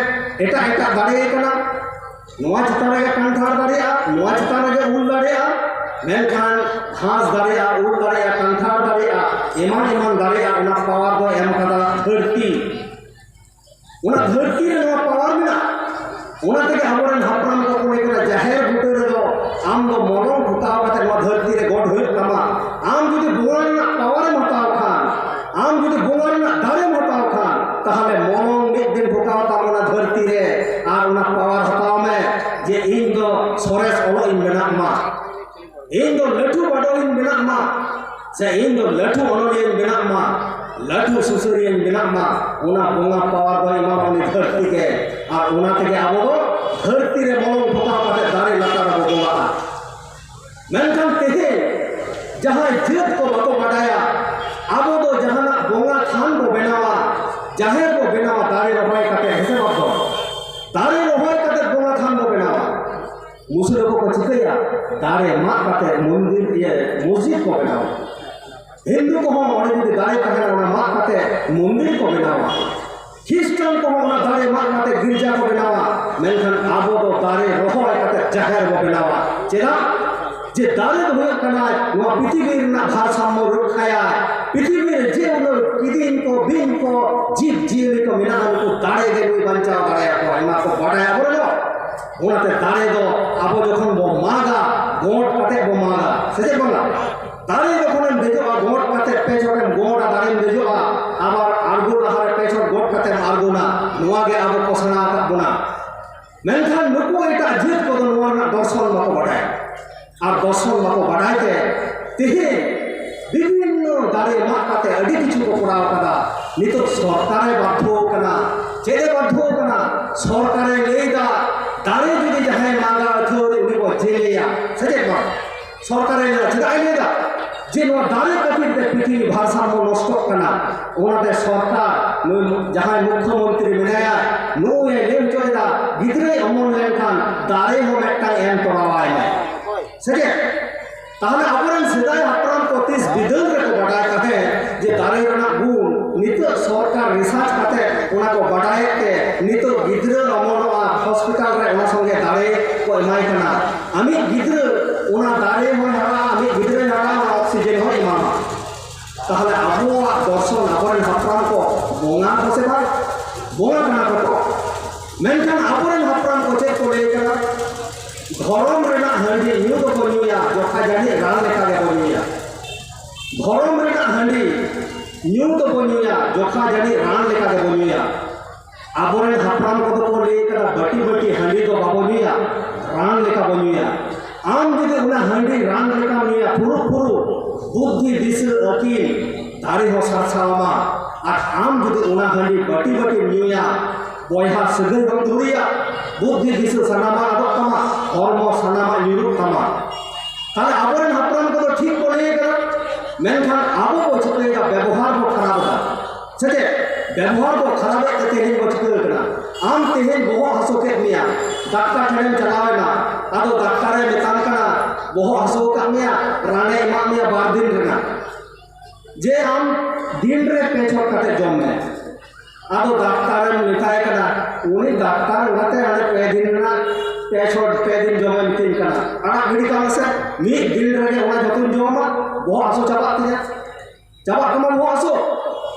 ᱮᱴᱟᱜ ᱮᱴᱟᱜ ᱫᱟᱨᱮ ᱠᱟᱱᱟ, ᱱᱚᱣᱟ ᱪᱮᱛᱟᱱ ᱨᱮᱜᱮ ᱠᱟᱱᱴᱷᱟᱲ ᱫᱟᱨᱮᱜᱼᱟ, ᱱᱚᱣᱟ ᱪᱮᱛᱟᱱ ᱨᱮᱜᱮ ᱩᱞ ᱫᱟᱨᱮᱜᱼᱟ, ᱢᱮᱱᱠᱷᱟᱱ ᱜᱷᱟᱥ ᱫᱟᱨᱮᱜᱼᱟ, ᱩᱞ ᱫᱟᱨᱮᱜᱼᱟ, ᱠᱟᱱᱴᱷᱟᱲ ᱫᱟᱨᱮᱜᱼᱟ, ᱮᱢᱟᱱ ᱮᱢᱟᱱ ᱫᱟᱨᱮᱜᱼᱟ, ᱚᱱᱟ ᱯᱟᱣᱟᱨ ᱫᱚ ᱮᱢ ᱠᱟᱫᱟ ᱫᱷᱟᱹᱨᱛᱤ᱾ ᱚᱱᱟ ᱫᱷᱟᱹᱨᱛᱤ ᱨᱮ ᱱᱚᱣᱟ ᱯᱟᱣᱟᱨ ᱢᱮᱱᱟᱜᱼᱟ᱾ ᱚᱱᱟ ᱛᱮᱜᱮ ᱟᱵᱚᱨᱮᱱ ᱦᱟᱯᱲᱟᱢ ᱠᱚᱠᱚ ᱢᱮᱱ ᱠᱟᱫᱟ, ᱡᱟᱦᱮᱨ ᱵᱩᱴᱟᱹ ᱨᱮᱫᱚ ᱟᱢ ᱫᱚ ᱢᱚᱞᱚᱝ ᱯᱷᱚᱠᱟᱣ ᱠᱟᱛᱮ ᱱᱚᱣᱟ ᱫᱷᱟᱹᱨᱛᱤ ᱨᱮ ᱜᱚᱰ ᱦᱩᱭᱩᱜ ᱛᱟᱢᱟ᱾ ᱟᱢ ᱡᱩᱫᱤ ᱵᱚᱸᱜᱟ ᱨᱮᱱᱟᱜ ᱯᱟᱣᱟᱨᱮᱢ ᱦᱟᱛᱟᱣ ᱠᱷᱟᱱ, ᱟᱢ ᱡᱩᱫᱤ ᱵᱚᱸᱜᱟ ᱨᱮᱱᱟᱜ ᱫᱟᱲᱮᱢ ᱦᱟᱛᱟᱣ ᱠᱷᱟᱱ, ᱛᱟᱦᱚᱞᱮ ᱢᱚᱞᱚᱝ ᱢᱤᱫ ᱫᱤᱱ ᱯᱷᱚᱠᱟᱣ ᱛᱟᱢ ᱚᱱᱟ ᱫᱷᱟᱹᱨᱛᱤ ᱨᱮ, ᱟᱨ ᱚᱱᱟ ᱯᱟᱣᱟᱨ ᱦᱟᱛᱟᱣ ᱢᱮ ᱡᱮ ᱤᱧ ᱫᱚ ᱥᱚᱨᱮᱥ ᱚᱞᱚᱜ ᱤᱧ ᱵᱮᱱᱟᱜ ᱢᱟ, ᱤᱧ ᱫᱚ ᱞᱟᱹᱴᱩ ᱵᱟᱰᱚᱭᱤᱧ ᱵᱮᱱᱟᱜ ᱢᱟ, ᱥᱮ ᱤᱧ ᱫᱚ ᱞᱟᱹᱴᱩ ᱚᱱᱚᱞᱤᱭᱟᱹᱧ ᱵᱮᱱᱟᱜ ᱢᱟ, ᱞᱟᱹᱴᱩ ᱥᱩᱥᱟᱹᱨᱤᱭᱟᱹᱧ ᱵᱮᱱᱟᱜ ᱢᱟ, ᱚᱱᱟ ᱵᱚᱸᱜᱟ ᱯᱟᱣᱟᱨ ᱫᱚ ᱮᱢᱟ ᱩᱱᱤ ᱫᱷᱟᱹᱨᱛᱤ ᱜᱮ᱾ ᱟᱨ ᱚᱱᱟ ᱛᱮᱜᱮ ᱟᱵᱚ ᱫᱚ ᱫᱷᱟᱹᱨᱛᱤ ᱨᱮ ᱢᱚᱞᱚᱝ ᱯᱷᱚᱠᱟᱣ ᱠᱟᱛᱮ ᱫᱟᱨᱮ ᱞᱟᱛᱟᱨ ᱨᱮᱵᱚ ᱵᱚᱸᱜᱟᱜᱼᱟ᱾ ᱢᱮᱱᱠᱷᱟᱱ ᱛᱮᱦᱮᱧ ᱡᱟᱦᱟᱸᱭ ᱡᱟᱹᱛ ᱠᱚ ᱵᱟᱠᱚ ᱵᱟᱰᱟᱭᱟ, ᱟᱵᱚ ᱫᱚ ᱡᱟᱦᱟᱱᱟᱜ ᱵᱚᱸᱜᱟ ᱛᱷᱟᱱ ᱵᱚ ᱵᱮᱱᱟᱣᱟ, ᱡᱟᱦᱮᱨ ᱵᱚ ᱵᱮᱱᱟᱣᱟ, ᱫᱟᱨᱮ ᱨᱚᱦᱚᱭ ᱠᱟᱛᱮ, ᱦᱮᱸ ᱥᱮ ᱵᱟᱝ? ᱫᱟᱨᱮ ᱨᱚᱦᱚᱭ ᱠᱟᱛᱮ ᱵᱚᱸᱜᱟ ᱛᱷᱟᱱ ᱵᱚ ᱵᱮᱱᱟᱣᱟ᱾ ᱢᱩᱥᱞᱟᱹ ᱠᱚᱠᱚ ᱪᱤᱠᱟᱹᱭᱟ? ᱫᱟᱨᱮ ᱢᱟᱜ ᱠᱟᱛᱮ ᱢᱚᱱᱫᱤᱨ, ᱤᱭᱟᱹ, ᱢᱚᱥᱡᱤᱫ ᱠᱚ ᱵᱮᱱᱟᱣᱟ᱾ ᱦᱤᱱᱫᱩ ᱠᱚᱦᱚᱸ ᱚᱸᱰᱮ ᱡᱩᱫᱤ ᱫᱟᱨᱮ ᱛᱟᱦᱮᱱᱟ, ᱚᱱᱟ ᱢᱟᱜ ᱠᱟᱛᱮ ᱢᱚᱱᱫᱤᱨ ᱠᱚ ᱵᱮᱱᱟᱣᱟ᱾ ᱠᱷᱨᱤᱥᱴᱟᱱ ᱠᱚᱦᱚᱸ ᱚᱱᱟ ᱫᱟᱨᱮ ᱢᱟᱜ ᱠᱟᱛᱮ ᱜᱤᱨᱡᱟ ᱠᱚ ᱵᱮᱱᱟᱣᱟ᱾ ᱢᱮᱱᱠᱷᱟᱱ ᱟᱵᱚ ᱫᱚ ᱫᱟᱨᱮ ᱨᱚᱦᱚᱭ ᱠᱟᱛᱮ ᱡᱟᱦᱮᱨ ᱵᱚ ᱵᱮᱱᱟᱣᱟ᱾ ᱪᱮᱫᱟᱜ? ᱡᱮ ᱫᱟᱨᱮ ᱫᱚ ᱦᱩᱭᱩᱜ ᱠᱟᱱᱟ ᱱᱚᱣᱟ ᱯᱨᱤᱛᱷᱤᱵᱤ ᱨᱮᱱᱟᱜ ᱵᱷᱟᱨᱥᱟᱢᱢᱚ ᱨᱚᱠᱷᱟᱭᱟᱭ᱾ ᱯᱨᱤᱛᱷᱤᱵᱤ ᱨᱮ ᱡᱮ ᱩᱱᱟᱹᱜ ᱠᱤᱫᱤᱧ ᱠᱚ, ᱵᱤᱧ ᱠᱚ, ᱡᱤᱵᱽ ᱡᱤᱭᱟᱹᱞᱤ ᱠᱚ ᱢᱮᱱᱟᱜᱼᱟ, ᱩᱱᱠᱩ ᱫᱟᱲᱮ ᱜᱮ ᱱᱩᱭ ᱵᱟᱧᱪᱟᱣ ᱫᱟᱲᱮᱭᱟᱠᱚᱣᱟ᱾ ᱚᱱᱟ ᱠᱚ ᱵᱟᱰᱟᱭᱟ ᱵᱚᱞᱮ ᱫᱚ᱾ ᱚᱱᱟᱛᱮ ᱫᱟᱨᱮ ᱫᱚ ᱟᱵᱚ ᱡᱚᱠᱷᱚᱱ ᱵᱚ ᱢᱟᱜᱟ, ᱜᱚᱸᱰ ᱠᱟᱛᱮ ᱵᱚ ᱢᱟᱜᱟ, ᱥᱮ ᱪᱮᱫ ᱵᱟᱝᱟ? ᱫᱟᱨᱮ ᱡᱚᱠᱷᱚᱱᱮᱢ ᱫᱮᱡᱚᱜᱼᱟ, ᱜᱚᱸᱰ ᱠᱟᱛᱮ ᱯᱮ ᱪᱷᱚᱴᱮᱢ ᱜᱚᱸᱰᱟ, ᱫᱟᱨᱮᱢ ᱫᱮᱡᱚᱜᱼᱟ, ᱟᱵᱟᱨ ᱟᱬᱜᱚ ᱞᱟᱦᱟᱨᱮ ᱯᱮ ᱪᱷᱚᱴ ᱜᱚᱸᱰ ᱠᱟᱛᱮᱢ ᱟᱬᱜᱚᱱᱟ᱾ ᱱᱚᱣᱟ ᱜᱮ ᱟᱵᱚ ᱠᱚ ᱥᱮᱬᱟ ᱟᱠᱟᱫ ᱵᱚᱱᱟ᱾ ᱢᱮᱱᱠᱷᱟᱱ ᱱᱩᱠᱩ ᱮᱴᱟᱜ ᱡᱟᱹᱛ ᱠᱚᱫᱚ ᱱᱚᱣᱟ ᱨᱮᱱᱟᱜ ᱫᱚᱨᱥᱚᱱ ᱵᱟᱠᱚ ᱵᱟᱰᱟᱭᱟ᱾ ᱟᱨ ᱫᱚᱨᱥᱚᱱ ᱵᱟᱠᱚ ᱵᱟᱰᱟᱭ ᱛᱮ ᱛᱮᱦᱮᱧ ᱵᱤᱵᱷᱤᱱᱱᱚ ᱫᱟᱨᱮ ᱢᱟᱜ ᱠᱟᱛᱮ ᱟᱹᱰᱤ ᱠᱤᱪᱷᱩ ᱠᱚ ᱠᱚᱨᱟᱣ ᱠᱟᱫᱟ᱾ ᱱᱤᱛᱚᱜ ᱥᱚᱨᱠᱟᱨᱮ ᱵᱟᱫᱽᱫᱷᱚ ᱠᱟᱱᱟ᱾ ᱪᱮᱫ ᱮ ᱵᱟᱫᱽᱫᱷᱚ ᱠᱟᱱᱟ? ᱥᱚᱨᱠᱟᱨᱮ ᱞᱟᱹᱭᱫᱟ, ᱫᱟᱨᱮ ᱡᱩᱫᱤ ᱡᱟᱦᱟᱸᱭ ᱢᱟᱜᱟ ᱟᱹᱛᱷᱟᱹᱣᱲᱤ, ᱩᱱᱤ ᱵᱚ ᱡᱮᱞᱮᱭᱟ, ᱥᱮ ᱪᱮᱫ ᱵᱟᱝ? ᱥᱚᱨᱠᱟᱨᱮ ᱞᱟᱹᱭᱫᱟ, ᱪᱮᱫᱟᱜ ᱮ ᱞᱟᱹᱭᱫᱟ? ᱡᱮ ᱱᱚᱣᱟ ᱫᱟᱨᱮ ᱠᱷᱟᱹᱛᱤᱨ ᱛᱮ ᱯᱨᱚᱠᱨᱤᱛᱤ ᱵᱷᱟᱨᱥᱟᱢᱢᱚ ᱱᱚᱥᱴᱚᱜ ᱠᱟᱱᱟ᱾ ᱚᱱᱟᱛᱮ ᱥᱚᱨᱠᱟᱨ, ᱱᱩᱭ ᱡᱟᱦᱟᱸᱭ ᱢᱩᱠᱷᱭᱚᱢᱚᱱᱛᱨᱤ ᱢᱮᱱᱟᱭᱟ, ᱱᱩᱭᱮ ᱞᱟᱹᱭ ᱦᱚᱪᱚᱭᱮᱫᱟ, ᱜᱤᱫᱽᱨᱟᱹᱭ ᱚᱢᱚᱱ ᱞᱮᱱᱠᱷᱟᱱ ᱫᱟᱨᱮ ᱦᱚᱸ ᱢᱤᱫᱴᱟᱝ ᱮᱢ ᱛᱚᱨᱟᱣᱟᱭ ᱢᱮ᱾ ᱥᱮ ᱪᱮᱫ? ᱛᱟᱦᱞᱮ ᱟᱵᱚᱨᱮᱱ ᱥᱮᱫᱟᱭ ᱦᱟᱯᱲᱟᱢ ᱠᱚ ᱛᱤᱥ ᱵᱤᱫᱟᱹᱞ ᱨᱮᱠᱚ ᱵᱟᱰᱟᱭ ᱛᱟᱦᱮᱸᱫ ᱡᱮ ᱫᱟᱨᱮ ᱨᱮᱱᱟᱜ ᱜᱩᱱ? ᱱᱤᱛᱚᱜ ᱥᱚᱨᱠᱟᱨ ᱨᱤᱥᱟᱨᱪ ᱠᱟᱛᱮ ᱚᱱᱟ ᱠᱚ ᱵᱟᱰᱟᱭᱮᱫ ᱛᱮ ᱱᱤᱛᱚᱜ ᱜᱤᱫᱽᱨᱟᱹ ᱚᱢᱚᱱᱚᱜᱼᱟ, ᱦᱚᱥᱯᱤᱴᱟᱞ ᱨᱮ ᱚᱱᱟ ᱥᱚᱸᱜᱮ ᱫᱟᱨᱮ ᱠᱚ ᱮᱢᱟᱭ ᱠᱟᱱᱟ᱾ ᱟᱢᱤᱡ ᱜᱤᱫᱽᱨᱟᱹ ᱚᱱᱟ ᱫᱟᱨᱮ ᱦᱚᱸᱭ ᱦᱟᱨᱟᱜᱼᱟ, ᱟᱢᱤᱡ ᱜᱤᱫᱽᱨᱟᱹᱭ ᱦᱟᱨᱟᱜᱼᱟ, ᱚᱱᱟ ᱚᱠᱥᱤᱡᱮᱱ ᱦᱚᱸᱭ ᱮᱢᱟᱢᱟ᱾ ᱛᱟᱦᱞᱮ ᱟᱵᱚᱣᱟᱜ ᱫᱚᱨᱥᱚᱱ, ᱟᱵᱚᱨᱮᱱ ᱦᱟᱯᱲᱟᱢ ᱠᱚ ᱵᱚᱸᱜᱟ ᱠᱚ ᱥᱮ ᱵᱟᱝ? ᱵᱚᱸᱜᱟ ᱠᱟᱱᱟ ᱠᱚ ᱛᱚ᱾ ᱢᱮᱱᱠᱷᱟᱱ ᱟᱵᱚᱨᱮᱱ ᱦᱟᱯᱲᱟᱢ ᱠᱚ ᱪᱮᱫ ᱠᱚ ᱞᱟᱹᱭ ᱠᱟᱫᱟ? ᱫᱷᱚᱨᱚᱢ ᱨᱮᱱᱟᱜ ᱦᱟᱺᱰᱤ ᱧᱩ ᱫᱚᱠᱚ ᱧᱩᱭᱟ, ᱡᱚᱠᱷᱟ ᱡᱟᱹᱱᱤᱡ ᱨᱟᱱ ᱞᱮᱠᱟ ᱜᱮᱵᱚ ᱧᱩᱭᱟ᱾ ᱫᱷᱚᱨᱚᱢ ᱨᱮᱱᱟᱜ ᱦᱟᱺᱰᱤ ᱧᱩ ᱫᱚᱵᱚ ᱧᱩᱭᱟ, ᱡᱚᱠᱷᱟ ᱡᱟᱹᱱᱤᱡ ᱨᱟᱱ ᱞᱮᱠᱟ ᱜᱮᱵᱚ ᱧᱩᱭᱟ᱾ ᱟᱵᱚᱨᱮᱱ ᱦᱟᱯᱲᱟᱢ ᱠᱚᱫᱚ ᱠᱚ ᱞᱟᱹᱭ ᱠᱟᱫᱟ, ᱵᱟᱹᱴᱤ ᱵᱟᱹᱴᱤ ᱦᱟᱺᱰᱤ ᱫᱚ ᱵᱟᱵᱚ ᱧᱩᱭᱟ, ᱨᱟᱱ ᱞᱮᱠᱟ ᱵᱚ ᱧᱩᱭᱟ᱾ ᱟᱢ ᱡᱩᱫᱤ ᱚᱱᱟ ᱦᱟᱺᱰᱤ ᱨᱟᱱ ᱞᱮᱠᱟᱢ ᱧᱩᱭᱟ, ᱯᱷᱩᱨᱩᱜ ᱯᱷᱩᱨᱩᱜ ᱵᱩᱫᱽᱫᱷᱤ ᱫᱤᱥᱟᱹ ᱟᱹᱠᱤᱞ ᱫᱟᱨᱮ ᱦᱚᱸ ᱥᱟᱨᱥᱟᱣ ᱟᱢᱟ᱾ ᱟᱨ ᱟᱢ ᱡᱩᱫᱤ ᱚᱱᱟ ᱦᱟᱺᱰᱤ ᱵᱟᱹᱴᱤ ᱵᱟᱹᱴᱤᱢ ᱧᱩᱭᱟ, ᱵᱚᱭᱦᱟ ᱥᱟᱹᱜᱟᱹᱭ ᱦᱚᱸᱢ ᱫᱷᱩᱨᱤᱭᱟ, ᱵᱩᱫᱽᱫᱷᱤ ᱫᱤᱥᱟᱹ ᱥᱟᱱᱟᱢᱟᱜ ᱟᱫᱚᱜ ᱛᱟᱢᱟ, ᱦᱚᱲᱢᱚ ᱥᱟᱱᱟᱢᱟᱜ ᱧᱩᱨᱩᱜ ᱛᱟᱢᱟ᱾ ᱛᱟᱦᱞᱮ ᱟᱵᱚᱨᱮᱱ ᱦᱟᱯᱲᱟᱢ ᱠᱚᱫᱚ ᱴᱷᱤᱠ ᱠᱚ ᱞᱟᱹᱭ ᱠᱟᱫᱟ, ᱢᱮᱱᱠᱷᱟᱱ ᱟᱵᱚ ᱵᱚ ᱪᱤᱠᱟᱹᱭᱮᱫᱟ? ᱵᱮᱵᱚᱦᱟᱨ ᱵᱚ ᱠᱷᱟᱨᱟᱯ ᱮᱫᱟ᱾ ᱥᱮ ᱪᱮᱫ? ᱵᱮᱵᱚᱦᱟᱨ ᱵᱚ ᱠᱷᱟᱨᱟᱯ ᱮᱫ ᱛᱮ ᱛᱮᱦᱮᱧ ᱵᱚ ᱪᱤᱠᱟᱹ ᱠᱟᱱᱟ? ᱟᱢ ᱛᱮᱦᱮᱧ ᱵᱚᱦᱚᱜ ᱦᱟᱹᱥᱩ ᱠᱮᱫ ᱢᱮᱭᱟ, ᱰᱟᱠᱛᱟᱨ ᱴᱷᱮᱱᱮᱢ ᱪᱟᱞᱟᱣ ᱮᱱᱟ, ᱟᱫᱚ ᱰᱟᱠᱛᱟᱨᱮ ᱢᱮᱛᱟᱢ ᱠᱟᱱᱟ, ᱵᱚᱦᱚᱜ ᱦᱟᱹᱥᱩ ᱟᱠᱟᱫ ᱢᱮᱭᱟ, ᱨᱟᱱᱮ ᱮᱢᱟᱜ ᱢᱮᱭᱟ ᱵᱟᱨ ᱫᱤᱱ ᱨᱮᱱᱟᱜ, ᱡᱮ ᱟᱢ ᱫᱤᱱ ᱨᱮ ᱯᱮ ᱪᱷᱚᱴ ᱠᱟᱛᱮ ᱡᱚᱢ ᱢᱮ᱾ ᱟᱫᱚ ᱰᱟᱠᱛᱟᱨᱮᱢ ᱢᱮᱛᱟᱭ ᱠᱟᱱᱟ, ᱩᱱᱤ ᱰᱟᱠᱛᱟᱨ ᱚᱱᱟᱛᱮ ᱟᱞᱮ ᱯᱮ ᱫᱤᱱ ᱨᱮᱱᱟᱜ ᱯᱮ ᱪᱷᱚᱴ, ᱯᱮ ᱫᱤᱱ ᱡᱚᱢᱮ ᱢᱤᱛᱟᱹᱧ ᱠᱟᱱᱟ, ᱟᱲᱟᱜ ᱜᱤᱰᱤ ᱠᱟᱜ ᱢᱮᱥᱮ, ᱢᱤᱫ ᱫᱤᱱ ᱨᱮᱜᱮ ᱚᱱᱟ ᱡᱚᱛᱚᱧ ᱡᱚᱢᱟ, ᱵᱚᱦᱚᱜ ᱦᱟᱹᱥᱩ ᱪᱟᱵᱟᱜ ᱛᱤᱧᱟ᱾ ᱪᱟᱵᱟᱜ ᱛᱟᱢᱟ ᱵᱚᱦᱚᱜ ᱦᱟᱹᱥᱩ,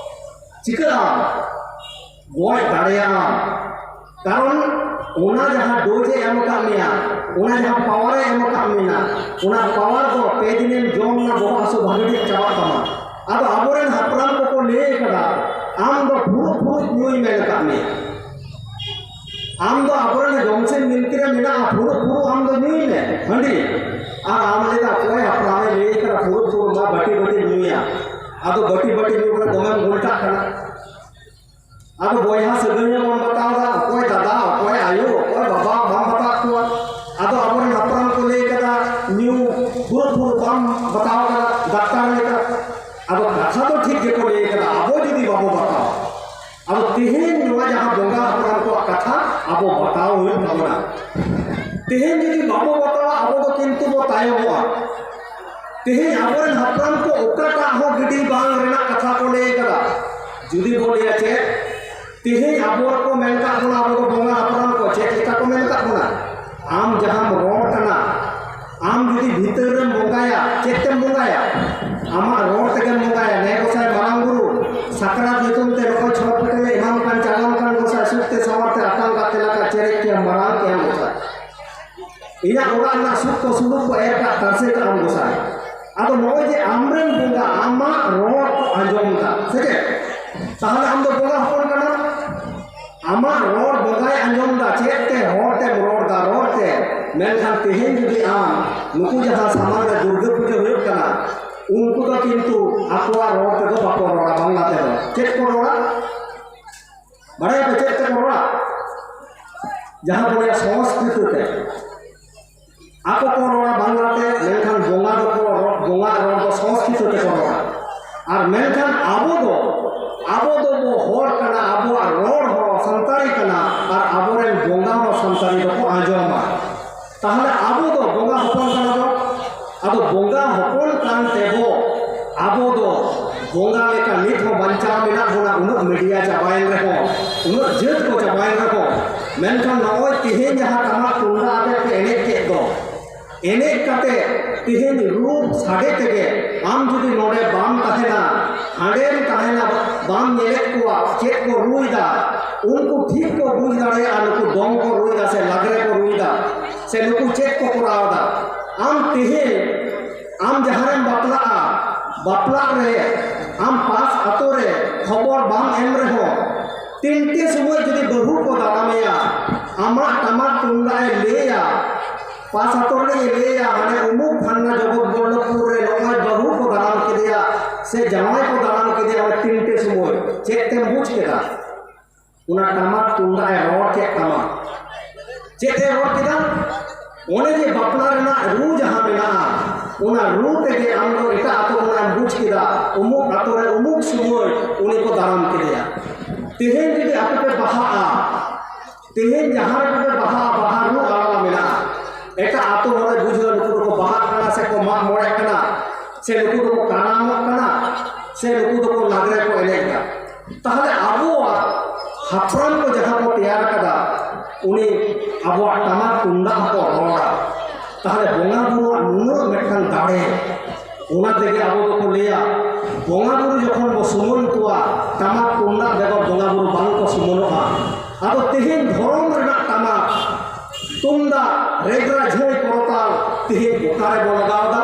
ᱪᱤᱠᱟᱹᱜᱼᱟ? ᱜᱚᱡ ᱫᱟᱲᱮᱭᱟᱜᱼᱟ᱾ ᱠᱟᱨᱚᱱ ᱚᱱᱟ ᱡᱟᱦᱟᱸ ᱰᱳᱡᱽ ᱮ ᱮᱢ ᱟᱠᱟᱫ ᱢᱮᱭᱟ, ᱚᱱᱟ ᱡᱟᱦᱟᱸ ᱯᱟᱣᱟᱨ ᱮ ᱮᱢ ᱟᱠᱟᱫ ᱢᱮᱭᱟ, ᱚᱱᱟ ᱯᱟᱣᱟᱨ ᱫᱚ ᱯᱮ ᱫᱤᱱᱮᱢ ᱡᱚᱢ ᱱᱟ, ᱵᱚᱦᱚᱜ ᱦᱟᱹᱥᱩ ᱵᱷᱟᱜᱮ ᱴᱷᱤᱠ ᱪᱟᱵᱟᱜ ᱛᱟᱢᱟ᱾ ᱟᱫᱚ ᱟᱵᱚᱨᱮᱱ ᱦᱟᱯᱲᱟᱢ ᱠᱚᱠᱚ ᱞᱟᱹᱭ ᱟᱠᱟᱫᱟ, ᱟᱢ ᱫᱚ ᱯᱷᱩᱲᱩᱜ ᱯᱷᱩᱲᱩᱜ ᱧᱩᱭ ᱢᱮᱱ ᱟᱠᱟᱫ ᱢᱮᱭᱟ᱾ ᱟᱢ ᱫᱚ ᱟᱵᱚᱨᱮᱱ ᱡᱚᱢᱥᱤᱢ ᱵᱤᱱᱛᱤ ᱨᱮ ᱢᱮᱱᱟᱜᱼᱟ, ᱯᱷᱩᱲᱩᱜ ᱯᱷᱩᱲᱩᱜ ᱟᱢ ᱫᱚ ᱧᱩᱭ ᱢᱮ ᱦᱟᱺᱰᱤ᱾ ᱟᱨ ᱟᱢ ᱞᱟᱹᱭᱫᱟ, ᱚᱠᱚᱭ ᱦᱟᱯᱲᱟᱢᱮ ᱞᱟᱹᱭ ᱠᱟᱫᱟ ᱯᱷᱩᱲᱩᱜ ᱯᱷᱩᱲᱩᱜ ᱢᱟ ᱵᱟᱹᱴᱤ ᱵᱟᱹᱴᱤ ᱧᱩᱭᱟ? ᱟᱫᱚ ᱵᱟᱹᱴᱤ ᱵᱟᱹᱴᱤ ᱧᱩ ᱠᱟᱛᱮ ᱫᱚᱢᱮᱢ ᱜᱷᱚᱞᱴᱟᱜ ᱠᱟᱱᱟ᱾ ᱟᱫᱚ ᱵᱚᱭᱦᱟ ᱥᱟᱹᱜᱟᱹᱭ ᱦᱚᱸ ᱵᱟᱢ ᱵᱟᱛᱟᱣ ᱮᱫᱟ, ᱚᱠᱚᱭ ᱫᱟᱫᱟ, ᱚᱠᱚᱭ ᱟᱭᱳ, ᱚᱠᱚᱭ ᱵᱟᱵᱟ ᱵᱟᱢ ᱵᱟᱛᱟᱣ ᱠᱚᱣᱟ᱾ ᱟᱫᱚ ᱟᱵᱚᱨᱮᱱ ᱦᱟᱯᱲᱟᱢ ᱠᱚ ᱞᱟᱹᱭ ᱠᱟᱫᱟ, ᱧᱩ ᱯᱷᱩᱲᱩᱜ ᱯᱷᱩᱲᱩᱜ ᱵᱟᱢ ᱵᱟᱛᱟᱣ ᱠᱟᱫᱟ ᱰᱟᱠᱛᱟᱨ ᱞᱮᱠᱟ᱾ ᱟᱫᱚ ᱛᱮᱦᱮᱧ ᱡᱩᱫᱤ ᱵᱟᱵᱚ ᱵᱟᱛᱟᱣᱟ, ᱟᱵᱚ ᱫᱚ ᱠᱤᱱᱛᱩ ᱵᱚ ᱛᱟᱭᱚᱢᱚᱜᱼᱟ᱾ ᱛᱮᱦᱮᱧ ᱟᱵᱚᱨᱮᱱ ᱦᱟᱯᱲᱟᱢ ᱠᱚ ᱚᱠᱟᱴᱟᱜ ᱦᱚᱸ ᱜᱤᱰᱤ ᱵᱟᱝ ᱨᱮᱱᱟᱜ ᱠᱟᱛᱷᱟ ᱠᱚ ᱞᱟᱹᱭ ᱠᱟᱫᱟ᱾ ᱡᱩᱫᱤ ᱵᱚ ᱞᱟᱹᱭᱟ ᱪᱮᱫ, ᱛᱮᱦᱮᱧ ᱟᱵᱚ ᱠᱚ ᱢᱮᱱ ᱠᱟᱜ ᱵᱚᱱᱟ, ᱟᱵᱚ ᱫᱚ ᱵᱚᱸᱜᱟ ᱦᱟᱯᱲᱟᱢ ᱠᱚ ᱪᱮᱫ ᱞᱮᱠᱟ ᱠᱚ ᱢᱮᱱ ᱠᱟᱜ ᱵᱚᱱᱟ? ᱟᱢ ᱡᱟᱦᱟᱸᱢ ᱨᱚᱲ ᱠᱟᱱᱟ, ᱟᱢ ᱡᱩᱫᱤ ᱵᱷᱤᱛᱟᱹᱨ ᱨᱮᱢ ᱵᱚᱸᱜᱟᱭᱟ, ᱪᱮᱫ ᱛᱮᱢ ᱵᱚᱸᱜᱟᱭᱟ? ᱟᱢᱟᱜ ᱨᱚᱲ ᱛᱮᱜᱮᱢ ᱵᱚᱸᱜᱟᱭᱟ᱾ ᱱᱮ ᱜᱚᱸᱥᱟᱭ ᱢᱟᱨᱟᱝ ᱵᱩᱨᱩ, ᱥᱟᱠᱨᱟᱛ ᱧᱩᱛᱩᱢ ᱛᱮ ᱱᱚᱜᱼᱚᱭ ᱪᱷᱚᱴ ᱯᱮᱴᱮᱞᱮ ᱮᱢᱟᱢ ᱠᱟᱱ, ᱪᱟᱞᱟᱢ ᱠᱟᱱ ᱜᱚᱸᱥᱟᱭ, ᱥᱩᱠ ᱛᱮ ᱥᱟᱶᱟᱨ ᱛᱮ ᱟᱛᱟᱝ ᱠᱟᱛᱮ ᱞᱟᱠᱟ ᱪᱮᱨᱮᱡ ᱠᱮᱭᱟ ᱢᱟᱨᱟᱝ ᱠᱮᱭᱟ ᱜᱚᱸᱥᱟᱭ᱾ ᱤᱧᱟᱹᱜ ᱚᱲᱟᱜ ᱨᱮᱱᱟᱜ ᱥᱩᱠ ᱠᱚ ᱥᱩᱞᱩᱠ ᱠᱚ ᱮᱨ ᱠᱟᱜ ᱛᱟᱥᱮ ᱠᱟᱜ ᱟᱢ ᱜᱚᱸᱥᱟᱭ᱾ ᱟᱫᱚ ᱱᱚᱜᱼᱚᱭ ᱡᱮ ᱟᱢᱨᱮᱱ ᱵᱚᱸᱜᱟ ᱟᱢᱟᱜ ᱨᱚᱲ ᱠᱚ ᱟᱸᱡᱚᱢ ᱮᱫᱟ, ᱥᱮ ᱪᱮᱫ? ᱛᱟᱦᱚᱞᱮ ᱟᱢ ᱫᱚ ᱵᱚᱸᱜᱟ ᱦᱚᱯᱚᱱ ᱠᱟᱱᱟᱢ᱾ ᱟᱢᱟᱜ ᱨᱚᱲ ᱵᱚᱸᱜᱟᱭ ᱟᱸᱡᱚᱢ ᱮᱫᱟ, ᱪᱮᱫ ᱛᱮ? ᱦᱚᱲ ᱛᱮᱢ ᱨᱚᱲ ᱮᱫᱟ, ᱨᱚᱲ ᱛᱮ᱾ ᱢᱮᱱᱠᱷᱟᱱ ᱛᱮᱦᱮᱧ ᱡᱩᱫᱤ ᱟᱢ ᱱᱩᱠᱩ ᱡᱟᱦᱟᱸ ᱥᱟᱢᱟᱝ ᱨᱮ ᱫᱩᱨᱜᱟᱹ ᱯᱩᱡᱟᱹ ᱦᱩᱭᱩᱜ ᱠᱟᱱᱟ, ᱩᱱᱠᱩ ᱫᱚ ᱠᱤᱱᱛᱩ ᱟᱠᱚᱣᱟᱜ ᱨᱚᱲ ᱛᱮᱫᱚ ᱵᱟᱠᱚ ᱨᱚᱲᱟ, ᱵᱟᱝᱞᱟ ᱛᱮᱫᱚ᱾ ᱪᱮᱫ ᱠᱚ ᱨᱚᱲᱟ? ᱵᱟᱲᱟᱭᱟᱯᱮ ᱪᱮᱫ ᱛᱮᱠᱚ ᱨᱚᱲᱟ? ᱡᱟᱦᱟᱸ ᱵᱚᱱ ᱞᱟᱹᱭᱟ ᱥᱚᱝᱥᱠᱨᱤᱛ ᱛᱮ᱾ ᱟᱠᱚ ᱠᱚ ᱨᱚᱲᱟ ᱵᱟᱝᱞᱟ ᱛᱮ, ᱢᱮᱱᱠᱷᱟᱱ ᱵᱚᱸᱜᱟ ᱫᱚᱠᱚ ᱨᱚᱲ, ᱵᱚᱸᱜᱟ ᱨᱚᱲ ᱫᱚ ᱥᱚᱝᱥᱠᱨᱤᱛ ᱛᱮᱠᱚ ᱨᱚᱲᱟ᱾ ᱟᱨ ᱢᱮᱱᱠᱷᱟᱱ ᱟᱵᱚ ᱫᱚ, ᱟᱵᱚ ᱫᱚ ᱵᱚ ᱦᱚᱲ ᱠᱟᱱᱟ, ᱟᱵᱚᱣᱟᱜ ᱨᱚᱲ ᱦᱚᱸ ᱥᱟᱱᱛᱟᱲᱤ ᱠᱟᱱᱟ, ᱟᱨ ᱟᱵᱚᱨᱮᱱ ᱵᱚᱸᱜᱟ ᱦᱚᱸ ᱥᱟᱱᱛᱟᱲᱤ ᱫᱚᱠᱚ ᱟᱸᱡᱚᱢᱟ᱾ ᱛᱟᱦᱚᱞᱮ ᱟᱵᱚ ᱫᱚ ᱵᱚᱸᱜᱟ ᱦᱚᱯᱚᱱ ᱠᱟᱱᱟ ᱵᱚ᱾ ᱟᱫᱚ ᱵᱚᱸᱜᱟ ᱦᱚᱯᱚᱱ ᱠᱟᱱ ᱛᱮᱵᱚ, ᱟᱵᱚ ᱫᱚ ᱵᱚᱸᱜᱟ ᱞᱮᱠᱟ ᱱᱤᱛ ᱦᱚᱸ ᱵᱟᱧᱪᱟᱣ ᱢᱮᱱᱟᱜ ᱵᱚᱱᱟ᱾ ᱩᱱᱟᱹᱜ ᱢᱤᱰᱤᱭᱟ ᱪᱟᱵᱟᱭᱮᱱ ᱨᱮᱦᱚᱸ, ᱩᱱᱟᱹᱜ ᱡᱟᱹᱛ ᱠᱚ ᱪᱟᱵᱟᱭᱮᱱ ᱨᱮᱦᱚᱸ, ᱢᱮᱱᱠᱷᱟᱱ ᱱᱚᱜᱼᱚᱭ ᱛᱮᱦᱮᱧ ᱡᱟᱦᱟᱸ ᱴᱟᱢᱟᱠ ᱛᱩᱢᱫᱟᱜ ᱟᱛᱮ ᱯᱮ ᱮᱱᱮᱡ ᱠᱮᱫ ᱫᱚ, ᱮᱱᱮᱡ ᱠᱟᱛᱮ ᱛᱮᱦᱮᱧ ᱨᱩ ᱥᱟᱰᱮ ᱛᱮᱜᱮ ᱟᱢ ᱡᱩᱫᱤ ᱱᱚᱰᱮ ᱵᱟᱢ ᱛᱟᱦᱮᱱᱟ, ᱦᱟᱸᱰᱮᱢ ᱛᱟᱦᱮᱱᱟ, ᱵᱟᱢ ᱧᱮᱞᱮᱫ ᱠᱚᱣᱟ ᱪᱮᱫ ᱠᱚ ᱨᱩᱭᱫᱟ, ᱩᱱᱠᱩ ᱴᱷᱤᱠ ᱠᱚ ᱵᱩᱡᱽ ᱫᱟᱲᱮᱭᱟᱜᱼᱟ ᱱᱩᱠᱩ ᱫᱚᱝ ᱠᱚ ᱨᱩᱭᱫᱟ ᱥᱮ ᱞᱟᱜᱽᱲᱮ ᱠᱚ ᱨᱩᱭᱫᱟ ᱥᱮ ᱱᱩᱠᱩ ᱪᱮᱫ ᱠᱚ ᱠᱚᱨᱟᱣᱫᱟ᱾ ᱟᱢ ᱛᱮᱦᱮᱧ, ᱟᱢ ᱡᱟᱦᱟᱸ ᱨᱮᱢ ᱵᱟᱯᱞᱟᱜᱼᱟ, ᱵᱟᱯᱞᱟᱜ ᱨᱮ ᱟᱢ ᱯᱟᱥ ᱟᱛᱳ ᱨᱮ ᱠᱷᱚᱵᱚᱨ ᱵᱟᱢ ᱮᱢ ᱨᱮᱦᱚᱸ, ᱛᱤᱱᱴᱮ ᱥᱚᱢᱚᱭ ᱡᱩᱫᱤ ᱵᱟᱹᱦᱩ ᱠᱚ ᱫᱟᱨᱟᱢᱮᱭᱟ, ᱟᱢᱟᱜ ᱴᱟᱢᱟᱠ ᱛᱩᱢᱫᱟᱜ ᱮ ᱞᱟᱹᱭᱟ, ᱯᱟᱥ ᱟᱛᱳ ᱨᱤᱱᱤᱡ ᱮ ᱞᱟᱹᱭᱟ, ᱦᱟᱱᱮ ᱩᱢᱩᱠ ᱯᱷᱟᱱᱱᱟ ᱡᱚᱜᱚᱛ ᱵᱚᱞᱞᱚᱵᱷᱯᱩᱨ ᱨᱮ ᱱᱚᱜᱼᱚᱭ ᱵᱟᱹᱦᱩ ᱠᱚ ᱫᱟᱨᱟᱢ ᱠᱮᱫᱮᱭᱟ ᱥᱮ ᱡᱟᱶᱟᱭ ᱠᱚ ᱫᱟᱨᱟᱢ ᱠᱮᱫᱮᱭᱟ, ᱚᱱᱟ ᱛᱤᱱᱴᱮ ᱥᱚᱢᱚᱭ᱾ ᱪᱮᱫ ᱛᱮᱢ ᱵᱩᱡᱽ ᱠᱮᱫᱟ? ᱚᱱᱟ ᱴᱟᱢᱟᱠ ᱛᱩᱢᱫᱟᱜ ᱮ ᱨᱚᱲ ᱠᱮᱫ ᱛᱟᱢᱟ᱾ ᱪᱮᱫ ᱮ ᱨᱚᱲ ᱠᱮᱫᱟ? ᱚᱱᱮ ᱡᱮ ᱵᱟᱯᱞᱟ ᱨᱮᱱᱟᱜ ᱨᱩ ᱡᱟᱦᱟᱸ ᱢᱮᱱᱟᱜᱼᱟ, ᱚᱱᱟ ᱨᱩ ᱛᱮᱜᱮ ᱟᱢ ᱫᱚ ᱮᱴᱟᱜ ᱟᱛᱳ ᱠᱷᱚᱱᱟᱜ ᱮᱢ ᱵᱩᱡᱽ ᱠᱮᱫᱟ, ᱩᱢᱩᱠ ᱟᱛᱳ ᱨᱮ ᱩᱢᱩᱠ ᱥᱚᱢᱚᱭ ᱩᱱᱤ ᱠᱚ ᱫᱟᱨᱟᱢ ᱠᱮᱫᱮᱭᱟ᱾ ᱛᱮᱦᱮᱧ ᱡᱩᱫᱤ ᱟᱯᱮ ᱯᱮ ᱵᱟᱦᱟᱜᱼᱟ, ᱛᱮᱦᱮᱧ ᱡᱟᱦᱟᱸ ᱨᱮ ᱯᱮ ᱵᱟᱦᱟᱜᱼᱟ, ᱵᱟᱦᱟ ᱨᱩ ᱟᱞᱟᱫᱟ ᱢᱮᱱᱟᱜᱼᱟ, ᱥᱮ ᱱᱩᱠᱩ ᱫᱚᱠᱚ ᱠᱟᱨᱟᱢᱚᱜ ᱠᱟᱱᱟ, ᱥᱮ ᱱᱩᱠᱩ ᱫᱚᱠᱚ ᱞᱟᱜᱽᱲᱮ ᱠᱚ ᱮᱱᱮᱡ ᱮᱫᱟ? ᱛᱟᱦᱚᱞᱮ ᱟᱵᱚᱣᱟᱜ ᱦᱟᱯᱲᱟᱢ ᱠᱚ ᱡᱟᱦᱟᱸ ᱠᱚ ᱛᱮᱭᱟᱨ ᱠᱟᱫᱟ, ᱩᱱᱤ ᱟᱵᱚᱣᱟᱜ ᱴᱟᱢᱟᱠ ᱛᱩᱢᱫᱟᱜ ᱦᱚᱸᱠᱚ ᱨᱚᱲᱟ᱾ ᱛᱟᱦᱚᱞᱮ ᱵᱚᱸᱜᱟ ᱵᱩᱨᱩᱣᱟᱜ ᱱᱩᱱᱟᱹᱜ ᱢᱤᱫᱴᱟᱝ ᱫᱟᱲᱮ, ᱚᱱᱟ ᱛᱮᱜᱮ ᱟᱵᱚ ᱫᱚᱠᱚ ᱞᱟᱹᱭᱟ, ᱵᱚᱸᱜᱟ ᱵᱩᱨᱩ ᱡᱚᱠᱷᱚᱱ ᱵᱚ ᱥᱩᱢᱟᱹᱱ ᱠᱚᱣᱟ, ᱴᱟᱢᱟᱠ ᱛᱩᱢᱫᱟᱜ ᱵᱮᱜᱚᱨ ᱵᱚᱸᱜᱟ ᱵᱩᱨᱩ ᱵᱟᱝ ᱠᱚ ᱥᱩᱢᱟᱹᱱᱚᱜᱼᱟ᱾ ᱟᱫᱚ ᱛᱮᱦᱮᱧ ᱫᱷᱚᱨᱚᱢ ᱨᱮᱱᱟᱜ ᱴᱟᱢᱟᱠ ᱛᱩᱢᱫᱟᱜ, ᱨᱮᱜᱽᱲᱟ, ᱡᱷᱟᱹᱭ, ᱠᱚᱨᱛᱟᱞ ᱛᱮᱦᱮᱧ ᱚᱠᱟ ᱨᱮ ᱵᱚ ᱞᱟᱜᱟᱣ ᱮᱫᱟ?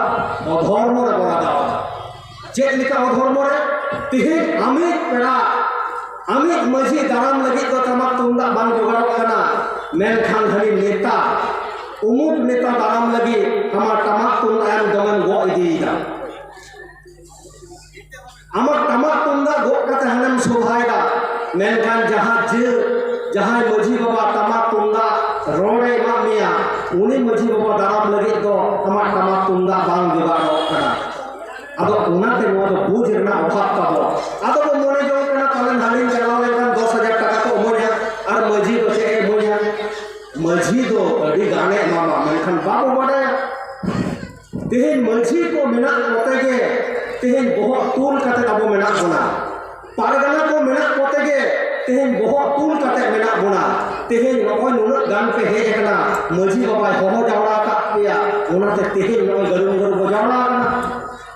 ᱚᱫᱷᱚᱨᱢᱚ ᱨᱮ ᱵᱚ ᱞᱟᱜᱟᱣ ᱮᱫᱟ᱾ ᱪᱮᱫ ᱞᱮᱠᱟ ᱚᱫᱷᱚᱨᱢᱚ ᱨᱮ? ᱛᱮᱦᱮᱧ ᱟᱢᱤᱡ ᱯᱮᱲᱟ, ᱟᱢᱤᱡ ᱢᱟᱹᱡᱷᱤ ᱫᱟᱨᱟᱢ ᱞᱟᱹᱜᱤᱫ ᱫᱚ ᱴᱟᱢᱟᱠ ᱛᱩᱢᱫᱟᱜ ᱵᱟᱝ ᱡᱚᱜᱟᱲᱚᱜ ᱠᱟᱱᱟ, ᱢᱮᱱᱠᱷᱟᱱ ᱦᱟᱹᱱᱤ ᱱᱮᱛᱟ, ᱩᱢᱩᱠ ᱱᱮᱛᱟ ᱫᱟᱨᱟᱢ ᱞᱟᱹᱜᱤᱫ ᱟᱢᱟᱜ ᱴᱟᱢᱟᱠ ᱛᱩᱢᱫᱟᱜ ᱮᱢ ᱫᱚᱢᱮᱢ ᱜᱚᱜ ᱤᱫᱤᱭᱮᱫᱟ᱾ ᱟᱢᱟᱜ ᱴᱟᱢᱟᱠ ᱛᱩᱢᱫᱟᱜ ᱜᱚᱜ ᱠᱟᱛᱮ ᱦᱟᱱᱮᱢ ᱥᱚᱵᱷᱟᱭᱮᱫᱟ, ᱢᱮᱱᱠᱷᱟᱱ ᱡᱟᱦᱟᱸ ᱡᱟᱹ ᱡᱟᱦᱟᱸᱭ ᱢᱟᱹᱡᱷᱤ ᱵᱟᱵᱟ ᱴᱟᱢᱟᱠ ᱛᱩᱢᱫᱟᱜ ᱨᱚᱲᱮ ᱮᱢᱟᱫ ᱢᱮᱭᱟ, ᱩᱱᱤ ᱢᱟᱹᱡᱷᱤ ᱵᱟᱵᱟ ᱫᱟᱨᱟᱢ ᱞᱟᱹᱜᱤᱫ ᱫᱚ ᱟᱢᱟᱜ ᱴᱟᱢᱟᱠ ᱛᱩᱢᱫᱟᱜ ᱵᱟᱝ ᱡᱚᱜᱟᱲᱚᱜ ᱠᱟᱱᱟ᱾ ᱟᱫᱚ ᱚᱱᱟᱛᱮ ᱱᱚᱣᱟ ᱫᱚ ᱵᱩᱡᱽ ᱨᱮᱱᱟᱜ ᱚᱵᱷᱟᱵᱽ ᱛᱟᱵᱚ᱾ ᱟᱫᱚ ᱵᱚ ᱢᱚᱱᱮ ᱡᱚᱝ ᱠᱟᱱᱟ, ᱯᱟᱞᱮᱱ ᱦᱟᱹᱱᱤᱧ ᱪᱟᱞᱟᱣ ᱞᱮᱱᱠᱷᱟᱱ ᱫᱚᱥ ᱦᱟᱡᱟᱨ ᱴᱟᱠᱟ ᱠᱚ ᱤᱢᱟᱹᱧᱟ, ᱟᱨ ᱢᱟᱹᱡᱷᱤ ᱫᱚ ᱪᱮᱫ ᱮ ᱤᱢᱟᱹᱧᱟ? ᱢᱟᱹᱡᱷᱤ ᱫᱚ ᱟᱹᱰᱤ ᱜᱟᱱᱮ ᱮᱢᱟᱢᱟ, ᱢᱮᱱᱠᱷᱟᱱ ᱵᱟᱵᱚ ᱵᱟᱰᱟᱭᱟ᱾ ᱛᱮᱦᱮᱧ ᱢᱟᱹᱡᱷᱤ ᱠᱚ ᱢᱮᱱᱟᱜ ᱠᱚᱛᱮ ᱜᱮ ᱛᱮᱦᱮᱧ ᱵᱚᱦᱚᱜ ᱛᱩᱞ ᱠᱟᱛᱮ ᱟᱵᱚ ᱢᱮᱱᱟᱜ ᱵᱚᱱᱟ᱾ ᱯᱟᱨᱜᱟᱱᱟ ᱠᱚ ᱢᱮᱱᱟᱜ ᱠᱚᱛᱮ ᱜᱮ ᱛᱮᱦᱮᱧ ᱵᱚᱦᱚᱜ ᱛᱩᱞ ᱠᱟᱛᱮ ᱢᱮᱱᱟᱜ ᱵᱚᱱᱟ᱾ ᱛᱮᱦᱮᱧ ᱱᱚᱜᱼᱚᱭ ᱱᱩᱱᱟᱹᱜ ᱜᱟᱱ ᱯᱮ ᱦᱮᱡ ᱟᱠᱟᱱᱟ, ᱢᱟᱹᱡᱷᱤ ᱵᱟᱵᱟᱭ ᱦᱚᱦᱚ ᱡᱟᱣᱨᱟ ᱟᱠᱟᱫ ᱯᱮᱭᱟ, ᱚᱱᱟᱛᱮ ᱛᱮᱦᱮᱧ ᱱᱚᱜᱼᱚᱭ ᱜᱟᱹᱨᱩᱢ ᱜᱟᱹᱨᱩ ᱵᱚ ᱡᱟᱣᱨᱟ ᱟᱠᱟᱱᱟ᱾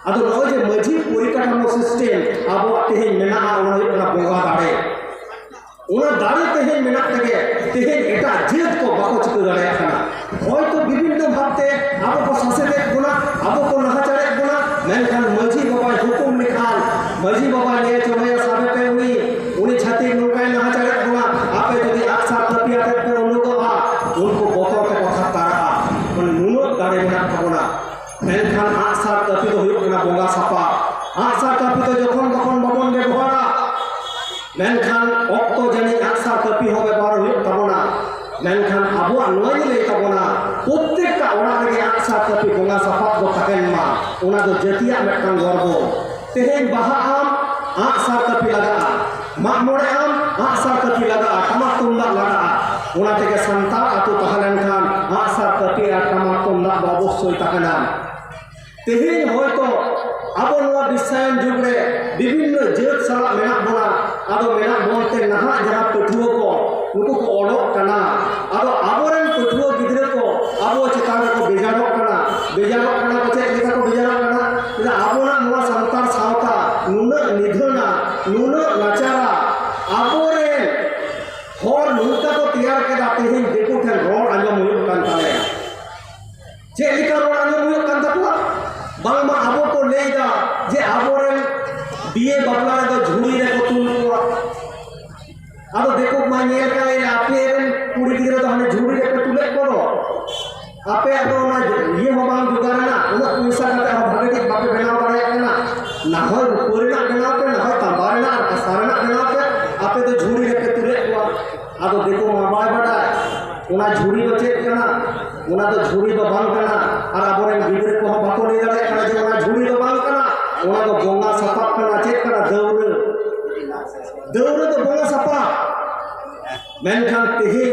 ᱟᱫᱚ ᱱᱚᱜᱼᱚᱭ ᱡᱮ ᱢᱟᱹᱡᱷᱤ ᱯᱚᱨᱤᱠᱟᱴᱷᱟᱢᱳ system ᱟᱵᱚᱣᱟᱜ ᱛᱮᱦᱮᱧ ᱢᱮᱱᱟᱜᱼᱟ, ᱚᱱᱟ ᱦᱩᱭᱩᱜ ᱠᱟᱱᱟ ᱵᱚᱸᱜᱟ ᱫᱟᱲᱮ᱾ ᱚᱱᱟ ᱫᱟᱲᱮ ᱛᱮᱦᱮᱧ ᱢᱮᱱᱟᱜ ᱛᱮᱜᱮ ᱛᱮᱦᱮᱧ ᱮᱴᱟᱜ ᱡᱟᱹᱛ ᱠᱚ ᱵᱟᱠᱚ ᱪᱤᱠᱟᱹ ᱫᱟᱲᱮᱭᱟᱜ ᱠᱟᱱᱟ᱾ ᱦᱚᱭᱛᱚ ᱵᱤᱵᱷᱤᱱᱱᱚ ᱵᱷᱟᱵᱛᱮ ᱟᱵᱚ ᱠᱚ ᱥᱟᱥᱮᱛᱮᱫ ᱵᱚᱱᱟ, ᱟᱵᱚ ᱠᱚ ᱱᱟᱦᱟᱪᱟᱨᱮᱫ ᱵᱚᱱᱟ, ᱢᱮᱱᱠᱷᱟᱱ ᱢᱟᱹᱡᱷᱤ ᱵᱟᱵᱟᱭ ᱦᱩᱠᱩᱢ ᱞᱮᱠᱷᱟᱱ, ᱢᱟᱹᱡᱷᱤ ᱵᱟᱵᱟᱭ ᱞᱟᱹᱭᱟ, "ᱪᱚᱞᱚᱭᱟ, ᱥᱟᱵᱮ ᱯᱮ ᱩᱱᱤ, ᱩᱱᱤ ᱪᱷᱟᱹᱛᱤᱠ ᱱᱚᱝᱠᱟᱭ ᱱᱟᱦᱟᱪᱟᱨᱮᱫ ᱵᱚᱱᱟ, ᱟᱯᱮ ᱡᱩᱫᱤ ᱟᱜᱼᱥᱟᱨ ᱠᱟᱹᱯᱤ ᱟᱛᱮᱫ ᱯᱮ ᱩᱰᱩᱠᱚᱜᱼᱟ, ᱩᱱᱠᱩ ᱵᱚᱛᱚᱨ ᱛᱮᱠᱚ ᱛᱷᱟᱨ ᱛᱟᱨᱟᱜᱼᱟ᱾" ᱢᱟᱱᱮ ᱱᱩᱱᱟᱹᱜ ᱫᱟᱲᱮ ᱢᱮᱱᱟᱜ ᱛᱟᱵᱚᱱᱟ᱾ ᱢᱮᱱᱠᱷᱟᱱ ᱟᱜᱼᱥᱟᱨ ᱠᱟᱹᱯᱤ ᱫᱚ ᱦᱩᱭᱩᱜ ᱠᱟᱱᱟ ᱵᱚᱸᱜᱟ ᱥᱟᱯᱟᱵ᱾ ᱟᱜᱼᱥᱟᱨ ᱠᱟᱹᱯᱤ ᱫᱚ ᱡᱚᱠᱷᱚᱱ ᱛᱚᱠᱷᱚᱱ ᱵᱟᱵᱚᱱ ᱵᱮᱵᱚᱦᱟᱨᱟ, ᱢᱮᱱᱠᱷᱟᱱ ᱚᱠᱛᱚ ᱡᱟᱹᱱᱤᱡ ᱟᱜᱼᱥᱟᱨ ᱠᱟᱹᱯᱤ ᱦᱚᱸ ᱵᱮᱵᱚᱦᱟᱨ ᱦᱩᱭᱩᱜ ᱛᱟᱵᱚᱱᱟ᱾ ᱢᱮᱱᱠᱷᱟᱱ ᱟᱵᱚᱣᱟᱜ ᱱᱚᱣᱟ ᱜᱮ ᱞᱟᱹᱭ ᱛᱟᱵᱚᱱᱟ, ᱯᱨᱚᱛᱛᱮᱠᱴᱟ ᱚᱲᱟᱜ ᱨᱮᱜᱮ ᱟᱜᱼᱥᱟᱨ ᱠᱟᱹᱯᱤ ᱵᱚᱸᱜᱟ ᱥᱟᱯᱟᱵ ᱫᱚ ᱛᱟᱦᱮᱱ ᱢᱟ᱾ ᱚᱱᱟ ᱫᱚ ᱡᱟᱹᱛᱤᱭᱟᱜ ᱢᱤᱫᱴᱟᱝ ᱜᱚᱨᱵᱚ᱾ ᱛᱮᱦᱮᱧ ᱵᱟᱦᱟᱜ ᱟᱢ, ᱟᱜᱼᱥᱟᱨ ᱠᱟᱹᱯᱤ ᱞᱟᱜᱟᱜᱼᱟ᱾ ᱢᱟᱜ ᱢᱚᱬᱮ ᱟᱢ, ᱟᱜᱼᱥᱟᱨ ᱠᱟᱹᱯᱤ ᱞᱟᱜᱟᱜᱼᱟ, ᱴᱟᱢᱟᱠ ᱛᱩᱢᱫᱟᱜ ᱞᱟᱜᱟᱜᱼᱟ᱾ ᱚᱱᱟ ᱛᱮᱜᱮ ᱥᱟᱱᱛᱟᱲ ᱟᱹᱛᱩ ᱛᱟᱦᱮᱸ ᱞᱮᱱᱠᱷᱟᱱ ᱟᱜᱼᱥᱟᱨ ᱠᱟᱹᱯᱤ ᱟᱨ ᱴᱟᱢᱟᱠ ᱛᱩᱢᱫᱟᱜ ᱫᱚ ᱚᱵᱚᱥᱥᱳᱭ ᱛᱟᱦᱮᱱᱟ᱾ ᱛᱮᱦᱮᱧ ᱦᱚᱭᱛᱚ ᱟᱵᱚ ᱱᱚᱣᱟ ᱵᱤᱥᱥᱟᱭᱚᱱ ᱡᱩᱜᱽ ᱨᱮ ᱵᱤᱵᱷᱤᱱᱱᱚ ᱡᱟᱹᱛ ᱥᱟᱞᱟᱜ ᱢᱮᱱᱟᱜ ᱵᱚᱱᱟ᱾ ᱟᱫᱚ ᱢᱮᱱᱟᱜ ᱵᱚᱱ ᱛᱮ ᱱᱟᱦᱟᱜ ᱡᱟᱦᱟᱸ ᱯᱟᱹᱴᱷᱩᱣᱟᱹ ᱠᱚ, ᱱᱩᱠᱩ ᱠᱚ ᱚᱞᱚᱜ ᱠᱟᱱᱟ᱾ ᱟᱫᱚ ᱟᱵᱚᱨᱮᱱ ᱯᱟᱹᱴᱷᱩᱣᱟᱹ ᱜᱤᱫᱽᱨᱟᱹ ᱠᱚ ᱟᱵᱚ ᱪᱮᱛᱟᱱ ᱨᱮᱠᱚ ᱵᱮᱡᱟᱨᱚᱜ ᱠᱟᱱᱟ᱾ ᱵᱮᱡᱟᱨᱚᱜ ᱠᱟᱱᱟ ᱠᱚ, ᱪᱮᱫ ᱞᱮᱠᱟ ᱠᱚ ᱵᱮᱡᱟᱨᱚᱜ ᱠᱟᱱᱟ? ᱪᱮᱫᱟᱜ ᱟᱵᱚᱱᱟᱜ ᱱᱚᱣᱟ ᱥᱟᱱᱛᱟᱲ ᱥᱟᱶᱛᱟ ᱱᱩᱱᱟᱹᱜ ᱱᱤᱫᱷᱟᱹᱱᱟ, ᱱᱩᱱᱟᱹᱜ ᱱᱟᱪᱟᱨᱟ, ᱟᱵᱚᱨᱮᱱ ᱦᱚᱲ ᱱᱚᱝᱠᱟ ᱠᱚ ᱛᱮᱭᱟᱨ ᱠᱮᱫᱟ, ᱛᱮᱦᱮᱧ ᱫᱤᱠᱩ ᱴᱷᱮᱱ ᱨᱚᱲ ᱟᱸᱡᱚᱢ ᱦᱩᱭᱩᱜ ᱠᱟᱱ ᱛᱟᱞᱮᱭᱟ᱾ ᱪᱮᱫ ᱞᱮᱠᱟ ᱨᱚᱲ ᱟᱸᱡᱚᱢ ᱦᱩᱭᱩᱜ ᱠᱟᱱ ᱛᱟᱠᱚᱣᱟ? ᱵᱟᱝᱢᱟ ᱟᱵᱚ ᱠᱚ ᱞᱟᱹᱭᱫᱟ ᱡᱮ ᱟᱵᱚᱨᱮᱱ ᱵᱤᱭᱮ ᱵᱟᱯᱞᱟ ᱨᱮᱫᱚ ᱡᱷᱩᱲᱤ ᱨᱮᱠᱚ ᱛᱩᱞ ᱠᱚᱣᱟ᱾ ᱟᱫᱚ ᱫᱤᱠᱩ ᱢᱟ ᱧᱮᱞ ᱠᱟᱜ ᱟᱯᱮ ᱨᱮᱱ ᱠᱩᱲᱤ ᱜᱤᱫᱽᱨᱟᱹ ᱫᱚ ᱦᱟᱱᱮ ᱡᱷᱩᱲᱤ ᱨᱮᱯᱮ ᱛᱩᱞᱮᱫ ᱠᱚ ᱫᱚ᱾ ᱟᱯᱮᱭᱟᱜ ᱫᱚ ᱚᱱᱟ ᱤᱭᱟᱹ ᱦᱚᱸ ᱵᱟᱝ ᱡᱚᱜᱟᱲ ᱮᱱᱟ, ᱩᱱᱟᱹᱜ ᱯᱚᱭᱥᱟ ᱠᱟᱛᱮ ᱦᱚᱸ ᱵᱷᱟᱜᱮ ᱴᱷᱤᱠ ᱵᱟᱯᱮ ᱵᱮᱱᱟᱣ ᱫᱟᱲᱮᱭᱟᱜ ᱠᱟᱱᱟ᱾ ᱱᱟ ᱦᱚᱭ ᱨᱩᱯᱟᱹ ᱨᱮᱱᱟᱜ ᱵᱮᱱᱟᱣ ᱯᱮ, ᱱᱟ ᱦᱚᱭ ᱛᱟᱢᱵᱟ ᱨᱮᱱᱟᱜ ᱟᱨ ᱠᱟᱸᱥᱟ ᱨᱮᱱᱟᱜ ᱵᱮᱱᱟᱣ ᱯᱮ, ᱟᱯᱮ ᱫᱚ ᱡᱷᱩᱲᱤ ᱨᱮᱯᱮ ᱛᱩᱞᱮᱫ ᱠᱚᱣᱟ᱾ ᱟᱫᱚ ᱫᱤᱠᱩ ᱢᱟ ᱵᱟᱭ ᱵᱟᱰᱟᱭ ᱚᱱᱟ ᱡᱷᱩᱲᱤ ᱫᱚ ᱪᱮᱫ ᱠᱟᱱᱟ, ᱚᱱᱟ ᱫᱚ ᱡᱷᱩᱲᱤ ᱫᱚ ᱵᱟᱝ ᱠᱟᱱᱟ᱾ ᱟᱨ ᱟᱵᱚᱨᱮᱱ ᱜᱤᱫᱽᱨᱟᱹ ᱠᱚᱦᱚᱸ ᱵᱟᱠᱚ ᱞᱟᱹᱭ ᱫᱟᱲᱮᱭᱟᱜ ᱠᱟᱱᱟ ᱡᱮ ᱚᱱᱟ ᱡᱷᱩᱲᱤ ᱫᱚ ᱵᱟᱝ ᱠᱟᱱᱟ, ᱚᱱᱟ ᱫᱚ ᱵᱚᱸᱜᱟ ᱥᱟᱯᱟᱵ ᱠᱟᱱᱟ᱾ ᱪᱮᱫ ᱠᱟᱱᱟ? ᱫᱟᱹᱣᱲᱟᱹ᱾ ᱫᱟᱹᱣᱲᱟᱹ ᱫᱚ ᱵᱚᱸᱜᱟ ᱥᱟᱯᱟᱵ᱾ ᱢᱮᱱᱠᱷᱟᱱ ᱛᱮᱦᱮᱧ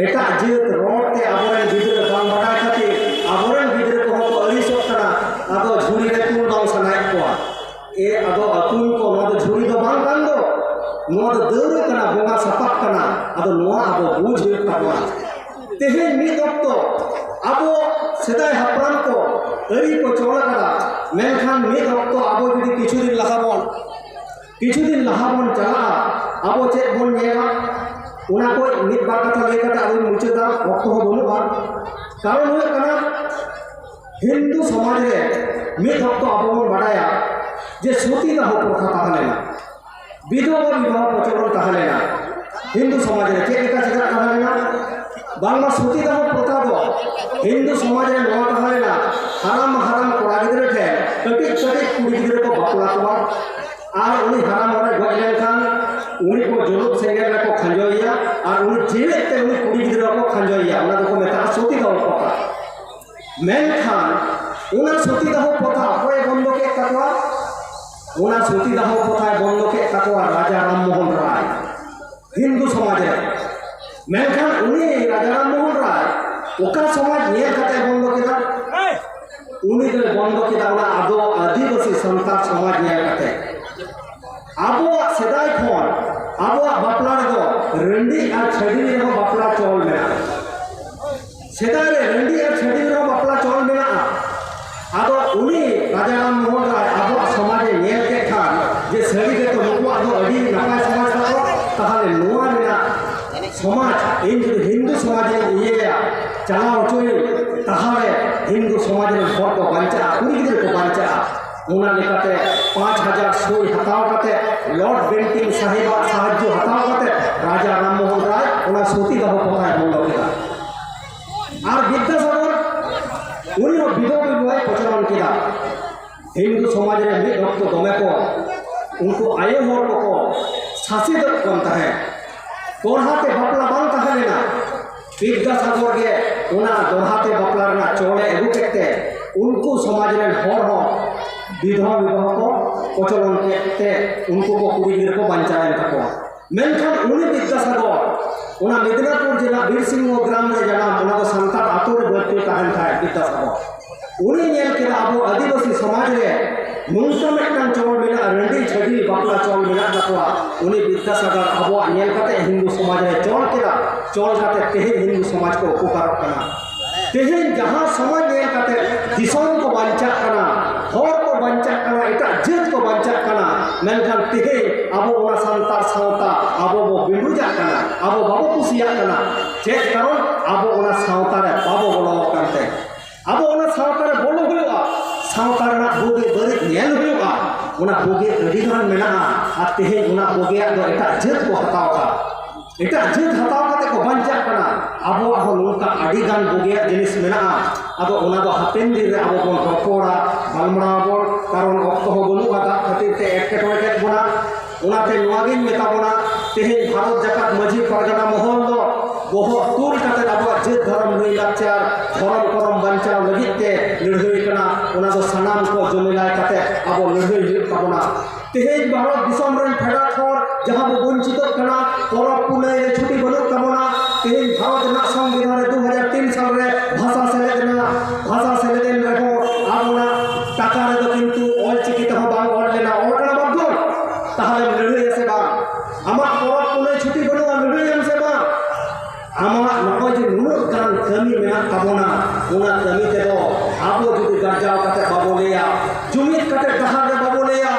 ᱮᱴᱟᱜ ᱡᱟᱹᱛ ᱨᱚᱲ ᱛᱮ ᱟᱵᱚᱨᱮᱱ ᱜᱤᱫᱽᱨᱟᱹ ᱵᱟᱝ ᱵᱟᱰᱟᱭ ᱠᱷᱟᱹᱛᱤᱨ ᱟᱵᱚᱨᱮᱱ ᱜᱤᱫᱽᱨᱟᱹ ᱠᱚᱦᱚᱸ ᱠᱚ ᱟᱹᱲᱤᱥᱚᱜ ᱠᱟᱱᱟ᱾ ᱟᱫᱚ ᱡᱷᱩᱲᱤ ᱨᱮ ᱛᱩᱞ ᱵᱟᱝ ᱥᱟᱱᱟᱭᱮᱫ ᱠᱚᱣᱟ᱾ ᱮ, ᱟᱫᱚ ᱟᱹᱛᱩ ᱠᱚ, ᱱᱚᱣᱟ ᱫᱚ ᱡᱷᱩᱲᱤ ᱫᱚ ᱵᱟᱝ ᱠᱟᱱ ᱫᱚ, ᱱᱚᱣᱟ ᱫᱚ ᱫᱟᱹᱣᱲᱟᱹ ᱠᱟᱱᱟ, ᱵᱚᱸᱜᱟ ᱥᱟᱯᱟᱵ ᱠᱟᱱᱟ᱾ ᱟᱫᱚ ᱱᱚᱣᱟ ᱟᱵᱚ ᱵᱩᱡᱽ ᱦᱩᱭᱩᱜ ᱛᱟᱵᱚᱱᱟ᱾ ᱛᱮᱦᱮᱧ ᱢᱤᱫ ᱚᱠᱛᱚ ᱟᱵᱚ ᱥᱮᱫᱟᱭ ᱦᱟᱯᱲᱟᱢ ᱠᱚ ᱟᱹᱨᱤ ᱠᱚ ᱪᱚᱞ ᱟᱠᱟᱫᱟ, ᱢᱮᱱᱠᱷᱟᱱ ᱢᱤᱫ ᱚᱠᱛᱚ ᱟᱵᱚ ᱡᱩᱫᱤ ᱠᱤᱪᱷᱩ ᱫᱤᱱ ᱞᱟᱦᱟ ᱵᱚᱱ ᱠᱤᱪᱷᱩ ᱫᱤᱱ ᱞᱟᱦᱟ ᱵᱚᱱ ᱪᱟᱞᱟᱜᱼᱟ, ᱟᱵᱚ ᱪᱮᱫ ᱵᱚᱱ ᱧᱮᱞᱟ? ᱚᱱᱟ ᱠᱚ ᱢᱤᱫ ᱵᱟᱨ ᱠᱟᱛᱷᱟ ᱞᱟᱹᱭ ᱠᱟᱛᱮ ᱟᱫᱚᱧ ᱢᱩᱪᱟᱹᱫᱟ, ᱚᱠᱛᱚ ᱦᱚᱸ ᱵᱟᱹᱱᱩᱜᱼᱟ᱾ ᱠᱟᱨᱚᱱ ᱦᱩᱭᱩᱜ ᱠᱟᱱᱟ, ᱦᱤᱱᱫᱩ ᱥᱚᱢᱟᱡᱽ ᱨᱮ ᱢᱤᱫ ᱚᱠᱛᱚ ᱟᱵᱚ ᱵᱚᱱ ᱵᱟᱰᱟᱭᱟ ᱡᱮ ᱥᱚᱛᱤ ᱫᱟᱦᱚ ᱯᱨᱚᱛᱷᱟ ᱛᱟᱦᱮᱸ ᱞᱮᱱᱟ, ᱵᱤᱫᱷᱚᱵᱟ ᱵᱤᱵᱟᱦᱚ ᱯᱨᱚᱪᱚᱞᱚᱱ ᱛᱟᱦᱮᱸ ᱞᱮᱱᱟ᱾ ᱦᱤᱱᱫᱩ ᱥᱚᱢᱟᱡᱽ ᱨᱮ ᱪᱮᱫ ᱞᱮᱠᱟ ᱪᱮᱫᱟᱜ ᱛᱟᱦᱮᱸ ᱞᱮᱱᱟ? ᱵᱟᱝᱢᱟ ᱥᱚᱛᱤ ᱫᱟᱦᱚ ᱯᱨᱚᱛᱷᱟ ᱫᱚ ᱦᱤᱱᱫᱩ ᱥᱚᱢᱟᱡᱽ ᱨᱮ ᱱᱚᱣᱟ ᱛᱟᱦᱮᱸ ᱞᱮᱱᱟ, ᱦᱟᱲᱟᱢ ᱦᱟᱲᱟᱢ ᱠᱚᱲᱟ ᱜᱤᱫᱽᱨᱟᱹ ᱴᱷᱮᱱ ᱠᱟᱹᱴᱤᱡ ᱠᱟᱹᱴᱤᱡ ᱠᱩᱲᱤ ᱜᱤᱫᱽᱨᱟᱹ ᱠᱚ ᱵᱟᱯᱞᱟ ᱠᱚᱣᱟ᱾ ᱟᱨ ᱩᱱᱤ ᱦᱟᱲᱟᱢ ᱦᱚᱲᱮ ᱜᱚᱡ ᱞᱮᱱᱠᱷᱟᱱ ᱩᱱᱤ ᱠᱚ ᱡᱩᱞᱩᱜ ᱥᱮᱸᱜᱮᱞ ᱨᱮᱠᱚ ᱠᱷᱟᱸᱡᱚᱭᱮᱭᱟ, ᱟᱨ ᱩᱱᱤ ᱡᱤᱣᱮᱫ ᱛᱮ ᱩᱱᱤ ᱠᱩᱲᱤ ᱜᱤᱫᱽᱨᱟᱹ ᱠᱚ ᱠᱷᱟᱸᱡᱚᱭᱮᱭᱟ᱾ ᱚᱱᱟ ᱫᱚᱠᱚ ᱢᱮᱛᱟᱜᱼᱟ ᱥᱚᱛᱤ ᱫᱟᱦᱚ ᱯᱨᱚᱛᱷᱟ᱾ ᱢᱮᱱᱠᱷᱟᱱ ᱚᱱᱟ ᱥᱚᱛᱤ ᱫᱟᱦᱚ ᱯᱨᱚᱛᱷᱟ ᱚᱠᱚᱭᱮ ᱵᱚᱱᱫᱚ ᱠᱮᱫ ᱛᱟᱠᱚᱣᱟ? ᱚᱱᱟ ᱥᱚᱛᱤ ᱫᱟᱦᱚ ᱯᱨᱚᱛᱷᱟᱭ ᱵᱚᱱᱫᱚ ᱠᱮᱫ ᱛᱟᱠᱚᱣᱟ ᱨᱟᱡᱟ ᱨᱟᱢ ᱢᱳᱦᱚᱱ ᱨᱟᱭ, ᱦᱤᱱᱫᱩ ᱥᱚᱢᱟᱡᱽ ᱨᱮ᱾ ᱢᱮᱱᱠᱷᱟᱱ ᱩᱱᱤ ᱨᱟᱡᱟ ᱨᱟᱢ ᱢᱳᱦᱚᱱ ᱨᱟᱭ ᱚᱠᱟ ᱥᱚᱢᱟᱡᱽ ᱧᱮᱞ ᱠᱟᱛᱮ ᱵᱚᱱᱫᱚ ᱠᱮᱫᱟ? ᱩᱱᱤ ᱫᱚᱭ ᱵᱚᱱᱫᱚ ᱠᱮᱫᱟ ᱚᱱᱟ ᱟᱫᱚ ᱟᱹᱫᱤᱵᱟᱹᱥᱤ ᱥᱟᱱᱛᱟᱲ ᱥᱚᱢᱟᱡᱽ ᱧᱮᱞ ᱠᱟᱛᱮ᱾ ᱟᱵᱚᱣᱟᱜ ᱥᱮᱫᱟᱭ ᱠᱷᱚᱱ ᱟᱵᱚᱣᱟᱜ ᱵᱟᱯᱞᱟ ᱨᱮᱫᱚ ᱨᱟᱺᱰᱤ ᱟᱨ ᱪᱷᱟᱹᱰᱣᱤ ᱨᱮᱦᱚᱸ ᱵᱟᱯᱞᱟ ᱪᱚᱞ ᱢᱮᱱᱟᱜᱼᱟ᱾ ᱥᱮᱫᱟᱭ ᱨᱮ ᱨᱟᱺᱰᱤ ᱟᱨ ᱪᱷᱟᱹᱰᱣᱤ ᱨᱮᱦᱚᱸ ᱵᱟᱯᱞᱟ ᱪᱚᱞ ᱢᱮᱱᱟᱜᱼᱟ᱾ ᱟᱫᱚ ᱩᱱᱤ ᱨᱟᱡᱟ ᱨᱟᱢ ᱢᱳᱦᱚᱱ ᱨᱟᱭ ᱟᱵᱚᱣᱟᱜ ᱥᱚᱢᱟᱡᱽ ᱮ ᱧᱮᱞ ᱠᱮᱫ ᱠᱷᱟᱱ ᱡᱮ ᱥᱟᱹᱨᱤ ᱜᱮᱛᱚ ᱱᱩᱠᱩᱣᱟᱜ ᱫᱚ ᱟᱹᱰᱤ ᱱᱟᱯᱟᱭ ᱥᱚᱢᱟᱡᱽ ᱛᱟᱠᱚ, ᱛᱟᱦᱚᱞᱮ ᱱᱚᱣᱟ ᱨᱮᱱᱟᱜ ᱥᱚᱢᱟᱡᱽ ᱤᱧ ᱡᱩᱫᱤ ᱦᱤᱱᱫᱩ ᱥᱚᱢᱟᱡᱽ ᱨᱮᱧ ᱤᱭᱟᱹᱭᱟ, ᱪᱟᱞᱟᱣ ᱦᱚᱪᱚᱭᱟᱹᱧ, ᱛᱟᱦᱚᱞᱮ ᱦᱤᱱᱫᱩ ᱥᱚᱢᱟᱡᱽ ᱨᱮᱱ ᱦᱚᱲ ᱠᱚ ᱵᱟᱧᱪᱟᱜᱼᱟ, ᱠᱩᱲᱤ ᱜᱤᱫᱽᱨᱟᱹ ᱠᱚ ᱵᱟᱧᱪᱟᱜᱼᱟ᱾ ᱚᱱᱟ ᱞᱮᱠᱟᱛᱮ ᱯᱟᱸᱪ ᱦᱟᱡᱟᱨ ᱥᱳᱭ ᱦᱟᱛᱟᱣ ᱠᱟᱛᱮ, ᱞᱚᱨᱰ ᱵᱮᱱᱴᱤᱝ ᱥᱟᱦᱮᱵᱟᱜ ᱥᱟᱦᱟᱡᱽᱡᱚ ᱦᱟᱛᱟᱣ ᱠᱟᱛᱮ ᱨᱟᱡᱟ ᱨᱟᱢ ᱢᱳᱦᱚᱱ ᱨᱟᱭ ᱚᱱᱟ ᱥᱚᱛᱤ ᱫᱟᱦᱚ ᱯᱨᱚᱛᱷᱟᱭ ᱵᱚᱱᱫᱚ ᱠᱮᱫᱟ᱾ ᱟᱨ ᱵᱤᱫᱽᱫᱟᱥᱟᱜᱚᱨ, ᱩᱱᱤ ᱦᱚᱸ ᱵᱤᱫᱷᱚᱵᱟ ᱵᱤᱵᱟᱦᱚᱭ ᱯᱨᱚᱪᱚᱞᱚᱱ ᱠᱮᱫᱟ᱾ ᱦᱤᱱᱫᱩ ᱥᱚᱢᱟᱡᱽ ᱨᱮ ᱢᱤᱫ ᱚᱠᱛᱚ ᱫᱚᱢᱮ ᱠᱚ ᱩᱱᱠᱩ ᱟᱭᱳ ᱦᱚᱲ ᱠᱚᱠᱚ ᱥᱟᱥᱮᱛᱚᱜ ᱠᱟᱱ ᱛᱟᱦᱮᱸᱫ᱾ ᱫᱚᱲᱦᱟ ᱛᱮ ᱵᱟᱯᱞᱟ ᱵᱟᱝ ᱛᱟᱦᱮᱸ ᱞᱮᱱᱟ᱾ ᱵᱤᱫᱽᱫᱟᱥᱟᱜᱚᱨ ᱜᱮ ᱚᱱᱟ ᱫᱚᱲᱦᱟ ᱛᱮ ᱵᱟᱯᱞᱟ ᱨᱮᱱᱟᱜ ᱪᱚᱞ ᱮ ᱟᱹᱜᱩ ᱠᱮᱫ ᱛᱮ ᱩᱱᱠᱩ ᱥᱚᱢᱟᱡᱽ ᱨᱮᱱ ᱦᱚᱲ ᱦᱚᱸ ᱵᱤᱫᱷᱚᱵᱟ ᱵᱤᱵᱟᱦᱚ ᱠᱚ ᱯᱨᱚᱪᱚᱞᱚᱱ ᱠᱮᱫ ᱛᱮ ᱩᱱᱠᱩ ᱠᱚ ᱠᱩᱲᱤ ᱜᱤᱫᱽᱨᱟᱹ ᱠᱚ ᱵᱟᱧᱪᱟᱣ ᱮᱱ ᱛᱟᱠᱚᱣᱟ᱾ ᱢᱮᱱᱠᱷᱟᱱ ᱩᱱᱤ ᱵᱤᱫᱽᱫᱟᱥᱟᱜᱚᱨ ᱚᱱᱟ ᱢᱮᱫᱽᱱᱟᱯᱩᱨ ᱡᱮᱞᱟ ᱵᱤᱨᱥᱤᱝᱦᱚ ᱜᱨᱟᱢ ᱨᱮ ᱡᱟᱱᱟᱢ, ᱚᱱᱟ ᱫᱚ ᱥᱟᱱᱛᱟᱲ ᱟᱛᱳ ᱨᱮ ᱵᱟᱹᱲᱛᱤ ᱛᱟᱦᱮᱱ ᱛᱟᱦᱮᱸᱫ ᱵᱤᱫᱽᱫᱟᱥᱟᱜᱚᱨ᱾ ᱩᱱᱤ ᱧᱮᱞ ᱠᱮᱫᱟ ᱟᱵᱚ ᱟᱹᱫᱤᱵᱟᱹᱥᱤ ᱥᱚᱢᱟᱡᱽ ᱨᱮ ᱱᱚᱝᱠᱟ ᱢᱤᱫᱴᱟᱝ ᱪᱚᱞ ᱢᱮᱱᱟᱜᱼᱟ, ᱨᱟᱺᱰᱤ ᱪᱷᱟᱹᱰᱣᱤ ᱵᱟᱯᱞᱟ ᱪᱚᱞ ᱢᱮᱱᱟᱜ ᱛᱟᱠᱚᱣᱟ᱾ ᱩᱱᱤ ᱵᱤᱫᱽᱫᱟᱥᱟᱜᱚᱨ ᱟᱵᱚᱣᱟᱜ ᱧᱮᱞ ᱠᱟᱛᱮ ᱦᱤᱱᱫᱩ ᱥᱚᱢᱟᱡᱽ ᱨᱮ ᱪᱚᱞ ᱠᱮᱫᱟ, ᱪᱚᱞ ᱠᱟᱛᱮ ᱛᱮᱦᱮᱧ ᱦᱤᱱᱫᱩ ᱥᱚᱢᱟᱡᱽ ᱠᱚ ᱩᱯᱚᱠᱟᱨᱚᱜ ᱠᱟᱱᱟ᱾ ᱛᱮᱦᱮᱧ ᱡᱟᱦᱟᱸ ᱥᱚᱢᱟᱡᱽ ᱧᱮᱞ ᱠᱟᱛᱮ ᱫᱤᱥᱚᱢ ᱠᱚ ᱵᱟᱧᱪᱟᱜ ᱠᱟᱱᱟ, ᱦᱚᱲ ᱠᱚ ᱵᱟᱧᱪᱟᱜ ᱠᱟᱱᱟ, ᱮᱴᱟᱜ ᱡᱟᱹᱛ ᱠᱚ ᱵᱟᱧᱪᱟᱜ ᱠᱟᱱᱟ, ᱢᱮᱱᱠᱷᱟᱱ ᱛᱮᱦᱮᱧ ᱟᱵᱚ ᱚᱱᱟ ᱥᱟᱱᱛᱟᱲ ᱥᱟᱶᱛᱟ ᱟᱵᱚ ᱵᱚ ᱵᱤᱸᱰᱩᱡᱟᱜ ᱠᱟᱱᱟ, ᱟᱵᱚ ᱵᱟᱵᱚ ᱠᱩᱥᱤᱭᱟᱜ ᱠᱟᱱᱟ᱾ ᱪᱮᱫ ᱠᱟᱨᱚᱱ? ᱟᱵᱚ ᱚᱱᱟ ᱥᱟᱶᱛᱟ ᱨᱮ ᱵᱟᱵᱚ ᱵᱚᱞᱚ ᱟᱠᱟᱱ ᱛᱮ᱾ ᱟᱵᱚ ᱚᱱᱟ ᱥᱟᱶᱛᱟ ᱨᱮ ᱵᱚᱞᱚ ᱦᱩᱭᱩᱜᱼᱟ, ᱥᱟᱶᱛᱟ ᱨᱮᱱᱟᱜ ᱵᱩᱜᱤ ᱵᱟᱹᱲᱤᱡ ᱧᱮᱞ ᱦᱩᱭᱩᱜᱼᱟ᱾ ᱚᱱᱟ ᱵᱩᱜᱤ ᱟᱹᱰᱤ ᱜᱟᱱ ᱢᱮᱱᱟᱜᱼᱟ, ᱟᱨ ᱛᱮᱦᱮᱧ ᱚᱱᱟ ᱵᱩᱜᱤᱭᱟᱜ ᱫᱚ ᱮᱴᱟᱜ ᱡᱟᱹᱛ ᱠᱚ ᱦᱟᱛᱟᱣ ᱮᱫᱟ᱾ ᱮᱴᱟᱜ ᱡᱟᱹᱛ ᱦᱟᱛᱟᱣ ᱠᱟᱛᱮ ᱠᱚ ᱵᱟᱧᱪᱟᱜ ᱠᱟᱱᱟ᱾ ᱟᱵᱚᱣᱟᱜ ᱦᱚᱸ ᱱᱚᱝᱠᱟ ᱟᱹᱰᱤ ᱜᱟᱱ ᱵᱩᱜᱤᱭᱟᱜ ᱡᱤᱱᱤᱥ ᱢᱮᱱᱟᱜᱼᱟ᱾ ᱟᱫᱚ ᱚᱱᱟ ᱫᱚ ᱦᱟᱯᱮᱱ ᱫᱤᱱ ᱨᱮ ᱟᱵᱚ ᱵᱚᱱ ᱨᱚᱯᱚᱲᱟ, ᱜᱟᱞᱢᱟᱨᱟᱣ ᱟᱵᱚᱱ, ᱠᱟᱨᱚᱱ ᱚᱠᱛᱚ ᱦᱚᱸ ᱵᱟᱹᱱᱩᱜᱼᱟ, ᱫᱟᱜ ᱠᱷᱟᱹᱛᱤᱨ ᱛᱮ ᱮᱴᱠᱮᱴᱚᱬᱮ ᱠᱮᱫ ᱵᱚᱱᱟ᱾ ᱚᱱᱟᱛᱮ ᱱᱚᱣᱟ ᱜᱤᱧ ᱢᱮᱛᱟ ᱵᱚᱱᱟ, ᱛᱮᱦᱮᱧ ᱵᱷᱟᱨᱚᱛ ᱡᱟᱠᱟᱛ ᱢᱟᱹᱡᱷᱤ ᱯᱟᱨᱜᱟᱱᱟ ᱢᱚᱦᱚᱞ ᱫᱚ ᱵᱚᱦᱚᱜ ᱛᱩᱞ ᱠᱟᱛᱮ ᱟᱵᱚᱣᱟᱜ ᱡᱟᱹᱛ ᱫᱷᱚᱨᱚᱢ ᱞᱟᱹᱭ ᱞᱟᱠᱪᱟᱨ, ᱫᱷᱚᱨᱚᱢ ᱠᱚᱨᱚᱢ ᱵᱟᱧᱪᱟᱣ ᱞᱟᱹᱜᱤᱫ ᱛᱮ ᱞᱟᱹᱲᱦᱟᱹᱭ ᱠᱟᱱᱟ᱾ ᱚᱱᱟ ᱫᱚ ᱥᱟᱱᱟᱢ ᱠᱚ ᱡᱩᱢᱤᱞᱟᱭ ᱠᱟᱛᱮ ᱟᱵᱚ ᱞᱟᱹᱲᱦᱟᱹᱭ ᱦᱩᱭᱩᱜ ᱛᱟᱵᱚᱱᱟ᱾ ᱛᱮᱦᱮᱧ ᱵᱷᱟᱨᱚᱛ ᱫᱤᱥᱚᱢ ᱨᱮᱱ ᱯᱷᱮᱰᱟᱛ ᱦᱚᱲ ᱡᱟᱦᱟᱸ ᱵᱚ ᱵᱚᱧᱪᱤᱛᱚᱜ ᱠᱟᱱᱟ, ᱯᱚᱨᱚᱵᱽ ᱯᱩᱱᱟᱹᱭ ᱨᱮ ᱪᱷᱩᱴᱤ ᱵᱟᱹᱱᱩᱜ ᱛᱟᱵᱚᱱᱟ᱾ ᱛᱮᱦᱮᱧ ᱵᱷᱟᱨᱚᱛ ᱨᱮᱱᱟᱜ ᱥᱚᱝᱵᱤᱫᱷᱟᱱ ᱨᱮ ᱫᱩ ᱦᱟᱡᱟᱨ ᱛᱤᱱ ᱥᱟᱞ ᱨᱮ ᱵᱷᱟᱥᱟ ᱥᱮᱞᱮᱫ ᱮᱱᱟ, ᱵᱷᱟᱥᱟ ᱥᱮᱞᱮᱫ ᱮᱱ ᱨᱮᱦᱚᱸ ᱩᱱᱟᱹᱜ ᱜᱟᱱ ᱠᱟᱹᱢᱤ ᱢᱮᱱᱟᱜ ᱛᱟᱵᱚᱱᱟ᱾ ᱚᱱᱟ ᱠᱟᱹᱢᱤ ᱛᱮᱫᱚ ᱟᱵᱚ ᱡᱩᱫᱤ ᱜᱟᱨᱡᱟᱣ ᱠᱟᱛᱮ ᱵᱟᱵᱚ ᱞᱟᱹᱭᱟ, ᱡᱩᱢᱤᱫ ᱠᱟᱛᱮ ᱰᱟᱦᱟᱨ ᱨᱮ ᱵᱟᱵᱚ ᱞᱟᱹᱭᱟ,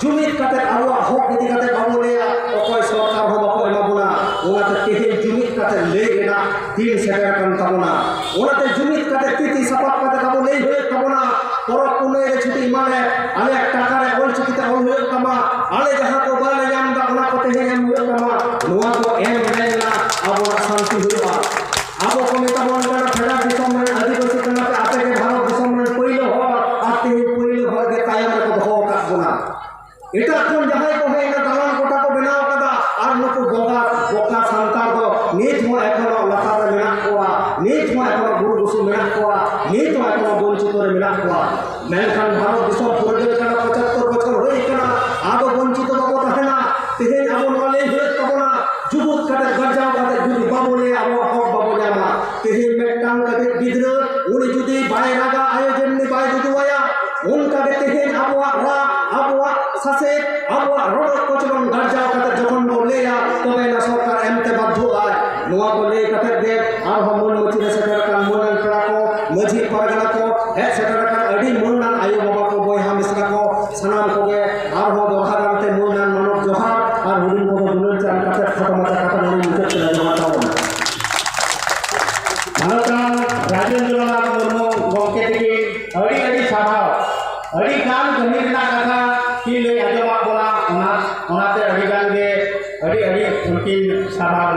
ᱡᱩᱢᱤᱫ ᱠᱟᱛᱮ ᱟᱵᱚᱣᱟᱜ ᱦᱚᱠ ᱤᱫᱤ ᱠᱟᱛᱮ ᱵᱟᱵᱚ ᱞᱟᱹᱭᱟ, ᱚᱠᱚᱭ ᱥᱚᱨᱠᱟᱨ ᱦᱚᱸ ᱵᱟᱠᱚ ᱮᱢᱟ ᱵᱚᱱᱟ᱾ ᱚᱱᱟᱛᱮ ᱛᱮᱦᱮᱧ ᱡᱩᱢᱤᱫ ᱠᱟᱛᱮ ᱞᱟᱹᱭ ᱨᱮᱱᱟᱜ ᱫᱤᱱ ᱥᱮᱴᱮᱨ ᱟᱠᱟᱱ ᱛᱟᱵᱚᱱᱟ᱾ ᱚᱱᱟᱛᱮ ᱡᱩᱢᱤᱫ ᱠᱟᱛᱮ ᱛᱤ ᱛᱤ ᱥᱟᱯᱟᱵ ᱠᱟᱛᱮ ᱟᱵᱚ ᱞᱟᱹᱭ ᱦᱩᱭᱩᱜ ᱛᱟᱵᱚᱱᱟ᱾ ᱯᱚᱨᱚᱵᱽ ᱯᱩᱱᱟᱹᱭ ᱨᱮ ᱪᱷᱩᱴᱤ ᱮᱢᱟᱞᱮ, ᱟᱞᱮᱭᱟᱜ ᱴᱟᱠᱟ ᱨᱮ ᱚᱞ ᱪᱤᱠᱤ ᱛᱮ ᱚᱞ ᱦᱩᱭᱩᱜ ᱛᱟᱢᱟ, ᱟᱞᱮ ᱡᱟᱦᱟᱸ ᱠᱚ ᱵᱟᱞᱮ ᱧᱟᱢ ᱮᱫᱟ ᱚᱱᱟ ᱠᱚ ᱛᱮᱦᱮᱧ ᱮᱢ ᱦᱩᱭᱩᱜ ᱛᱟᱢᱟ᱾ ᱱᱚᱣᱟ ᱠᱚ ᱮᱢ ᱨᱮ ᱨᱮᱱᱟᱜ ᱟᱵᱚᱣᱟᱜ ᱥᱟᱱᱛᱤ ᱦᱩᱭᱩᱜᱼᱟ᱾ ᱟᱵᱚ ᱠᱚ ᱢᱮᱛᱟ ᱵᱚᱱ ᱠᱟᱱᱟ, ᱯᱷᱮᱰᱟᱛ ᱫᱤᱥᱚᱢ ᱨᱮᱱ ᱟᱹᱫᱤᱵᱟᱹᱥᱤ ᱠᱟᱱᱟ ᱯᱮ, ᱟᱯᱮ ᱜᱮ ᱵᱷᱟᱨᱚᱛ ᱫᱤᱥᱚᱢ ᱨᱮᱱ ᱯᱳᱭᱞᱳ ᱦᱚᱲ, ᱟᱨ ᱛᱮᱦᱮᱧ ᱯᱳᱭᱞᱳ ᱦᱚᱲ ᱜᱮ ᱛᱟᱭᱚᱢ ᱨᱮᱠᱚ ᱫᱚᱦᱚ ᱟᱠᱟᱫ ᱵᱚᱱᱟ᱾ ᱮᱴᱟᱜ ᱠᱷᱚᱱ ᱡᱟᱦᱟᱸᱭ ᱠᱚ ᱦᱮᱡ ᱮᱱᱟ, ᱫᱟᱞᱟᱱ ᱠᱚᱴᱷᱟ ᱠᱚ ᱵᱮᱱᱟᱣ ᱟᱠᱟᱫᱟ, ᱟᱨ ᱱᱩᱠᱩ ᱵᱚᱸᱜᱟ ᱵᱚᱠᱟ ᱥᱟᱱᱛᱟᱲ ᱫᱚ ᱱᱤᱛ ᱦᱚᱸ ᱮᱠᱷᱚᱱᱳ ᱞᱟᱛᱟᱨ ᱨᱮ ᱢᱮᱱᱟᱜ ᱠᱚᱣᱟ, ᱱᱤᱛ ᱦᱚᱸ ᱮᱠᱷᱚᱱᱳ ᱵᱩᱨᱩ ᱵᱩᱥᱩ ᱢᱮᱱᱟᱜ ᱠᱚᱣᱟ, ᱱᱤᱛ ᱦᱚᱸ ᱮᱠᱷᱚᱱᱳ ᱵᱚᱧᱪᱤᱛ ᱨᱮ ᱢᱮᱱᱟᱜ ᱠᱚᱣᱟ᱾ ᱢᱮᱱᱠᱷᱟᱱ ᱵᱷᱟᱨᱚᱛ ᱫᱤᱥᱚᱢ ᱯᱷᱩᱨᱜᱟᱹᱞ ᱠᱟᱱᱟ, ᱯᱚᱸᱪᱟᱛᱛᱳᱨ ᱵᱚᱪᱷᱚᱨ ᱦᱩᱭ ᱠᱟᱱᱟ, ᱟᱫᱚ ᱵᱚᱧᱪᱤᱛ ᱵᱟᱵᱚ ᱛᱟᱦᱮᱱᱟ᱾ ᱛᱮᱦᱮᱧ ᱟᱵᱚ ᱱᱚᱣᱟ ᱞᱟᱹᱭ ᱦᱩᱭᱩᱜ ᱛᱟᱵᱚᱱᱟ, ᱡᱩᱜᱩᱫ ᱠᱟᱛᱮ, ᱜᱟᱨᱡᱟᱣ ᱠᱟᱛᱮ ᱡᱩᱫᱤ ᱵᱟᱵᱚ ᱞᱟᱹᱭᱟ, ᱟᱵᱚᱣᱟᱜ ᱦᱚᱠ ᱵᱟᱵᱚ ᱧᱟᱢᱟ᱾ ᱛᱮᱦᱮᱧ ᱢᱤᱫᱴᱟᱝ ᱠᱟᱹᱴᱤᱡ ᱜᱤᱫᱽᱨᱟᱹ, ᱩᱱᱤ ᱡᱩᱫᱤ ᱵᱟᱭ ᱨᱟᱜᱟ, ᱟᱭᱳ ᱡᱮᱢᱱᱤ ᱵᱟᱭ ᱫᱩᱫᱩᱣᱟᱭᱟ, ᱚᱱᱠᱟ ᱜᱮ ᱛᱮᱦᱮᱧ ᱟᱵᱚᱣᱟᱜ ᱨᱟᱜ, ᱟᱵᱚᱣᱟᱜ ᱥᱟᱥᱮᱛ, ᱟᱵᱚᱣᱟᱜ ᱨᱚᱰᱚᱡ ᱠᱚᱪᱞᱚᱱ ᱜᱟᱨᱡᱟᱣ ᱠᱟᱛᱮ ᱡᱚᱠᱷᱚᱱ ᱵᱚᱱ ᱞᱟᱹᱭᱟ, ᱛᱚᱵᱮ ᱮᱱᱟ ᱥᱚᱨᱠᱟᱨ ᱮᱢᱛᱮ ᱵᱟᱫᱽᱫᱷᱚᱜᱼᱟᱭ᱾ ᱱᱚᱣᱟ ᱠᱚ ᱞᱟᱹᱭ ᱠᱟᱛᱮ ᱜᱮ ᱟᱨᱦᱚᱸ ᱢᱟᱹᱱ ᱢᱟᱹᱪᱤ ᱨᱮ ᱥᱮᱴᱮᱨ ᱟᱠᱟᱱ ᱢᱟᱹᱱᱟᱱ ᱯᱮᱲᱟ ᱠᱚ, ᱢᱟᱹᱡᱷᱤ ᱯᱟᱨᱜᱟᱱᱟ ᱠᱚ, ᱦᱮᱡ ᱥᱮᱴᱮᱨ ᱟᱠᱟᱱ ᱟᱹᱰᱤ ᱢᱟᱹᱱᱟᱱ ᱟᱭᱳ ᱵᱟᱵᱟ ᱠᱚ, ᱵᱚᱭᱦᱟ ᱢᱤᱥᱨᱟ ᱠᱚ, ᱥᱟᱱᱟᱢ ᱠᱚᱜᱮ ᱟᱨᱦᱚᱸ ᱫᱚᱦᱲᱟ ᱜᱟᱨᱛᱮ ᱢᱟᱹᱱᱟᱱ ᱢᱟᱱᱚᱛ ᱡᱚᱦᱟᱨ ᱟᱨ ᱦᱩᱰᱤᱧ ᱠᱚᱫᱚ ᱫᱩᱞᱟᱹᱲ ᱪᱟᱞ ᱠᱟᱛᱮ ᱠᱷᱟᱴᱚ ᱢᱟᱪᱷᱟ ᱠᱟᱛᱷᱟ ᱱᱚᱰᱮ ᱢᱩᱪᱟᱹᱫ ᱠᱮᱫᱟ᱾ ᱡᱚᱦᱟᱨ ᱛᱟᱵᱚᱱ᱾ ᱢᱟᱱᱚᱛᱟᱱ ᱨᱟᱡᱮᱱᱫᱨᱚᱱᱟᱛᱷ ᱢᱩᱨᱢᱩ ᱜᱚᱢᱠᱮ ᱛᱤᱠᱤᱱ ᱟᱹᱰᱤ ᱟᱹᱰᱤ ᱥᱟᱨᱦᱟᱣ᱾ ᱟᱹᱰᱤ ᱜᱟᱱ ᱠᱟᱹᱢᱤ ᱨᱮᱱᱟᱜ ᱠᱟᱛᱷᱟ ᱠᱤᱱ ᱞᱟᱹᱭ ᱟᱸᱡᱚᱢᱟᱫ ᱵᱚᱱᱟ, ᱚᱱᱟ, ᱚᱱᱟᱛᱮ ᱟᱹᱰᱤ ᱜᱟᱱ ᱜᱮ ᱟᱹᱰᱤ ᱟᱹᱰᱤ ᱩᱱᱠᱤᱱ ᱥᱟᱨᱦᱟᱣ᱾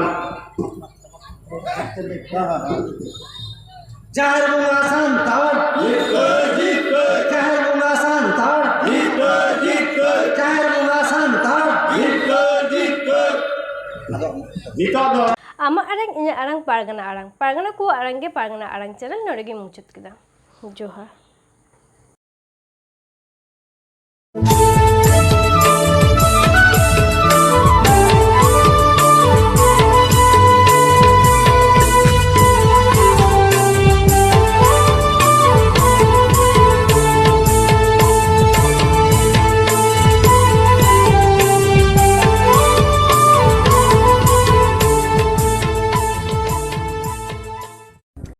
ᱡᱟᱦᱮᱨ ᱵᱚᱸᱜᱟ ᱥᱟᱱᱛᱟᱲ ᱡᱤᱛᱠᱟᱹᱨ, ᱡᱤᱛᱠᱟᱹᱨ᱾ ᱡᱟᱦᱮᱨ ᱵᱚᱸᱜᱟ ᱥᱟᱱᱛᱟᱲ ᱡᱤᱛᱠᱟᱹᱨ, ᱡᱤᱛᱠᱟᱹᱨ᱾ ᱡᱟᱦᱮᱨ ᱵᱚᱸᱜᱟ ᱥᱟᱱᱛᱟᱲ ᱡᱤᱛᱠᱟᱹᱨ, ᱡᱤᱛᱠᱟᱹᱨ᱾ ᱟᱫᱚ ᱱᱤᱛᱚᱜ ᱫᱚ ᱟᱢᱟᱜ ᱟᱲᱟᱝ, ᱤᱧᱟᱹᱜ ᱟᱲᱟᱝ, ᱯᱟᱨᱜᱟᱱᱟ ᱟᱲᱟᱝ, ᱯᱟᱨᱜᱟᱱᱟ ᱠᱚᱣᱟᱜ ᱟᱲᱟᱝ ᱜᱮ ᱯᱟᱨᱜᱟᱱᱟ ᱟᱲᱟᱝ ᱪᱮᱱᱮᱞ ᱱᱚᱰᱮ ᱜᱮ ᱢᱩᱪᱟᱹᱫ ᱠᱮᱫᱟ᱾ ᱡᱚᱦᱟᱨ᱾